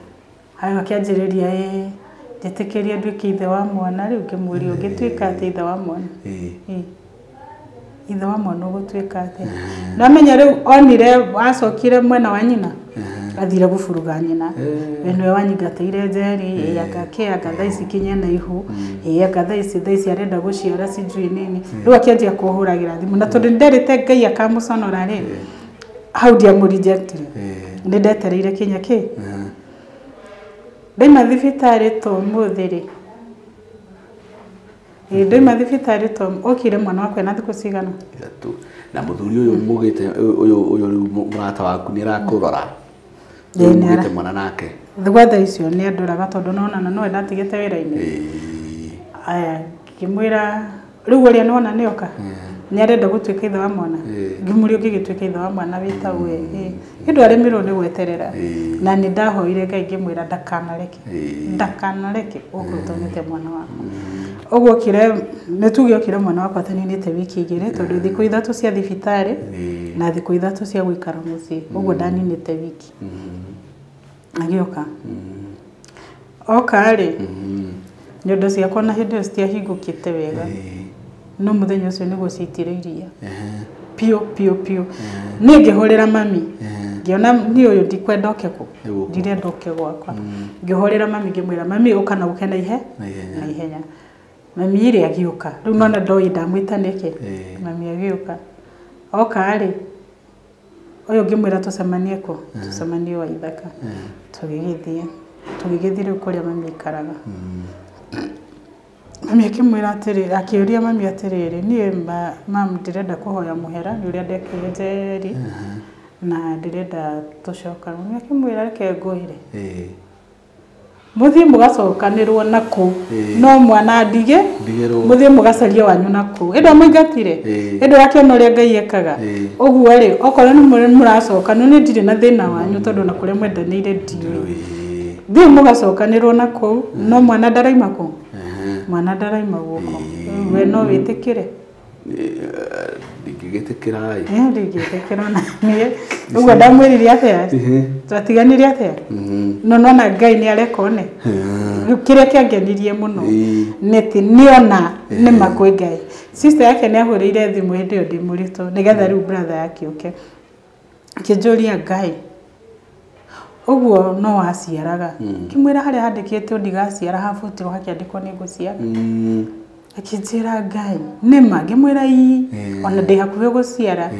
Hayo akĩanjĩrĩria njĩtĩkĩrie nduĩke ithe wa mwana rĩu ngĩmũria ũngĩtuĩka atĩa ithe wa mwana. Ithe wa mwana ũgũtuĩka atĩa? Ndamenya rĩu onire acokire mwena wa nyina athire gũburuga nyina. We nĩwe wanyingatĩire Njeri anga kĩ anga thaa ici kinya na ihu anga thaa ici arenda gũciara sijui nini. Rĩu akĩanjia kũhũragĩra thimũ na tondũ nĩnderĩte Ngai akamũconora rĩ hau ndiamũrejectire. Nĩ ndetereire kinya kĩ ndaima thibitarĩ to ũmũthĩ rĩ ndaima thibitarĩ to okire mwana wakwa na thikũ cigana? 3. Na mũthuri ũyũ mugĩte ũyũ rĩu mũrata waku nĩ arakũrora? Mũgĩte mwana nake? Gwa thaa icio nĩ andoraga tondũ nona na nowe ndatigĩte wĩra-inĩ. Aya ngĩmwĩra rĩu ũrĩa nĩwona nĩoka nĩ arenda gũtuĩka ithe wa mwana. Ngĩmũria ũngĩgĩtuĩka ithe wa mwana wĩ ta we ĩ ndwaremirwo nĩ gweterera. Na nĩ ndahoire Ngai ngĩmwĩra ndakanareke ndakanareke ũguo ũtonete mwana wakwa. Ũguo okire nĩ tuge okire mwana wakwa ataninĩte wiki 2 tondũ thikũ 3 cia thibitarĩ na thikũ 3 cia gũikara mũciĩ ũguo ndaninĩte wiki. Agĩũka oka rĩ nyondo ciakwa na hĩndĩ ĩyo citiahingũkĩte wega no mũthenya ũcio nĩguo ciitire iria piũ piũ piũ. Niĩ ngĩhũrĩra mami ngĩona niĩ ũyũ ndikwenda oke kũ ndirenda oke gwakwa. Ngĩhũrĩra mami ngĩmwĩra mami ũka na ũke na ihenya. Mami rĩ agĩũka rĩu nona ndoĩ ndamwĩta nĩkĩ. Mami agĩũka oka rĩ ũyũ ngĩmwĩra tũcemanie kũ tũcemanie wa Ithaka. Tũgĩgĩthiĩ rĩu kũrĩa mami aikaraga. Mami akĩmwĩra atĩrĩrĩ akĩũria mami atĩrĩrĩ niĩ mam ndĩrenda kũhoya mũhera nĩ ũrĩa ndekire Njeri na ndĩrenda tũcoka. Mami akĩmwĩra reke ngwĩre. Muthie mugacokanirwo naku no mwana ndige muthie mugacarie wanyu naku ĩndĩ mũingatire ĩndĩ ũrakĩona ũrĩa Ngai ekaga ũguo rĩ okorwo nĩ mũracokanwo nĩ ndirĩ na thĩna wanyu tondũ na kũrĩa mwendanĩire ndiũĩ thiĩ mũgacokanĩrwo nakũu no mwana ndaraima kũ mwana ndaraima gũkũ we no wĩtĩkĩre ndingĩgĩtĩkĩra ĩ ndingĩtĩkĩra na niĩ ũguo ndamwĩrire atĩa twatiganire atĩa no nona Ngai nĩ areka one rĩu kĩrĩa kĩangenirie mũno nĩ atĩ nĩona nĩ ma kwĩ Ngai sister yake nĩ ahũrĩire thimũ hĩndĩ ĩyo ndĩ mũritũ nĩgetha rĩu brother yake ũke akĩnjũria Ngai ũguo no waciaraga ngĩmwĩra harĩa handĩkĩtwo ndigaciara habutirwo hakĩandĩkwo nĩ ngũciara akĩnjĩra Ngai nĩma ngĩmwĩra ii ona ndĩ hakuhĩ gũciara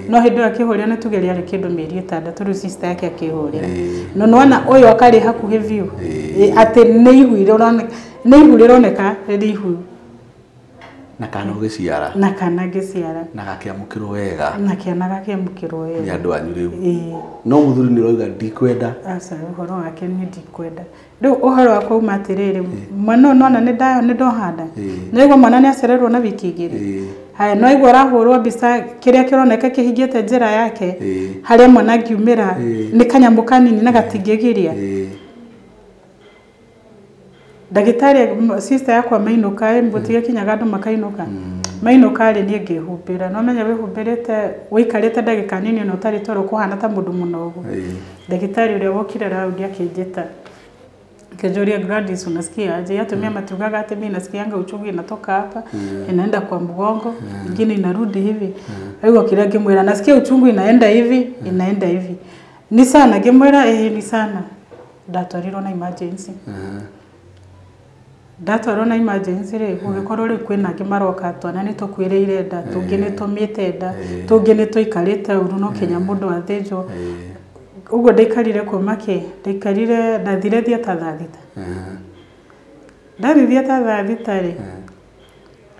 no hĩndĩ ĩyo akĩhũrĩra nĩ tuge rĩarĩ kĩndũ mĩeri 6 rĩu sister yake akĩhũrĩra no nĩwona ũyũ akarĩ hakuhĩ biũ atĩ nĩ ihu rĩroneka rĩrĩ ihu na kana ũgĩciara na kana ngĩciara na gakĩamũkĩrwo wega na kĩana gakĩamũkĩrwo wega nĩ andũ anyu rĩu no mũthuri nĩ ũrauga ndikwenda aca ũhoro wake niĩ ndikwenda rĩu ũhoro wakwa uma atĩrĩrĩ mwana ũyũ nona nĩ ndohanda nĩaigua mwana nĩ acererwo na wiki 2 haya no aigua ũrahũrwo mbica kĩrĩa kĩroneka kĩhingĩte njĩra yake harĩa mwana angiumĩra nĩ kanyamũ kanini na gatingĩgiria ndagĩtarĩ sister yakwa mainũka gũtigĩkinyaga andũ makainũka mainũka rĩ niĩ ngĩhumbĩra no menya wĩhumbĩrĩte wĩikarĩte ndagĩka nini ona ũtarĩ toro kũhana ta mũndũ mũnogu ndagĩtarĩ ũrĩa wokire raundi akĩnjĩta akĩnjũria Gladys unasikia aje atumia matiugaga atĩ mimi nasikianga uchungu inatoka hapa inaenda kwa mgongo ingine inarudi hivi rĩu okire ngĩmwĩra nasikia uchungu inaenda hivi inaenda hivi ni sana ngĩmwĩra ni sana ndatwarirwo na emergency ndatwarwo na emergency rĩ gũgĩkorwo rĩu kwĩna angĩ maroka twana nĩ tũkuĩrĩire nda tũngĩ nĩ tũmĩte nda tũngĩ nĩ tũikarĩte ũru no kinya mũndũ athĩnjwo ũguo ndaikarire kuma kĩ ndaikarire ndathire theatre thaa 6 ndathiĩ theatre thaa 6 rĩ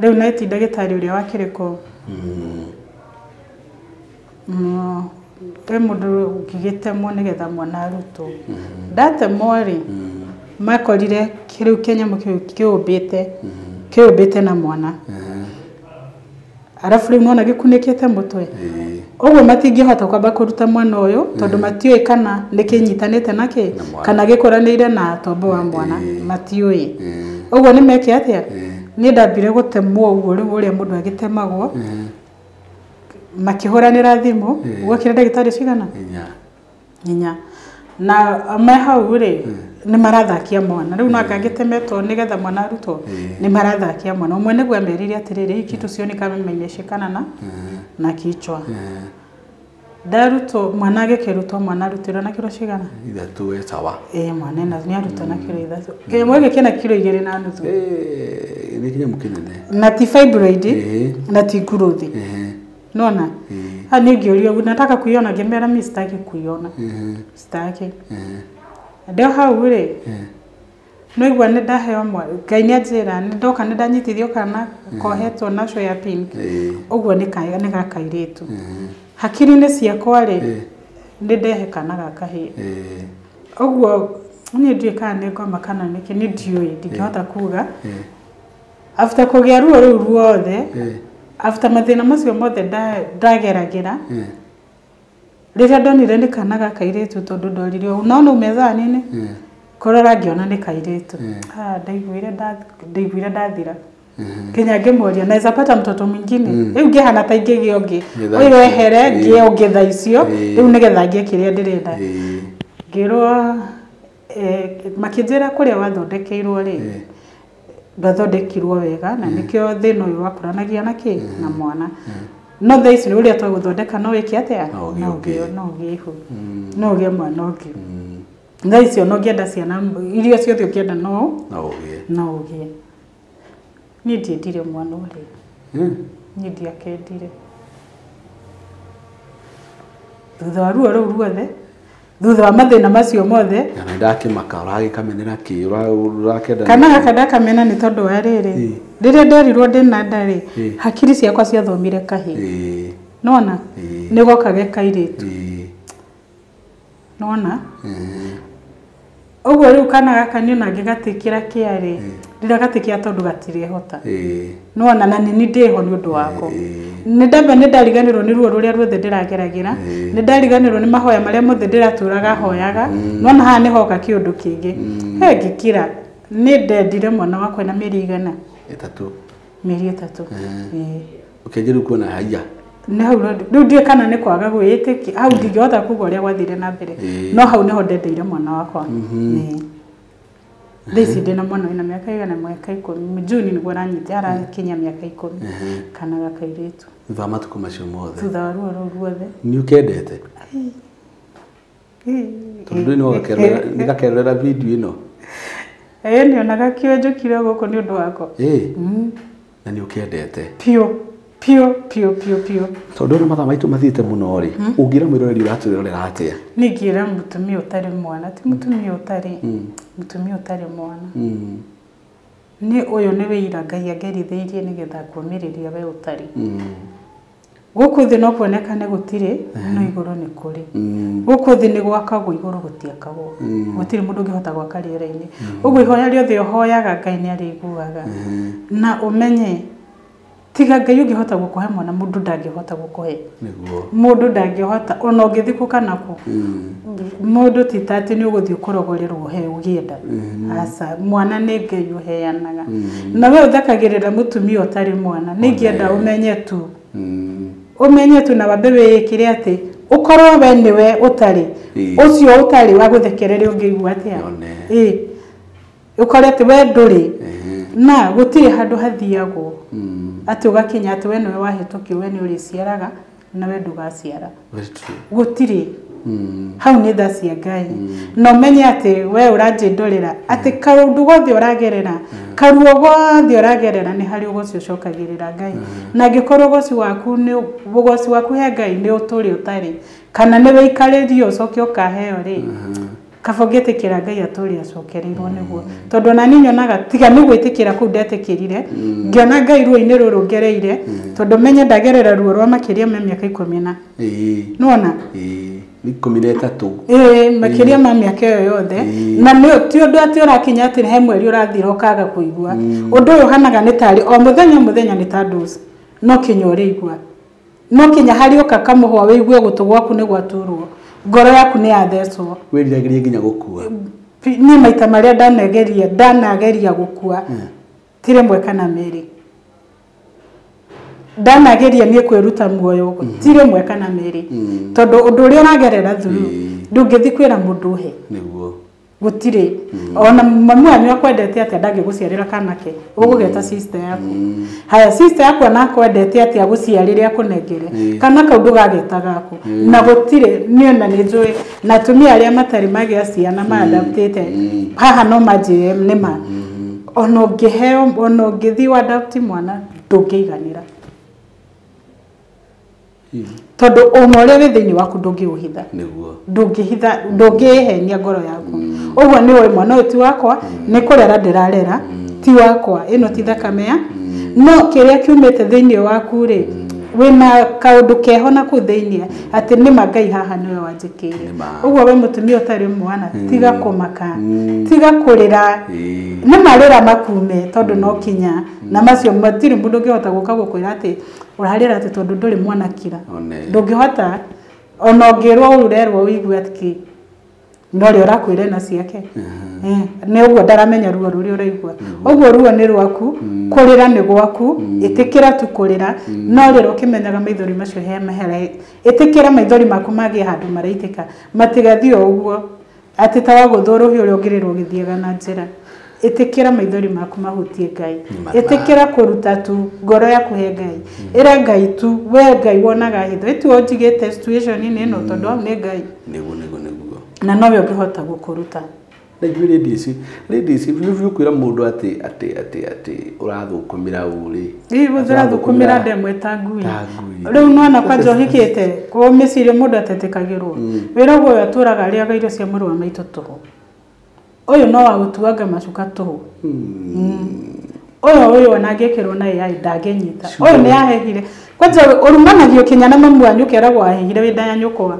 rĩu neti ndagĩtarĩ ũrĩa wakĩrĩ kũu kwĩ mũndũ ũngĩgĩtemwo nĩgetha mwana arutwo ndatemwo rĩ makorire rĩu kĩnyamũ kĩu kĩũmbĩte na mwana arabu rĩu nona gĩkunĩkĩte mũtwe ũguo matingĩhota kwamba kũruta mwana ũyũ tondũ matiũĩ kana nĩ kĩnyitanĩte na kĩ kana gĩkũranĩire na tombo wa mwana matiũĩ ũguo nĩ meke atĩa niĩ ndambire gũtemwo ũguo rĩu ũrĩa mũndũ agĩtemagwo makĩhũranĩra thimũ gwokire ndagĩtarĩ cigana inya na me hau rĩ nĩ marathakia mwana rĩu no angĩtemetwo nĩgetha mwana arutwo nĩ marathakia mwana ũmwe nĩguo amerire atĩrĩrĩ hii kitu sioni kama imeshikana na kichwa ndarutwo mwana agĩkĩrutwo mwana arutirwo na kiro cigana 3 we sawa mwana nĩ arutwo na kiro 3 kĩmwe gĩkĩ na kiro 2.5 nĩ kĩnyamũ kĩnene na ti fibroid na ti growth nona niĩ ngĩũrio nataka kuiona ngĩmera mi sitaki kuiona sitaki ndĩ hau rĩ no igua nĩ ndaheo Ngai nĩ anjĩra nĩ ndoka nĩ ndanyitithio kana kohetwo na show ya pink ũguo nĩ ga kairĩtu hakiri-inĩ ciakwa rĩ nĩ ndehe kana ga kahĩĩ ũguo niĩ ndiũĩ kana nĩ ngoma kana nĩkĩ nĩ ndiũĩ ndingĩhota kuga after kũgĩa ruo rũu ruothe after mathĩna macio mothe ndageragĩra rĩrĩa ndonire nĩ kana ga kairĩtu tondũ ndorire ũũ no umethaa nini kũrora ngĩona nĩ kairĩtu ndaiguire ndathira kinya ngĩmũria naweza pata mtoto mwingine rĩu ngĩhana ta ingĩgĩa ũngĩ ũyũ ehere ngĩe ũngĩ thaa icio rĩu nĩgetha ngĩe kĩrĩa ndĩrenda ngĩrwo makĩnjĩra kũrĩa wathondekeirwo rĩ ndwathondekirwo wega na nĩkĩo thĩna ũyũ wakũranagia na kĩ na mwana no thaa ici ũrĩa twagũthondeka no wĩke atĩa no ũgĩe ihu no ũgĩe mwana ũngĩ thaa icio no ũngĩenda ciana iria ciothe ũngĩenda no ũgĩe niĩ ndiendire mwana ũrĩa niĩ ndiakendire thutha wa ruo rũu ruothe thutha wa mathĩna macio mothe na ndakĩmaka ũragĩkamenera kĩ ũrakenda kana gaka ndakamena nĩ tondũ wa rĩrĩ rĩrĩa nderirwo ndĩna nda rĩ hakiri ciakwa ciathomire kahĩĩ nona nĩ goka ge kairĩtu nona Ũguo rĩu kana gaka niĩ ona ngĩgatĩkĩra kĩarĩ ndĩragatĩkĩra tondũ gatirehota. Nĩwona na nĩ ndĩho nĩ ũndũ wako. Nĩ ndamba nĩ ndariganĩrwo nĩ ruo rũrĩa ruothe ndĩrageragĩra, nĩ ndariganĩrwo nĩ mahoya marĩa mothe ndĩratũraga hoyaga, nona haha nĩ hoka kĩũndũ kĩngĩ. He ngĩkira nĩ ndendire mwana wakwa na mĩeri igana? 3. Mĩeri 3. Ũkĩanjia rĩu kuona haiya. Nĩ hau rĩu ndiũĩ kana nĩ kwaga gwĩĩtĩkia, hau ndingĩhota kuga ũrĩa gwathire na mbere, no hau nĩho ndendeire mwana wakwa. Thaa ici ndĩna mwana wĩna mĩaka igana, mĩaka 10, Juni nĩguo aranyita, arakinyia mĩaka 10, kana gakairĩtu. Thutha wa matukũ macio mothe. Thutha wa ruo rũu ruothe. Nĩ ũkendete? Tondũ ndũĩ nĩ gakerorera video ĩno. Ĩĩ nĩonaga kĩonjũkire gũkũ nĩ ũndũ wako. Na nĩ ũkendete? Piũ. Piũ piũ piũ piũ. Tondũ rĩu mathaa maitũ mathiĩte mũno rĩ, ũngĩra mwĩroreri ũratwĩrorera atĩa? Niĩ ingĩra mũtumia ũtarĩ mwana, ti mũtumia ũtarĩ, mũtumia ũtarĩ mwana. Nĩ ũyũ nĩ wĩira Ngai angerithĩirie nĩgetha akũmĩrĩria we ũtarĩ. Gũkũ thĩ no kuonekane gũtirĩ, no igũrũ nĩ kũrĩ. Gũkũ thĩ nĩ gwakagwo, igũrũ gũtiakagwo. Gũtirĩ mũndũ ũngĩhota gwaka rĩera-inĩ. Ũguo ihoya rĩothe ũhoyaga Ngai nĩ arĩiguaga. Na ũmenye tiga Ngai ũngĩhota gũkũhe mwana, mũndũ ndangĩhota gũkũhe. Mũndũ ndangĩhota ona ũngĩthiĩ kũ kana kũ. Mũndũ ti ta atĩ nĩ ũgũthiĩ ũkũrogorerwo ũheo ũngĩenda. Aca, mwana nĩ Ngai ũheanaga. Na we ũthekagĩrĩra mũtumia ũtarĩ mwana, nĩ ingĩenda ũmenye tu. Ũmenye tu na wambe wĩĩkĩre atĩ ũkorwo we nĩwe ũtarĩ, ũcio ũtarĩ wa gũthekereria ũngĩigua atĩa? Ũkore atĩ we ndũrĩ na gũtirĩ handũ hathiagwo atĩ ũgakinya atĩ we nĩwe wahĩtũkio, we nĩ ũrĩciaraga na we ndũgaciara. Gũtirĩ. Hau nĩ tha cia Ngai. Na ũmenye atĩ we ũranjĩndorera atĩ kaũndũ gothe ũragerera, karuo gothe ũragerera nĩ harĩ ũgoci ũcokagĩrĩra Ngai. Na angĩkorwo ũgoci waku nĩ ũgoci waku he Ngai nĩ ũtũre ũtarĩ, kana nĩ wĩikarĩrio ũcoke ũkaheo rĩ, kaba ũngĩtĩkĩra Ngai atũre acokereirwo nĩguo. Tondũ ona niĩ nyonaga tiga nĩ gwĩtĩkĩra kũu ndetĩkĩrire, ngĩona Ngai ruo-inĩ rũrũ ngereire, tondũ menye ndagerera ruo rwa makĩria ma mĩaka 10 na. Nĩwona? Nĩ 13. Makĩria ma mĩaka ĩyo yothe. Na nĩ ti ũndũ atĩ ũrakinya atĩ he mweri ũrathira ũkaga kũigua. Ũndũ ũyũ ũhanaga nĩ tarĩ o mũthenya mũthenya nĩ ta dose. No kinya ũrĩigua. No kinya harĩ ũka kamũhwa wĩigue gũtũ gwaku nĩ gwaturwo. Ngoro yaku nĩ yathecwo. Wĩriragĩria nginya gũkua. Niĩ maita marĩa ndanageria gũkua, ti rĩmwe kana merĩ. Ndanageria niĩ kwĩruta muoyo, ti rĩmwe kana merĩ. Tondũ ũndũ ũrĩa ũragerera through, ndũngĩthiĩ kwĩra mũndũ ũhe. Nĩguo. Gũtirĩ. Ona mamu wanyu akwendete atĩa ndangĩgũciarĩra kanake, ũgũgeta sister yaku. Haya, sister yaku ona akwendete atĩa agũciarĩre akũnengere, kana kau ndũgageta gaku. Na gũtirĩ, niĩ ona nĩ njũĩ, na atumia arĩa matarĩ magĩa ciana maadaptĩte, haha no manjĩre nĩ ma. Ona ũngĩheo, ona ũngĩthiĩ ũadapti mwana, ndũngĩiganĩra. Tondũ ũma ũrĩa wĩ thĩinĩ waku ndũngĩũhitha. Nĩguo. Ndũngĩhitha, ndũngĩhenia ngoro yaku. Ũguo nĩ ũĩ mwana ũyũ ti wakwa, nĩ kũrera ndĩrarera, ti wakwa, ĩno ti thakame ya. No kĩrĩa kiumĩte thĩinĩ waku rĩ, wĩna kaũndũ keho na kũu thĩinĩ atĩ nĩma Ngai haha nĩwe wanjĩkĩire. Ũguo we mũtumia ũtarĩ mwana, tiga kũmaka, tiga kũrĩra, nĩ marĩra makume tondũ no kinya, na macio matirĩ mũndũ ũngĩhota gũka gũkwĩra atĩ ũrarĩra atĩ tondũ ndũrĩ mwana kira. Ndũngĩhota ona ũngĩrwo ũru ũrerwo ũigue atĩ kĩ, no ũrĩa ũrakwĩra na ciake. Nĩ ũguo ndaramenya ruo rũrĩa ũraigua. Ũguo ruo nĩ rwaku, kũrĩra nĩ gwaku, ĩtĩkĩra tu kũrĩra, no rĩrĩa ũkĩmenyaga maithori macio he mahera, ĩtĩkĩra maithori maku magĩe handũ maraitĩka, matigathiĩ o ũguo atĩ ta wagũthwo rũhiũ ũrĩa ũngĩrĩrwo ũgĩthiaga na njĩra. Ĩtĩkĩra maithori maku mahutie Ngai. Ĩtĩkĩra kũruta tu ngoro yaku he Ngai. Ĩra Ngai tu, we Ngai wonaga hitho. Ĩtiwe ũnjigĩte situation-inĩ ĩno tondũ hau nĩ Ngai. Nĩguo, nĩguo, nĩguo. Na nowe ũngĩhota gũkũruta. Na ithuĩ ladies, biũ biũ kwĩra mũndũ atĩ, atĩ, atĩ, atĩ ũrathũkũmĩra ũ rĩ? Ĩ, ũrathũkũmĩra ndemwe ta ngui. Ta ngui. Rĩu nĩwona kwanja ũhikĩte, kwa mĩciĩ mũndũ atetĩkagĩrwo. Wĩra ũyũ atũraga arĩaga irio cia mũrũ wa maitũ tũhũ. Ũyũ no wa gũtuanga macuka tũhũ. Ũyũ ona angĩkĩrwo na AI ndangĩnyita. Ũyũ nĩ ahehire. Kwanja ũrumanagio kinya na mamu wanyu ũkeragwo ahehire wĩ nda ya nyũkwa.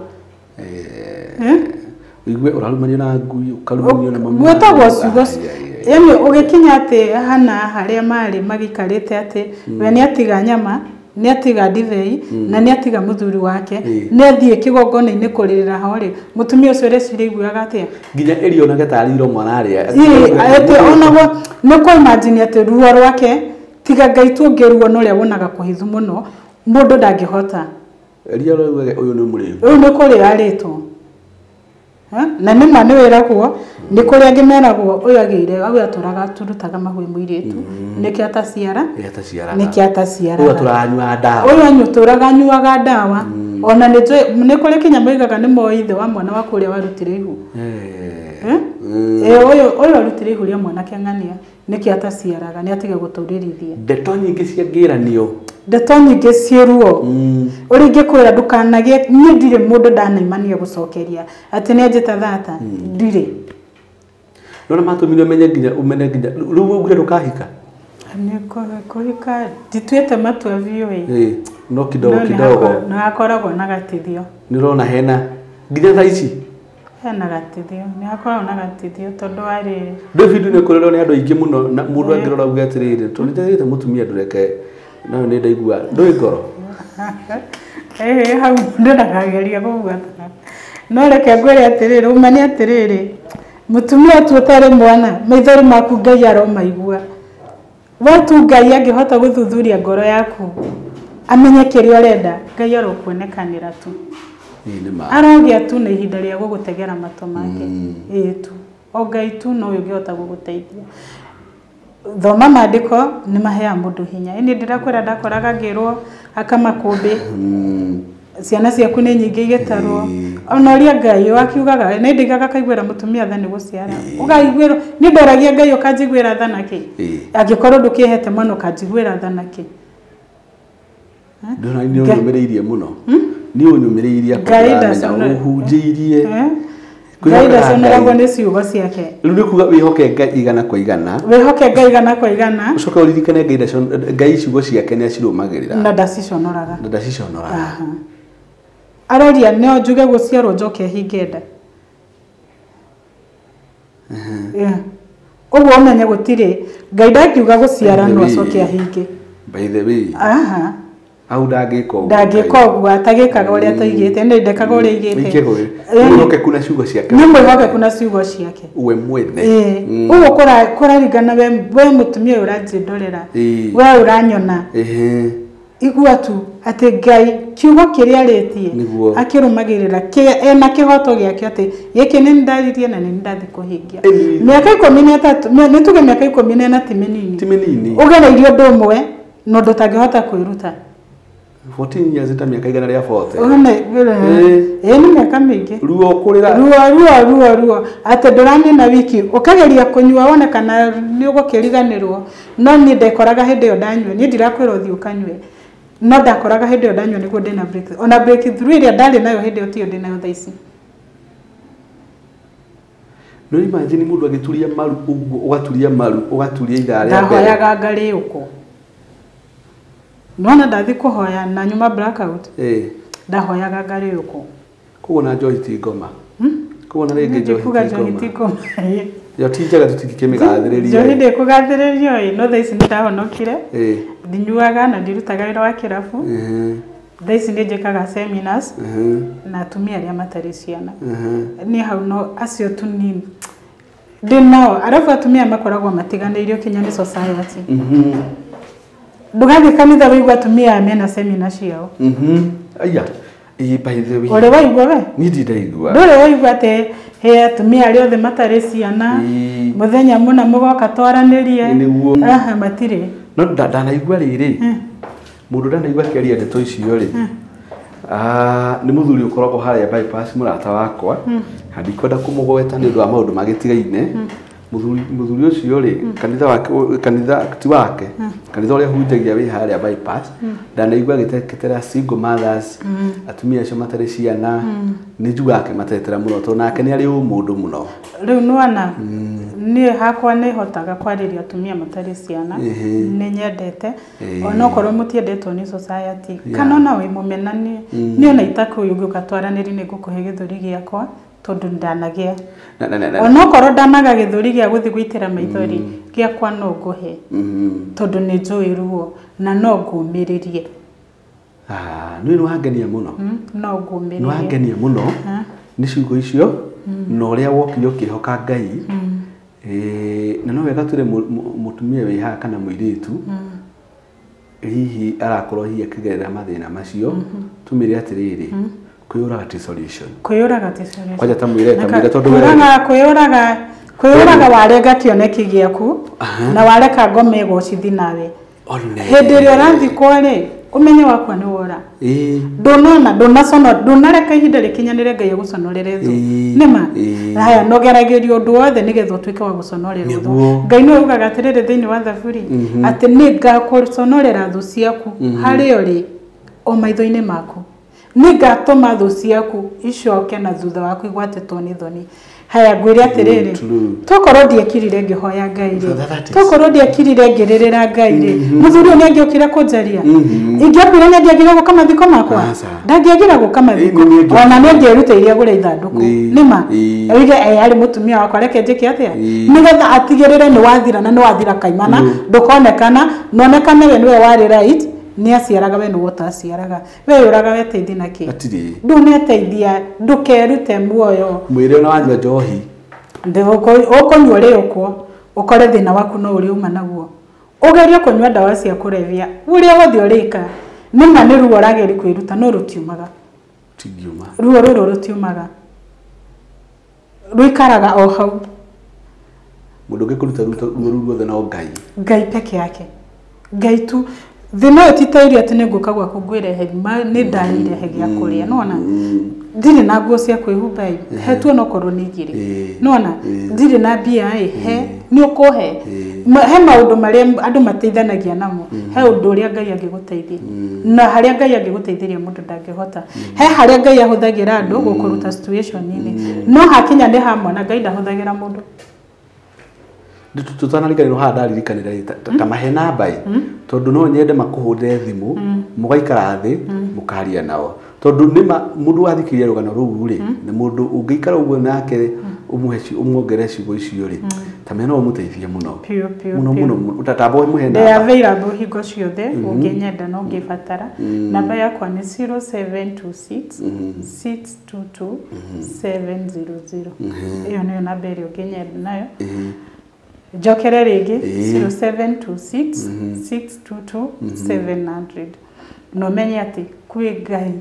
Uigue ũrarumanio na ngui ũkarumanio na mami. Gwĩtagwo ciugo yani ũgĩkinya atĩ hana harĩa marĩ magikarĩte atĩ we nĩ atiga nyama nĩ atiga ndibei na nĩ atiga mũthuri wake nĩ athiĩ kĩgongona-inĩ kũrĩrĩra ho rĩ mũtumia ũcio ũreciria iguaga atĩa nginya ĩrio onake tarĩ iromo ararĩa atĩ onagwo nĩ kũ imagine atĩ ruo rwake tiga Ngai tu ũngĩruona ũrĩa wonaga kũhithu mũno mũndũ ndangĩhota ĩria ũraugaga ũyũ nĩ mũrĩu ũyũ nĩ kũrĩa arĩtwo na nĩ ma nĩ wĩragwo nĩ kũrĩ angĩ meragwo ũyũ agĩire ũyũ atũraga aturutaga mahuĩ mũirĩtu nĩkĩo ataciara nĩkĩo ataciara ũyũ atũraga anyuaga ndawa ũyũ anyũtũraga anyuaga ndawa ona nĩ kũrĩ kinya moigaga nĩ moĩ ithe wa mwana waku ũrĩa warutire ihu ũyũ arutire ihu rĩa mwanake ng'ania nĩkĩo ataciaraga nĩ atige gũtũrĩrithia ndeto nyingĩ cia ngĩranio ndeto nyingĩ ciĩ ruo ũrĩa ingĩkwĩra ndũkanagĩe niĩ ndirĩ mũndũ ndanaimania gũcokeria atĩ nĩ anjĩta thata ndirĩ nona matũmire ũmenye nginya ũmene nginya rĩu ũgire ndũkahika nĩ kũhika ndituĩte matua biũ ĩ no kidogo kidogo nĩ hakoragwo na gatithio nĩ ũrona hena nginya thaa ici hena gatithio nĩ hakoragwo na gatithio tondũ warĩ David nĩ kũrerwo nĩ andũ aingĩ mũno na mũndũ angĩrora uge atĩrĩrĩ tondũ nĩnjagĩte mũtumia ndũreke nayo nĩ ndaigua ndũĩ ngoro hau mũndũ ndakageria kũbuata no reke ngwĩre atĩrĩrĩ ũma nĩ atĩrĩrĩ mũtumia tu ũtarĩ mwana maithori maku Ngai aromaigua we tu Ngai angĩhota gũthuthuria ngoro yaku amenye kĩrĩa ũrenda Ngai arokuonekanĩra tu arogĩa tu na ihinda rĩa gũgũtegera matũ make ĩĩ tu o Ngai tu no ũngĩhota gũgũteithia thoma maandĩko nĩ maheaga mũndũ hinya ĩni ndĩrakwĩra ndakoraga ngĩrwo akamakũmbĩ ciana ciaku nĩ nyingĩ igĩtarwo ona ũrĩa Ngai wakiugaga nĩ ndigaga kaiguĩra mũtumia tha nĩ gũciara ũkaiguĩrwo nĩ ndoragia Ngai ũkanjiguĩra tha nakĩ angĩkorwo ndũkĩhete mwana ũkanjiguĩra tha nakĩ ndona nĩ ũnyũmĩrĩirie mũno nĩ ũnyũmĩrĩirie ũhunjĩirie Ngai ndaconoragwo nĩ ciugo ciake rĩu nĩ kuga wĩhoke Ngai igana kwa igana wĩhoke Ngai igana kwa igana ũcoke ũririkane Ngai ciugo ciake nĩ acirũmagĩrĩra na ndaciconoraga na ndaciconoraga aroria no njuge gũciarwo njoke hinge nda ũguo ũmenye gũtirĩ Ngai ndangiuga gũciara no acoke ahinge by the way au ndangĩka ũguo ndangĩka ũguo atagĩkaga ũrĩa ataigĩte nĩ ndekaga ũrĩa aigĩte mwĩhokeku na ciugo ciake nĩ mwĩhokeku na ciugo ciake we mwene ũguo kũraringana we mũtumia ũyũ ũranjĩndorera we ũranyona igua tu atĩ Ngai kiugo kĩrĩa arĩtie akĩrũmagĩrĩra ena kĩhoto gĩake atĩ gĩkĩ nĩ ndaririe na nĩ ndathiĩ kũhingia mĩaka 13 nĩ tuge mĩaka 14 ti mĩnini ti mĩnini ũgereirie ũndũ ũmwe na ũndũ ũtangĩhota kwĩruta 14 years ta mĩaka igana rĩa 40 ĩ nĩ mĩaka mĩingĩ ruo kũrĩra ruo ruo ruo ruo atĩ ndũranina wiki ũkageria kũnyua wone kana nĩ ũgũkĩriganĩrwo no niĩ ndekoraga hĩndĩ ĩyo ndanyua niĩ ndirakwĩra ũthiĩ ũkanyue no ndakoraga hĩndĩ ĩyo ndanyua nĩguo ndĩna break ona breakthrough ĩrĩa ndarĩ nayo hĩndĩ ĩyo tiyo ndĩnayo thaa ici no imagine mũndũ agĩturia maru ũguo ũgaturia maru ũgaturia ithaa rĩa mbere ndahoyaga ngarĩũkwo nona ndathi kũhoya na nyuma blackout ndahoyaga ngarĩũkwo koguo na njohi ti ngoma koguo na rĩngĩ njohi ti ngoma yo ti njega tũtingĩkĩmĩgathĩrĩria njohi ndĩkũgathĩrĩrio ĩ no thaa ici nĩ ndahonokire ndinyuaga na ndirutaga wĩra wa kĩrabu thaa ici nĩ njĩkaga seminars na atumia arĩa matarĩ ciana niĩ hau no acio tu nini ndĩ nao arabu atumia makoragwo matiganĩirio kinya nĩ society ndũgathiĩ kanitha wĩigua atumia aya mena semina ciao aya by the way ũrĩ waigua we niĩ ndirĩ ndaigua ndũrĩ waigua atĩ he atumia arĩa othe matarĩ ciana mũthenya mũna mũgoka twaranĩrie aha matirĩ no ndanaigua rĩrĩ mũndũ ndanaigua akĩaria ndeto icio rĩ nĩ mũthuri ũkoragwo harĩa bypass mũrata wakwa na ndikwenda kũmũgweta nĩ ũndũ wa maũndũ magĩtigaine mũthuri ũcio rĩ kanitha wake kanitha ti wake kanitha ũrĩa hunjagia wĩ harĩa bypass ndanaigua agĩtetera single mothers atumia acio matarĩ ciana nĩ njugaga akĩmatetera mũno tondũ nake nĩ arĩ ũmũndũ mũno rĩu nĩwona niĩ hakwa nĩ hotaga kwarĩria atumia matarĩ ciana nĩ nyendete onokorwo mũtiendetwo nĩ society kana ona wĩ mũmenanie niĩ ona itakũĩ ũngĩũka twaranĩrie nĩ ngũkũhe gĩthũri gĩakwa Tondũ ndanagĩa onokorwo ndanaga gĩthũri gĩa gũthiĩ gũitĩra maithori gĩakwa no ngũhe tondũ nĩ njũĩ ruo na no ngũmĩrĩrie. Nĩ nĩwangenia mũno. No ngũmĩrĩrie. Nĩwangenia mũno nĩ ciugo icio na ũrĩa wokire ũkĩhoka Ngai. Na no wega tũre mũtumia wĩ haha kana mũirĩtu hihi arakorwo hihi akĩgerera mathĩna macio tumĩre atĩrĩrĩ kwĩyũraga ti solution. Kwĩyũraga ti solution. Kwanja ta mwĩre tondũ kwĩyũraga warenga kĩoneki gĩaku na wareka ngoma ĩgocithi nawe. Hĩndĩ ĩrĩa ũrathikwo rĩ ũmenye wakwa nĩ wora. Ndũnona ndũnacona ndũnareka ihinda rĩkinyanĩre Ngai agũconorere thũ. Nĩma haya nogeragĩrio ũndũ wothe nĩgetha ũtuĩke wa gũconorerwo thũ. Ngai nĩwe ugaga atĩrĩrĩ thĩinĩ wa Thaburi atĩ nĩngakũconorera thũ ciaku harĩa ũrĩ o maitho-inĩ maku. Nĩngatũma thũ ciaku icoke na thutha waku igwatĩtwo nĩ thoni. Haya ngwĩre atĩrĩrĩ tokorwo ndiekirire ngĩhoya Ngai rĩ tokorwo ndiekirire ngĩrĩrĩra Ngai rĩ mũthuri ũyũ nĩangĩokire kũnjaria ingĩakuire nĩangĩagire gũka mathiko makwa ndangĩagire gũka mathiko ona nĩangĩerutĩire agũre ithandũkũ nĩma oige arĩ mũtumia wakwa reke njĩke atĩa nĩgetha atigĩrĩre nĩwathira na nĩwathira kaimana ndũkonekana nonekane we nĩwe warĩ right nĩaciaraga we nĩwe ũtaciaraga we yũraga weteithia na kĩ ndũneteithia ndũkerute muoyo mwĩre ona wanyua njohi ũkũnyua ũrĩũkwo ũkore thĩna waku no ũrĩa uma naguo ũgerie kũnyua ndawa cia kũrebia ũrĩa wothe ũrĩka nĩma nĩ ruo ũrageria kwĩruta no rũtiumaga ruo rũrũ rũtiumaga rũikaraga o hau mũndũ ũngĩkũruta ruo rũu ruothe no Ngai. Ngai peke yake Ngai tu thĩna ũyũ ti ta irio atĩ nĩngũka gwaku ngwĩrehe nĩ ndarĩire he gĩa kũrĩa nĩwona ndirĩ na nguo cia kwĩhumba ĩ he tu onokorwo nĩ igĩrĩ nĩwona ndirĩ na mbia ĩ he nĩ ũkũhe he maũndũ marĩa andũ mateithanagia namo he ũndũ ũrĩa Ngai angĩgũteithia na harĩa Ngai angĩgũteithĩria mũndũ ndangĩhota he harĩa Ngai ahũthagĩra andũ gũkũruta situation-inĩ no hakinya nĩ ha mwana Ngai ndahũthagĩra mũndũ. Tutanariganĩrwo haha ndaririkanĩra ta mahe namba ĩ tondũ no nyende makũhũrĩre thimũ mũgaikara thĩ mũkaria nao tondũ nĩma mũndũ wathikĩrĩria rũgano rũu rĩ na mũndũ ũngĩikara ũguo nake ũmuongerere ciugo icio rĩ ta mena no ũmũteithie mũno mũno mũno tamba ũmũhe namba. Ndĩ available hingo ciothe ũngĩnyenda na ũngĩbatara. Namba yakwa nĩ 0726 622 700. Ĩyo nĩyo namba ĩrĩa ũngĩnyenda nayo. Njokere rĩngĩ 0726 622 700. Na ũmenye atĩ kwĩ Ngai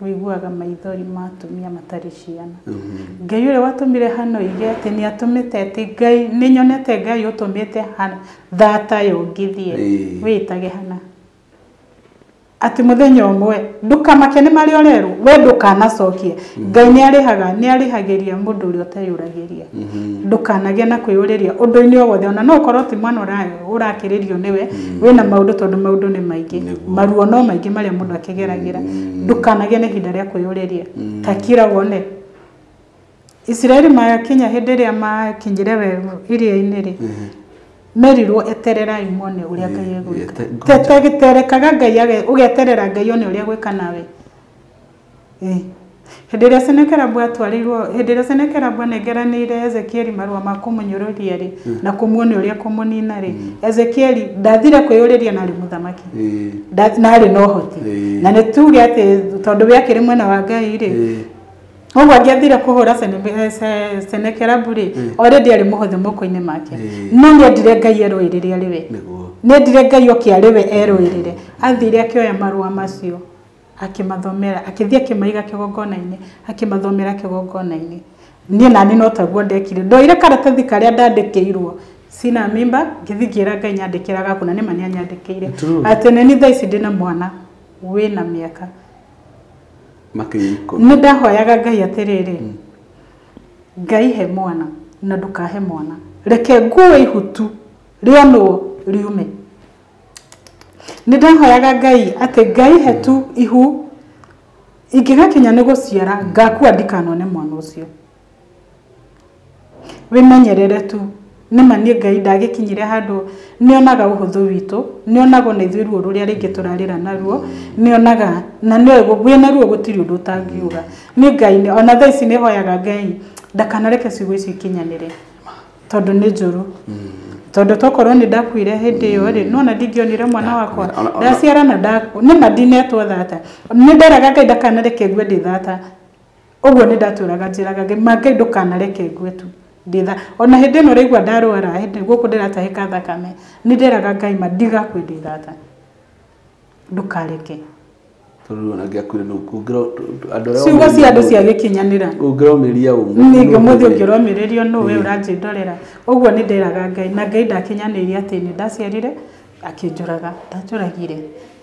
wĩiguaga maithori ma atumia matarĩ ciana. Ngai ũrĩa watũmire hano oige atĩ nĩ atũmĩte atĩ Ngai nĩ nyonete Ngai ũtũmĩte thata yongithie wĩitage hana atĩ mũthenya ũmwe ndũkamake nĩ marĩa ũrerwo we ndũkanacokie. Ngai nĩarĩhaga nĩarĩhagĩria mũndũ ũrĩa ũteyũragĩria. Ndũkanagĩe na kwĩyũrĩria ũndũ-inĩ o wothe ona no ũkorwo ti mwana ũrakĩrĩrio nĩwe wĩna maũndũ tondũ maũndũ nĩ maingĩ maruo no maingĩ marĩa mũndũ akĩgeragĩra. Ndũkanagĩe na ihinda rĩa kwĩyũrĩria takira wone Isiraeli makinya hĩndĩ ĩrĩa makinyire werũ iria-inĩ rĩ merirwo etererai muone ũrĩa Ngai egwĩka. Terekaga Ngai ũgeterera Ngai one ũrĩa egwĩka nawe. Hĩndĩ ĩrĩa Senakeribu atwarirwo hĩndĩ ĩrĩa Senakeribu anengeranĩire Ezekieli marũa ma kũmũnyũrũria rĩ na kũmuonia ũrĩa kũmũnina rĩ Ezekieli ndathire kwĩyũrĩria na arĩ mũthamaki na arĩ na ũhoti na nĩ tuge atĩ tondũ we akĩrĩ mwena wa Ngai rĩ ũguo angĩathire kũhũra Senakeribu rĩ already arĩ mũhũthũ moko-inĩ make no nĩendire Ngai erũĩrĩre arĩ we nĩendire Ngai oke arĩ we erũĩrĩre athire akĩoya marũa macio akĩmathomera akĩthiĩ akĩmaiga kĩgongona-inĩ akĩmathomera kĩgongona-inĩ. Niĩ nani no taguo ndekire ndoire karatathi karĩa ndandĩkĩirwo sina mimba ngĩthiĩ ngĩra Ngai nyandĩkĩra gaku na nĩma nĩanyandĩkĩire atĩ nĩ thaa ici ndĩna mwana wĩna mĩaka nĩ ndahoyaga Ngai atĩrĩrĩ Ngai he mwana na ndũkahe mwana reke nguo ihutu rĩonwo riume. Nĩ ndahoyaga Ngai atĩ Ngai he tu ihu ingĩgakinya nĩ gũciara ngakua ndikanone mwana ũcio. Wĩmenyerere tu Nĩma niĩ Ngai ndagĩkinyire handũ nĩonaga ũhũthũ witũ, nĩonaga ona ithuĩ ruo rũrĩa rĩngĩ tũrarĩra naruo, nĩonaga na nĩoĩ wĩna ruo gũtirĩ ũndũ ũtangiuga. Niĩ Ngai ona thaa ici nĩhoyaga Ngai ndakanareke ciugo ici ikinyanĩre tondũ nĩ njũru. Tondũ tokorwo nĩ ndakuire hĩndĩ ĩyo rĩ, nona ndingĩonire mwana wakwa ndaciara na nĩma ndinetwo thata. Nĩ nderaga Ngai ndakanareke ngue ndĩ thata. Ũguo nĩ ndatũraga njĩraga Ngai, ma Ngai ndũkanareke ngue tu ndĩ tha. Ona hĩndĩ ĩno ũraigua ndarwara, hĩndĩ gũkũ ndĩratahĩka thakame, nĩ nderaga Ngai ma ndigakue ndĩ thata, ndũkareke. Tondũ ona angĩakuire nũ andũ arĩa ciugo cia andũ ciagĩkinyanĩra. Ũngĩromĩria ũmũthĩ. Ningĩ ũmũthĩ ũngĩromĩrĩrio nũ we ũranjĩndorera. Ũguo nĩ nderaga Ngai na Ngai ndakinyanĩirie atĩ nĩ ndaciarire akĩnjũraga, ndanjũragire.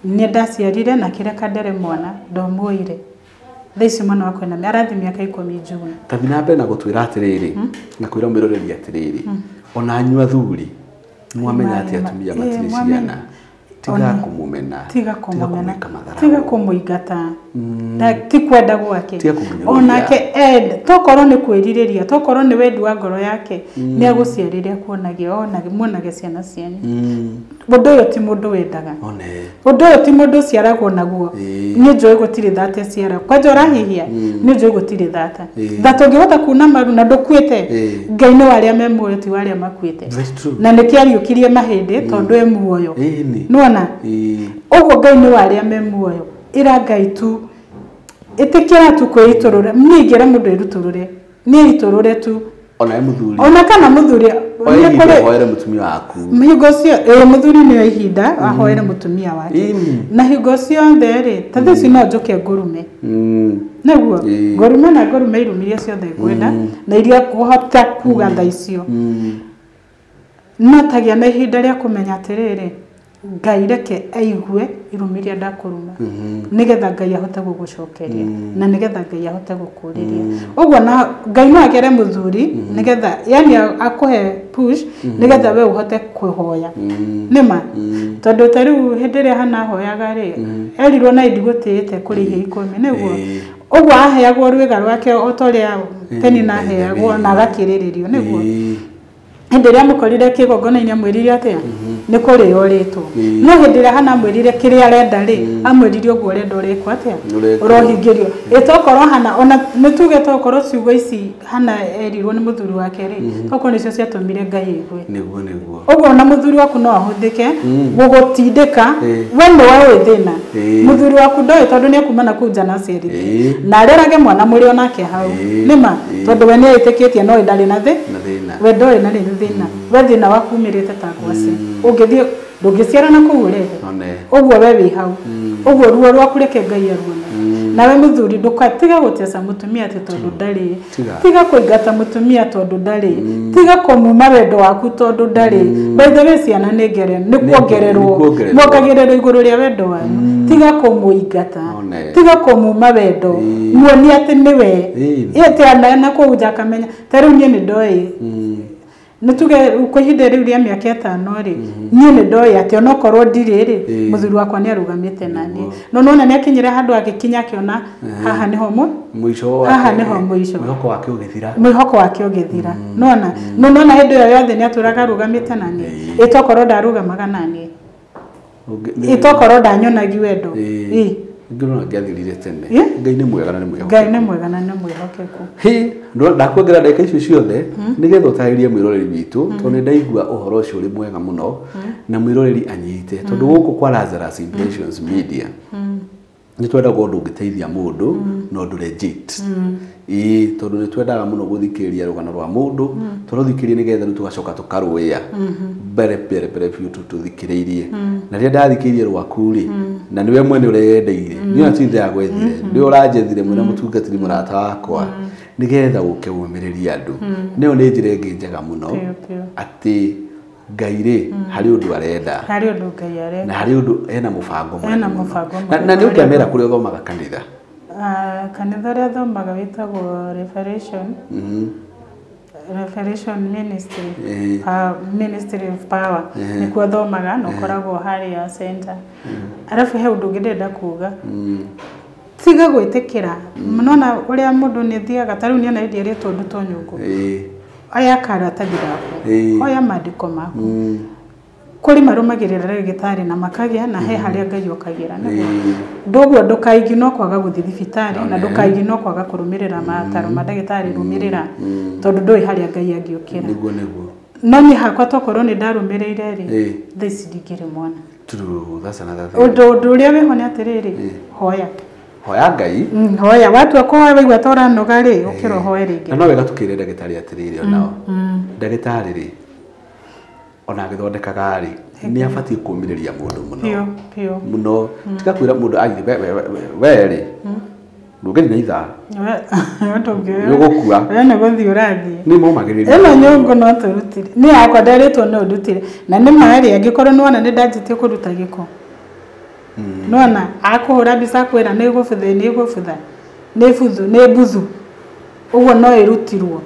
Nĩ ndaciarire na akĩreka ndere mwana, ndomuoire. Thaa ici mwana wakwa ena arathiĩ mĩaka 10 June. Tathi na mbere na gũtwĩra atĩrĩrĩ, na kwĩra mwĩroreri atĩrĩrĩ, ona anyua athuri mwamenya atĩ atumia matirĩ ciana, tiga kũmũmena, tiga kũmũmena, tiga kũmũingata, ti kwenda gwake, onake tokorwo nĩ kwĩrirĩria, tokorwo nĩ wendi wa ngoro yake, nĩ agũciarĩre akuonagie, muonage ciana cianyu. Ũndũ ũyũ ti mũndũ wendaga, ũndũ ũyũ ti mũndũ ũciaragwo naguo. Niĩ njũĩ gũtirĩ thata ĩciaragwo, kwanja ũrahihia, niĩ njũĩ gũtirĩ thata. Thata ũngĩhota kuna maru na ndũkuĩte, Ngai nĩ wa arĩa me muoyo ti wa arĩa makuĩte. Na nĩkĩo ariũkirie mahĩndĩ tondũ e muoyo. Nĩwona? Ũguo Ngai nĩ wa arĩa me muoyo. Ĩra Ngai tu, ĩtĩkĩra tu kwĩitũrũra. Niĩ ingĩra mũndũ ĩrutũrũre, niĩ itũrũre tu. Ona mũthuri. Ona kana mũthuri ahoere mũtumia waku. Hingo cio mũthuri nĩ ihinda ahoere mũtumia wake. Na hingo ciothe rĩ, ta thaa ici no njũke ngũrume. Nĩguo ngũrume na ngũrume irumi iria ciothe ngwenda na iria ngũhota kuga thaa icio. No tagĩa na ihinda rĩa kũmenya atĩrĩrĩ, Ngai reke aigue irumi iria ndakũruma, nĩgetha Ngai ahote gũgũcokeria na nĩgetha Ngai ahote gũkũrĩria. Ũguo na Ngai no agere mũthuri nĩgetha yani akũhe push nĩgetha we ũhote kũhoya. Nĩma tondũ ta rĩu hĩndĩ ĩrĩa Hana ahoyaga rĩ, erirwo na ndigũtĩĩte kũrĩ ihĩĩ 10 nĩguo. Ũguo aheagwo rwĩga rwake o ta ũrĩa Penina aheagwo na agakĩrĩrĩrio nĩguo. Hĩndĩ ĩrĩa amũkorire kĩgongona-inĩ amwĩrire atĩa? Nĩ kũrĩo ũrĩtwo. No hĩndĩ ĩrĩa Hana amwĩrire kĩrĩa arenda rĩ, amwĩrire ũguo ũrenda ũrekwo atĩa? Ũrohingĩrio. Ĩtokorwo Hana ona nĩ tuge tokorwo ciugo ici Hana erirwo nĩ mũthuri wake rĩ, tokorwo nĩcio ciatũmire Ngai aigue. Nĩguo nĩguo. Ũguo ona mũthuri waku no ahũthĩke gũgũtindĩka, we nĩwe ũĩ thĩna. Mũthuri waku ndoĩ tondũ nĩ akuma na kũu nja na aciarĩte. Na arerage mwana mũrĩ onake hau. Nĩma tondũ we nĩ etĩkĩtie no ndarĩ na thĩna. We ndoĩ na thĩna. We thĩna waku umĩrĩte ta ngwacĩ. Ũngĩthiĩ ndũngĩciara na kũu ũrehe. Ũguo we wĩ hau. Ũguo ruo rwaku reke Ngai aruone. Nawe mũthuri ndũkatiga gũteca mũtumia atĩ tondũ ndarĩ. Tiga kũingata mũtumia tondũ ndarĩ. Tiga kũmuma wendo waku tondũ ndarĩ. By the way ciana nĩ ngere, nĩ kuongererwo. Mwongagĩrĩrwo igũrũ rĩa wendo wanyu. Tiga kũmũingata. Tiga kũmuma wendo. Muonie atĩ nĩwe. Ĩte na kũu nja akamenya. Ta rĩu niĩ nĩ ndoĩ. Nĩ tuge kwa ihinda rĩu rĩa mĩaka 5 rĩ, niĩ nĩ ndoĩ atĩ onokorwo ndirĩ rĩ, mũthuri wakwa nĩ arũgamĩte na niĩ. No nona nĩ akinyire handũ agĩkinya akĩona haha nĩho mũico wake, haha nĩho mũico. Mwĩhoko wake ũgĩthira. Mwĩhoko wake ũgĩthira. Nona, no nona hĩndĩ ĩyo yothe nĩ atũraga arũgamĩte na niĩ. Ĩtokorwo ndarũgamaga na niĩ. Ĩtokorwo ndanyonagi wendo. Ngĩrona ngĩathirire tene. Ngai nĩ mwega na nĩ mwĩhokeku. Ngai nĩ mwega na nĩ mwĩhokeku. Hĩ, ndakuongerera ndagĩka icio ciothe nĩgetha ũtarĩrie mwĩroreri witũ tondũ nĩ ndaigua ũhoro ũcio ũrĩ mwega mũno na mwĩroreri anyite tondũ gũkũ kwa Lazarus Impressions Media nĩ twendaga ũndũ ũngĩteithia mũndũ na ũndũ legit. Ĩĩ tondũ nĩ twendaga mũno gũthikĩrĩria rũgano rwa mũndũ tũrũthikĩrĩrie nĩgetha rĩu tũgacoka tũkarũĩa mbere mbere mbere biũ tũthikĩrĩirie. Na rĩrĩa ndathikĩrĩirie rwaku rĩ, na nĩwe mwene ũreyendeire, niĩ ona ti ndagwethire, nĩwe ũranjethire mwene mũtungatĩri mũrata wakwa nĩgetha ũke ũmĩrĩrie andũ. Nĩyo nĩ njĩra ĩngĩ njega mũno atĩ Ngai rĩ harĩ ũndũ arenda. Harĩ ũndũ Ngai arenda. Na harĩ ũndũ ena mũbango mũnene. Ena mũbango mũnene. Na nĩ ũngĩamera kũrĩa ũthomaga kanitha? Kanitha ũrĩa thomaga wĩtagwo Revelation. Revelation Ministry. Ministry of Power. Nĩkuo thomaga na ũkoragwo harĩa center. Arabu he ũndũ ũngĩ ndĩrenda kuga. Tiga gwĩtĩkĩra. Nona ũrĩa mũndũ nĩ thiaga ta rĩu niĩ ona hĩndĩ ĩrĩa ndutwo nyũngũ. Oya karatathi gaku, oya maandĩko maku. Kũrĩ marũmagĩrĩra ndagĩtarĩ na makagĩa na he harĩa Ngai okagĩra nĩguo. Ndoguo ndũkaigi no kwaga gũthiĩ thibitarĩ na ndũkaigi no kwaga kũrũmĩrĩra mataro ma ndagĩtarĩ, rũmĩrĩra tondũ ndũĩ harĩa Ngai angĩũkĩra. Nĩguo nĩguo. No niĩ hakwa tokorwo nĩ ndarũmĩrĩire rĩ, thaa ici ndingĩrĩ mwana. True, that's another thing. Ũndũ ũrĩa wĩho nĩ atĩrĩrĩ, hoya. Hoya Ngai. Hoya watua kũhoya waigua ta ũranoga rĩ, ũkĩra ũhoe rĩngĩ. Na no wega tũkĩre ndagĩtarĩ atĩrĩrĩ onao. Ndagĩtarĩ rĩ, ona agĩthondekaga rĩ, nĩ abatiĩ kũũmĩrĩria mũndũ mũno. Piũ, piũ. Mũno. Tiga kwĩra mũndũ athiĩ we rĩ, ndũngĩthiĩ na ithaa. Nĩ ũgũkua. We nĩ gũthiĩ ũrathiĩ. Nĩ momagĩrĩria. Ĩno nyũngũ no tũrutire. Niĩ yakwa nderĩtwo no ndutire. Na nĩ ma rĩ, angĩkorwo nĩ wona nĩ ndanjĩtie kũruta gĩko. Nĩwona akũhũra mbica akwĩra nĩ gũbutha, nĩ gũbutha, nĩ buthu, nĩ mbuthu. Ũguo no ĩrutirwo.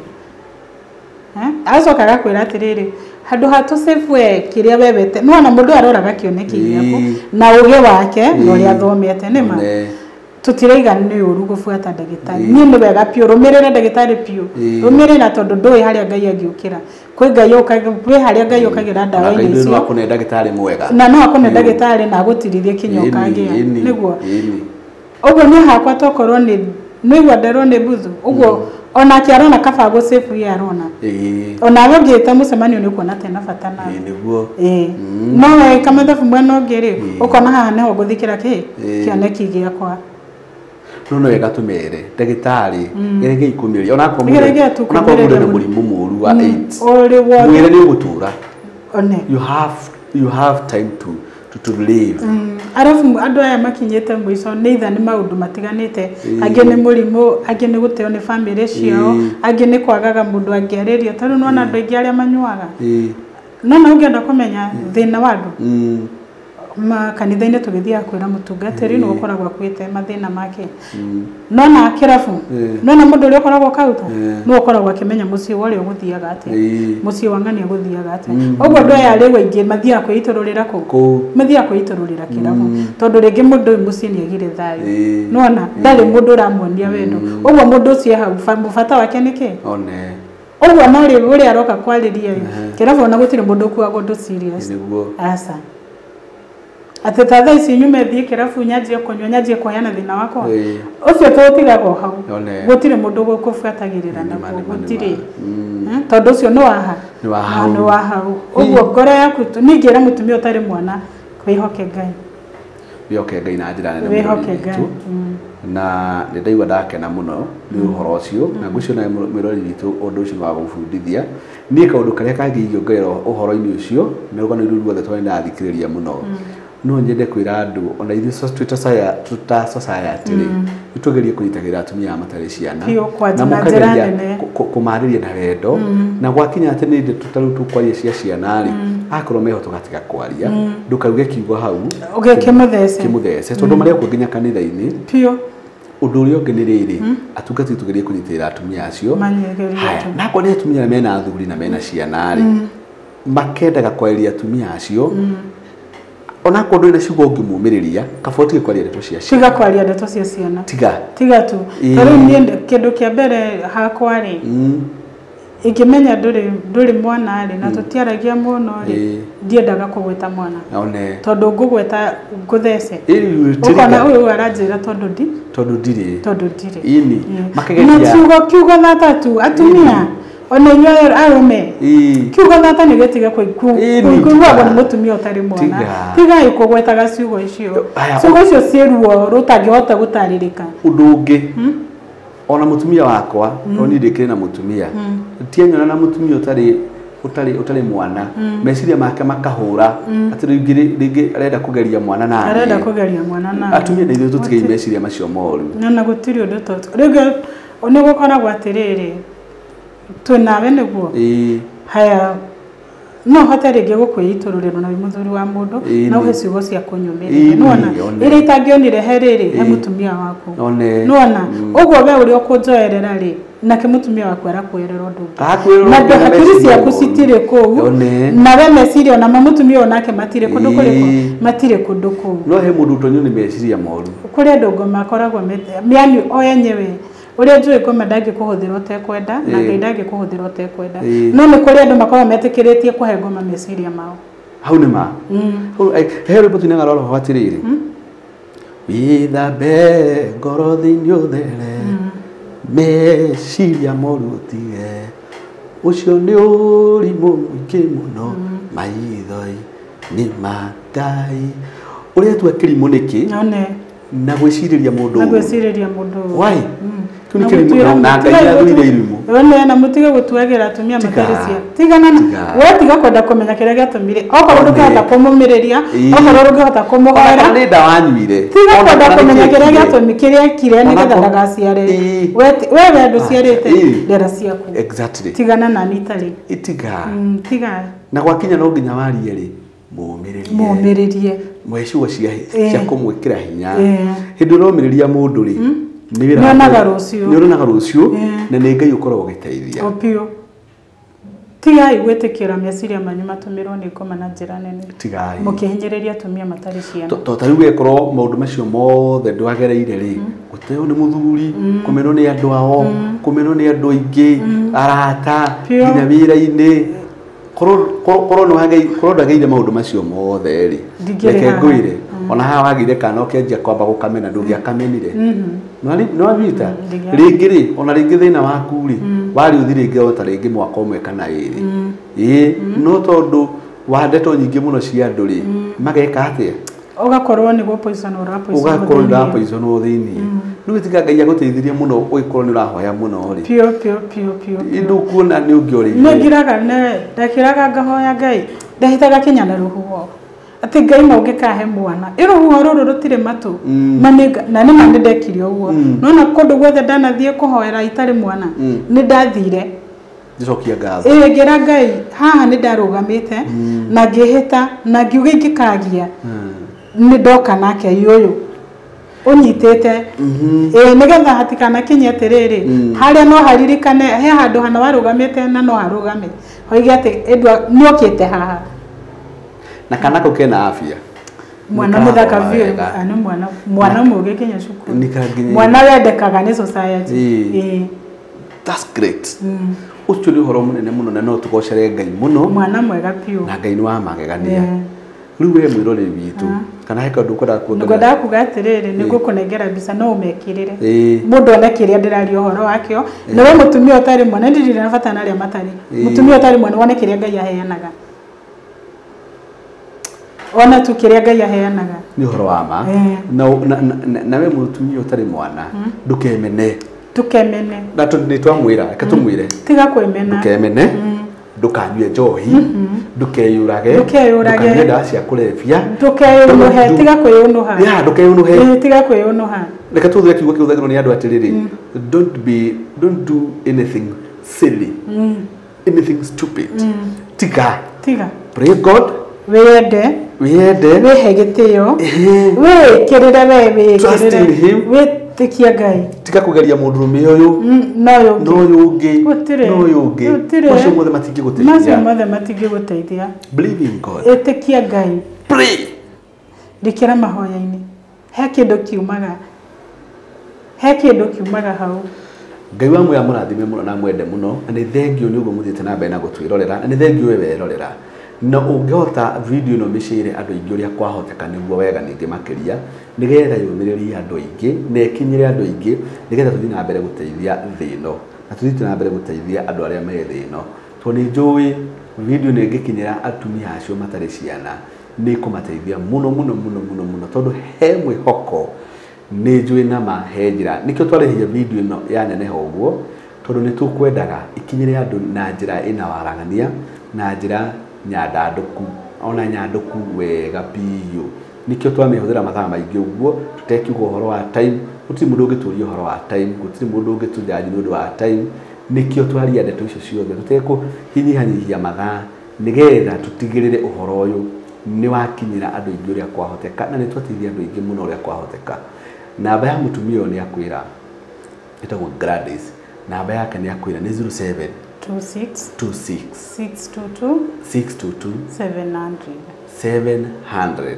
Acoka agakwĩra atĩrĩrĩ, handũ ha tũ save we kĩrĩa we wete. Nĩwona mũndũ aroraga kĩoneki gĩaku na ũgĩ wake na ũrĩa athomete, nĩ ma. Tũtiraiga nĩ ũru gũbuata ndagĩtarĩ. Niĩ nĩ wega piũ, rũmĩrĩra ndagĩtarĩ biũ. Rũmĩrĩra tondũ ndũĩ harĩa Ngai angĩũkĩra. Kwĩ Ngai ũkaga, kwĩ harĩa Ngai ũkagĩra ndawa-inĩ icio. icio. No akũne ndagĩtarĩ mwega. Na no akũne ndagĩtarĩ na agũtirithie kinya ũkagĩa. Nĩguo. Ũguo niĩ hakwa tokorwo nĩ nĩigua nderwo nĩ mbuthu. Ũguo onake arona kaba gũ save ye arona. Onawe ũngĩta mũcemanio nĩ ũkuona tena bata nawe. Nĩguo. No weka mathabu mwena ũngĩ rĩ, ũkona haha nĩho ngũthikĩra kĩ kĩoneki gĩakwa. No wega tũmere ndagĩtarĩ geregai kũmĩrĩria onakorwo mũndũ na mũrimũ mũru wa AIDS ũrĩ wothe mwĩre nĩ ũgũtũra. One. You have time to live. Arabu andũ aya makinyĩte mũico nĩ itha nĩ maũndũ matiganĩte, angĩ nĩ mũrimũ, angĩ nĩ gũteo nĩ bamĩrĩ ciao, angĩ nĩ kwagaga mũndũ angĩarĩria. Tondũ nĩwona andũ aingĩ arĩa manyuaga. No na ũngĩenda kũmenya thĩna wa andũ, makanitha-inĩ tũgĩthiaga kwĩra mũtungatĩri nĩwe ũkoragwo akuĩte mathĩna make. No na kĩrabu, no na mũndũ ũrĩa ũkoragwo kauta, nĩwe ũkoragwo akĩmenya mũciĩ wa ũrĩa ũgũthiaga atĩa, mũciĩ wa ng'ania ũgũthiaga atĩa. Ũguo andũ aya rĩu aingĩ mathiaga kwĩitũrũrĩra kũu, mathiaga kwĩitũrũrĩra kĩrabu, tondũ rĩngĩ mũndũ ũyũ mũciĩ nĩ agire thayũ. Nĩwona ndarĩ mũndũ ũramuonia wendo. Ũguo mũndũ ũcio e hau, bata wake nĩ kĩ? Ũguo no rĩu ũrĩa aroka kwarĩria rĩ, kĩrabu ona gũtirĩ mũndũ ũkuaga ũndũ serious. Aca. Atĩ ta thaa ici nyume thiĩ kĩrabu nyanjie kũnyua, nyanjie kũheana thĩna wakwa. Ũcio tũũtigaga o hau. Gũtirĩ mũndũ ũgũkũbuatagĩrĩra naguo, gũtirĩ. Tondũ ũcio nĩ waha. Nĩ wa hau. Ũguo ngoro yaku, niĩ ingĩra mũtumia ũtarĩ mwana, wĩhoke Ngai. Wĩhoke Ngai na njĩra nene. Wĩhoke Ngai. Na nĩ ndaigua ndakena mũno nĩ ũhoro ũcio, na ngwĩciria nawe mwĩroreri witũ ũndũ ũcio nĩ wa gũbundithia. Niĩ kaũndũ karĩa kangĩingĩongerera ũhoro-inĩ ũcio nĩ rũgano rũu ruothe tondũ nĩndathikĩrĩria mũno. No nyende kwĩra andũ ona ithuĩ twĩ ta society rĩ, nĩtũgerie kũnyitagĩrĩra atumia aya matarĩ ciana na mũkageria kũmarĩria na wendo, na gwakinya atĩ nĩ ta rĩu tũkwaria cia ciana rĩ, akorwo meho tũgatiga kwaria, ndũkauge kiugo hau kĩmũthece tondũ marĩa kuo nginya kanitha-inĩ. Piũ. Ũndũ ũrĩa ũngĩ nĩ rĩrĩ, atungatĩri tũgerie kũnyitĩrĩra atumia acio. Na akorwo nĩ atumia mena athuri na mena ciana rĩ, makendaga kwarĩria atumia acio. Onakorwo ndũrĩ na ciugo ũngĩmũmĩrĩria, kaba ũtige kwaria ndeto cia ciana. Tiga kwaria ndeto cia ciana. Tiga tu. Ta rĩu niĩ kĩndũ kĩa mbere hakwa rĩ, ingĩmenya ndũrĩ mwana rĩ, na tũtiaragia mũno rĩ, ndiendaga kũgweta mwana. Tondũ ngũgweta ngũthece. Ũkona ũyũ aranjĩra tondũ ndirĩ. Tondũ ndirĩ. Na kiugo thata tu, atumia ona inyuĩ arũme, kiugo thata nĩ gĩtige kũiguagwo nĩ mũtumia ũtarĩ mwana. Tigai kũgwetaga ciugo icio. Ciugo icio ciĩ ruo rũtangĩhota gũtarĩrĩka. Ũndũ ũngĩ, ona mũtumia wakwa, tondũ niĩ ndĩkĩrĩ na mũtumia, tianyona na mũtumia ũtarĩ mwana, meciria make makahũra atĩ rĩngĩ arenda kũgeria mwana nani. Arenda kũgeria mwana nani. Atumia na ithuĩ tũtigei meciria macio moru. Na gũtirĩ ũndũ ta ũcio. Rĩngĩ nĩ gũkoragwo atĩrĩrĩ, twĩ nawe nĩguo. Haya, no hote rĩngĩ gũkwĩitũrũrĩrwo na wĩ mũthuri wa mũndũ, na ũhe ciugo cia kũnyũmĩrĩria. Nĩwona ĩrĩa itangĩonire he rĩrĩ, he mũtumia waku. Nĩwona ũguo we ũrĩa ũkũnjoerera rĩ, nake mũtumia waku arakuoerera ũndũ ũngĩ. Na hakiri ciaku citirĩ kũu, na we meciria ona ma mũtumia onake matirĩ kũndũ kũrĩkũ, matirĩ kũndũ kũu. No he mũndũ ũtonywo nĩ meciria moru. Kũrĩ andũ makoragwo yani o enyewe Ũrĩa njũĩ ngoma ndangĩkũhũthĩra ũtekwenda na Ngai ndangĩkũhũthĩra ũtekwenda. No nĩ kũrĩ andũ makoragwo metĩkĩrĩtie kũhe ngoma meciria mao. Hau nĩ ma. He rwĩmbo tuinaga rwa roho atĩrĩrĩ, wĩthambe ngoro thĩinĩ ũthere, meciria moru ũtige, ũcio nĩ ũrimũ mũingĩ mũno maitho-inĩ ma Ngai. Ũrĩa tua kĩrimũ nĩkĩ? Na gwĩcirĩria mũndũ. Na gwĩcirĩria mũndũ. Why? Kĩu nĩ kĩrimũ na Ngai nĩathũire irimũ. One na mũtige gũtuagĩra atumia matarĩ ciana. Tigana na we tiga kwenda kũmenya kĩrĩa gĩatũmire. Okorwo ndũngĩhota kũmũmĩrĩria, okorwo ndũngĩhota kũmũhoera. Ona nĩ ndawa anyuire. Tiga kwenda kũmenya kĩrĩa gĩatũmire, kĩrĩa ekire nĩgetha ndagaciare. We we ndũciarĩte ndera ciaku. Exactly. Tigana na niĩ itarĩ. Tiga. Tiga. Na gwakinya no nginya warie rĩ, mũmĩrĩrie. Mũmĩrĩrie. Mwe ciugo cia kũmwĩkĩra hinya. Hĩndĩ ũromĩrĩria mũndũ rĩ, nĩonaga rũciũ. Nĩonaga rũciũ na nĩ Ngai ũkoragwo ũgĩteithia. O biũ. Tigai gwĩtĩkĩra meciria manyu matũmĩrwo nĩ ngoma na njĩra nene. Tigai. Mũkĩhinyĩrĩria atumia matarĩ ciana. To ta rĩu gekorwo maũndũ macio mothe ndwagereire rĩ, gũteo nĩ mũthuri, kũmenwo nĩ andũ ao, kũmenwo nĩ andũ aingĩ, arata, nginya wĩra-inĩ. Korwo ndwageire maũndũ macio mothe rĩ, reke ngwĩre, ona haha wagĩire kana ũkĩanjia kwamba gũkamena ndũngĩakamenire. Nĩwanyita? Rĩngĩ rĩ, ona rĩngĩ thĩna waku rĩ, warĩ ũthi rĩngĩ o ta rĩngĩ mwaka ũmwe kana ĩrĩ. Ĩĩ, no tondũ wa ndeto nyingĩ mũno cia andũ rĩ, mageka atĩa? Ũgakorwo nĩguo poison ũrapoison. Ũgakorwo ũrapoison thĩinĩ. Rĩu tiga Ngai agũteithirie mũno ũgĩkorwo nĩ ũrahoya mũno rĩ. Piũ piũ piũ piũ. Ndũkuona nĩ ũngĩorĩire. Nĩ ngiraga ndakĩraga ngahoya Ngai, ndahitaga kinya na rũhuho. Atĩ Ngai ma ũngĩkahe mwana. Ĩ rũhuho rũrũ rũtirĩ matũ. Na nĩ ma nĩ ndekire ũguo. Nona kũndũ guothe ndanathiĩ kũhoera itarĩ mwana, nĩ ndathire. Njokia ngatho. Ĩ ngĩra Ngai haha nĩ ndarũgamĩte na ngĩhĩta na ngiuga ingĩkagia nĩ ndoka nake ũyũ ũnyitĩte. Ĩ nĩgetha hatikanakinye atĩrĩrĩ, harĩa no haririkane he handũ hana warũgamĩte na no harũgame hoige atĩ nĩokĩte haha. Na kana kau kena afya. Mwana mũthaka biũ, nĩ mwana mũũgĩ kinya cukuru. Mwana wendekaga nĩ society. Ĩ. That's great. Ũcio nĩ ũhoro mũnene mũno na no tũgocere Ngai mũno. Mwana mwega biũ. Na Ngai nĩ wa magegania. Rĩu we mwĩroreri witũ, kana he kaũndũ ũkwendaga kuongerera? Ngwendaga kuga atĩrĩrĩ, nĩ ngũkũnengera mbica no ũmekĩrĩre. Mũndũ one kĩrĩa ndĩraria ũhoro wakĩo. Na we mũtumia ũtarĩ mwana, ndirĩ na bata na arĩa matarĩ. Mũtumia ũtarĩ mwana wone kĩrĩa Ngai aheanaga. Ona tu kĩrĩa Ngai aheanaga. Nĩ ũhoro wa ma. Na we mũtumia ũtarĩ mwana, ndũkemene. Ndũkemene. Na nĩ twamwĩra, reke tũmwĩre. Tiga kwĩmena. Ndũkemene. Ndũkanyue njohi, ndũkeyũrage, ndũkanyue ndawa cia kũrebia, ndũkeyũnũhe, tiga kwĩyũnũha. Ya, ndũkeyũnũhe. Tiga kwĩyũnũha. Reke tũhũthĩre kiugo kĩhũthagĩrwo nĩ andũ atĩrĩrĩ, don't do anything silly, anything stupid. Tiga. Tiga. Pray God. Wĩyende. Wĩyende. Wĩhe gĩtĩo. Wĩĩkĩrĩre we, wĩĩkĩrĩre. Trust in him. Wĩtĩkie Ngai. Tiga kũgeria mũndũrũme ũyũ. No ũyũ ũngĩ. No ũyũ ũngĩ. Gũtirĩ. No ũyũ ũngĩ. Gũtirĩ. Macio mothe matingĩgũteithia. Macio mothe matingĩgũteithia. Believe in God. Ĩtĩkia Ngai. Pray. Rikĩra mahoya-inĩ. He kĩndũ kiumaga. He kĩndũ kiumaga hau. Ngai wa muoyo amũrathime mũno na amwende mũno, na nĩ thengio nĩ ũguo mũthiĩte na mbere na gũtwĩrorera, na nĩ thengio we werorera. Na ũngĩhota video ĩno mĩcĩre andũ aingĩ ũrĩa kwahoteka nĩguo wega ningĩ makĩria, nĩgetha yũmĩrĩrie andũ aingĩ na ĩkinyĩre andũ aingĩ, nĩgetha tũthiĩ na mbere gũteithia thĩ ĩno, na tũthiĩ na mbere gũteithia andũ arĩa me thĩ ĩno. Tondũ nĩ njũĩ video ĩno ĩngĩkinyĩra atumia acio matarĩ ciana, nĩ ĩkũmateithia mũno mũno mũno mũno mũno, tondũ he mwĩhoko nĩ njũĩ nama he njĩra. Nĩkĩo twarĩhia video ĩno yaneneha ũguo, tondũ nĩ tũkwendaga ikinyĩre andũ na njĩra ĩna waragania, na njĩra nyandandũku, ona nyandũku wega biũ. Nĩkĩo twamĩhũthĩra mathaa maingĩ ũguo, tũtekiuga ũhoro wa time, gũtirĩ mũndũ ũngĩtũria ũhoro wa time, gũtirĩ mũndũ ũngĩtũnjanji nĩ ũndũ wa time. Nĩkĩo twaria ndeto icio ciothe, tũtekũhinyihanyihia mathaa, nĩgetha tũtigĩrĩre ũhoro ũyũ nĩ wakinyĩra andũ aingĩ ũrĩa kwahoteka, na nĩ twateithia andũ aingĩ mũno ũrĩa kwahoteka. Namba ya mũtumia ũyũ nĩ akwĩra, ĩtagwo Gladys, namba yake nĩ akwĩra nĩ 07 26 26 622 622 700. 700.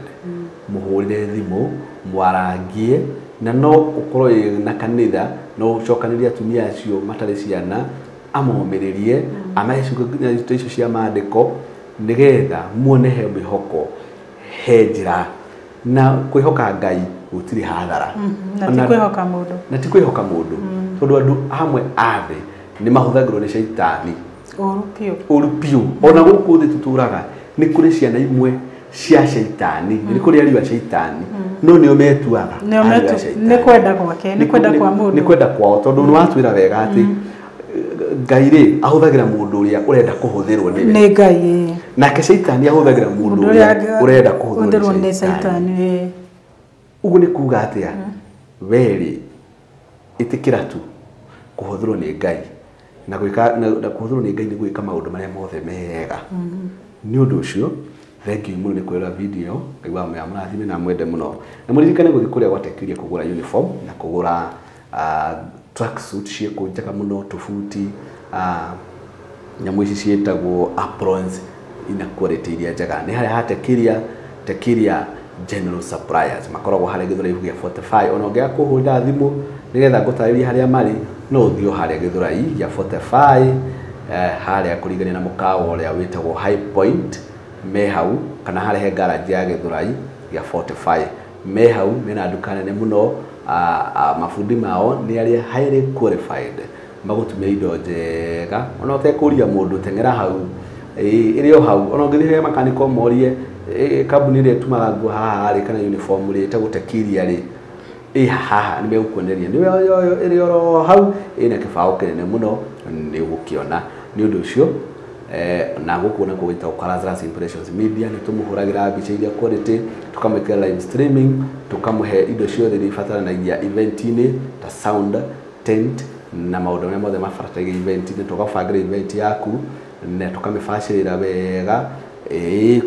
Mũhũrĩre thimũ, mwarangie, na no ũkorwo wĩ na kanitha No ũcokanĩrie atumia acio matarĩ ciana amomĩrĩrie amahe ciugo icio cia maandĩko nĩgetha muone he mwĩhoko he njĩra na kwĩhoka Ngai gũtirĩ hathara na ti kwĩhoka mũndũ na ti kwĩhoka mũndũ tondũ andũ amwe a thĩ nĩ mahũthagĩrwo nĩ caitani ũru piũ ona gũkũ thĩ tũtũraga nĩ kũrĩ ciana imwe cia caitani nĩ kũrĩ ariũ a caitani no nĩo metuaga nĩ kwenda gwake nĩ kwenda kwa mũndũ nĩ kwenda kwao tondũ nĩ watwĩra wega atĩ Ngai rĩ ahũthagĩra mũndũ ũrĩa ũrenda kũhũthĩrwo nĩwe nĩ Ngai nake caitani ahũthagĩra mũndũ ũrĩa ũrenda kũhũthĩrwo nĩ caitani ũguo nĩ kuga atĩa we rĩ ĩtĩkĩra tu kũhũthĩrwo nĩ Ngai na gwĩka na kũhũthĩrwo nĩ Ngai nĩ gwĩka maũndũ marĩa mothe mega nĩ ũndũ ũcio thank you mũno nĩ kwĩrora video Ngai wa mũrathime na mwende mũno na mũririkane gũthiĩ kũrĩa gwatekirie kũgũra uniform na kũgũra tracksuit ciĩkũ njega mũno tũbuti nyamũ ici ciĩtagwo aprons ina quality iria njega nĩ harĩa hatekiria Tekiria General Suppliers makoragwo harĩa Gĩthũrai gĩa 45 ona ũngĩaga kũhũrĩra thimũ nĩgetha ngũtarĩrie harĩa marĩ no ũthiĩ o harĩa Gĩthũrai gĩa 45 harĩa kũringania na mũkawa ũrĩa wĩtagwo High Point me hau kana harĩa he garage ya Gĩthũrai gĩa 45 me hau mena nduka nene mũno mabundi mao nĩ arĩa highly qualified magũtumia indo njega ona ũtekũria mũndũ teng'era hau ĩrĩ o hau ona ũngĩthiĩ he makaniko morie kambuni ĩrĩa ĩtumaga nguo haha rĩ kana uniform rĩ ĩtagwo Tekiria rĩ ĩ haha nĩ megũkuoneria nĩwe ĩrĩ oro hau ĩna kĩbaũ kĩnene mũno nĩ ũgũkĩona nĩ ũndũ ũcio na gũkũ nakuo gwĩtagwo Lazarus Impressions Media nĩ tũmũhũragĩra mbica iria quality tũkamwĩkĩra live streaming tũkamũhe indo ciothe iria ibataranagia event-inĩ ta sound tent na maũndũ marĩa mothe mabataranagia event-inĩ tũgabangĩra event yaku na tũkamĩbacĩrĩra wega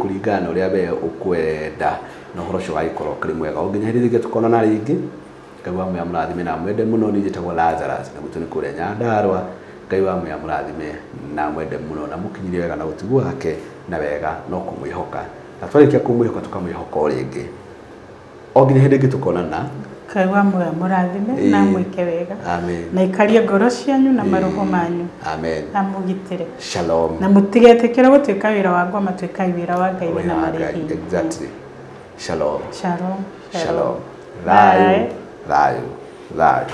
kũringana na ũrĩa we ũkwenda na ũhoro ũcio ũgagĩkorwo ũkĩrĩ mwega o nginya hĩndĩ ĩngĩ tũkonana rĩngĩ Ngai wa muoyo amũrathime na mwende mũno niĩ njĩtagwo Lazarus na gwitũ nĩ kũrĩa Nyandarũa Ngai wa muoyo amũrathime na mwende mũno na mũkinyirie wega na ũtugi wake na wega no kũmwĩhoka na twarĩkia kũmwĩhoka tũkamwĩhoka o rĩngĩ o nginya hĩndĩ ĩngĩ tũkonana Ngai wa muoyo amũrathime na mwĩke wega amen na ikarie ngoro cianyu na maroho manyu amen na mũgitĩre shalom na mũtigetĩkĩre gũtuĩka wĩra wa ngoma tuĩkai wĩra wa Ngai wĩna marĩhi exactly shalom shalom shalom thayo thayo thayo.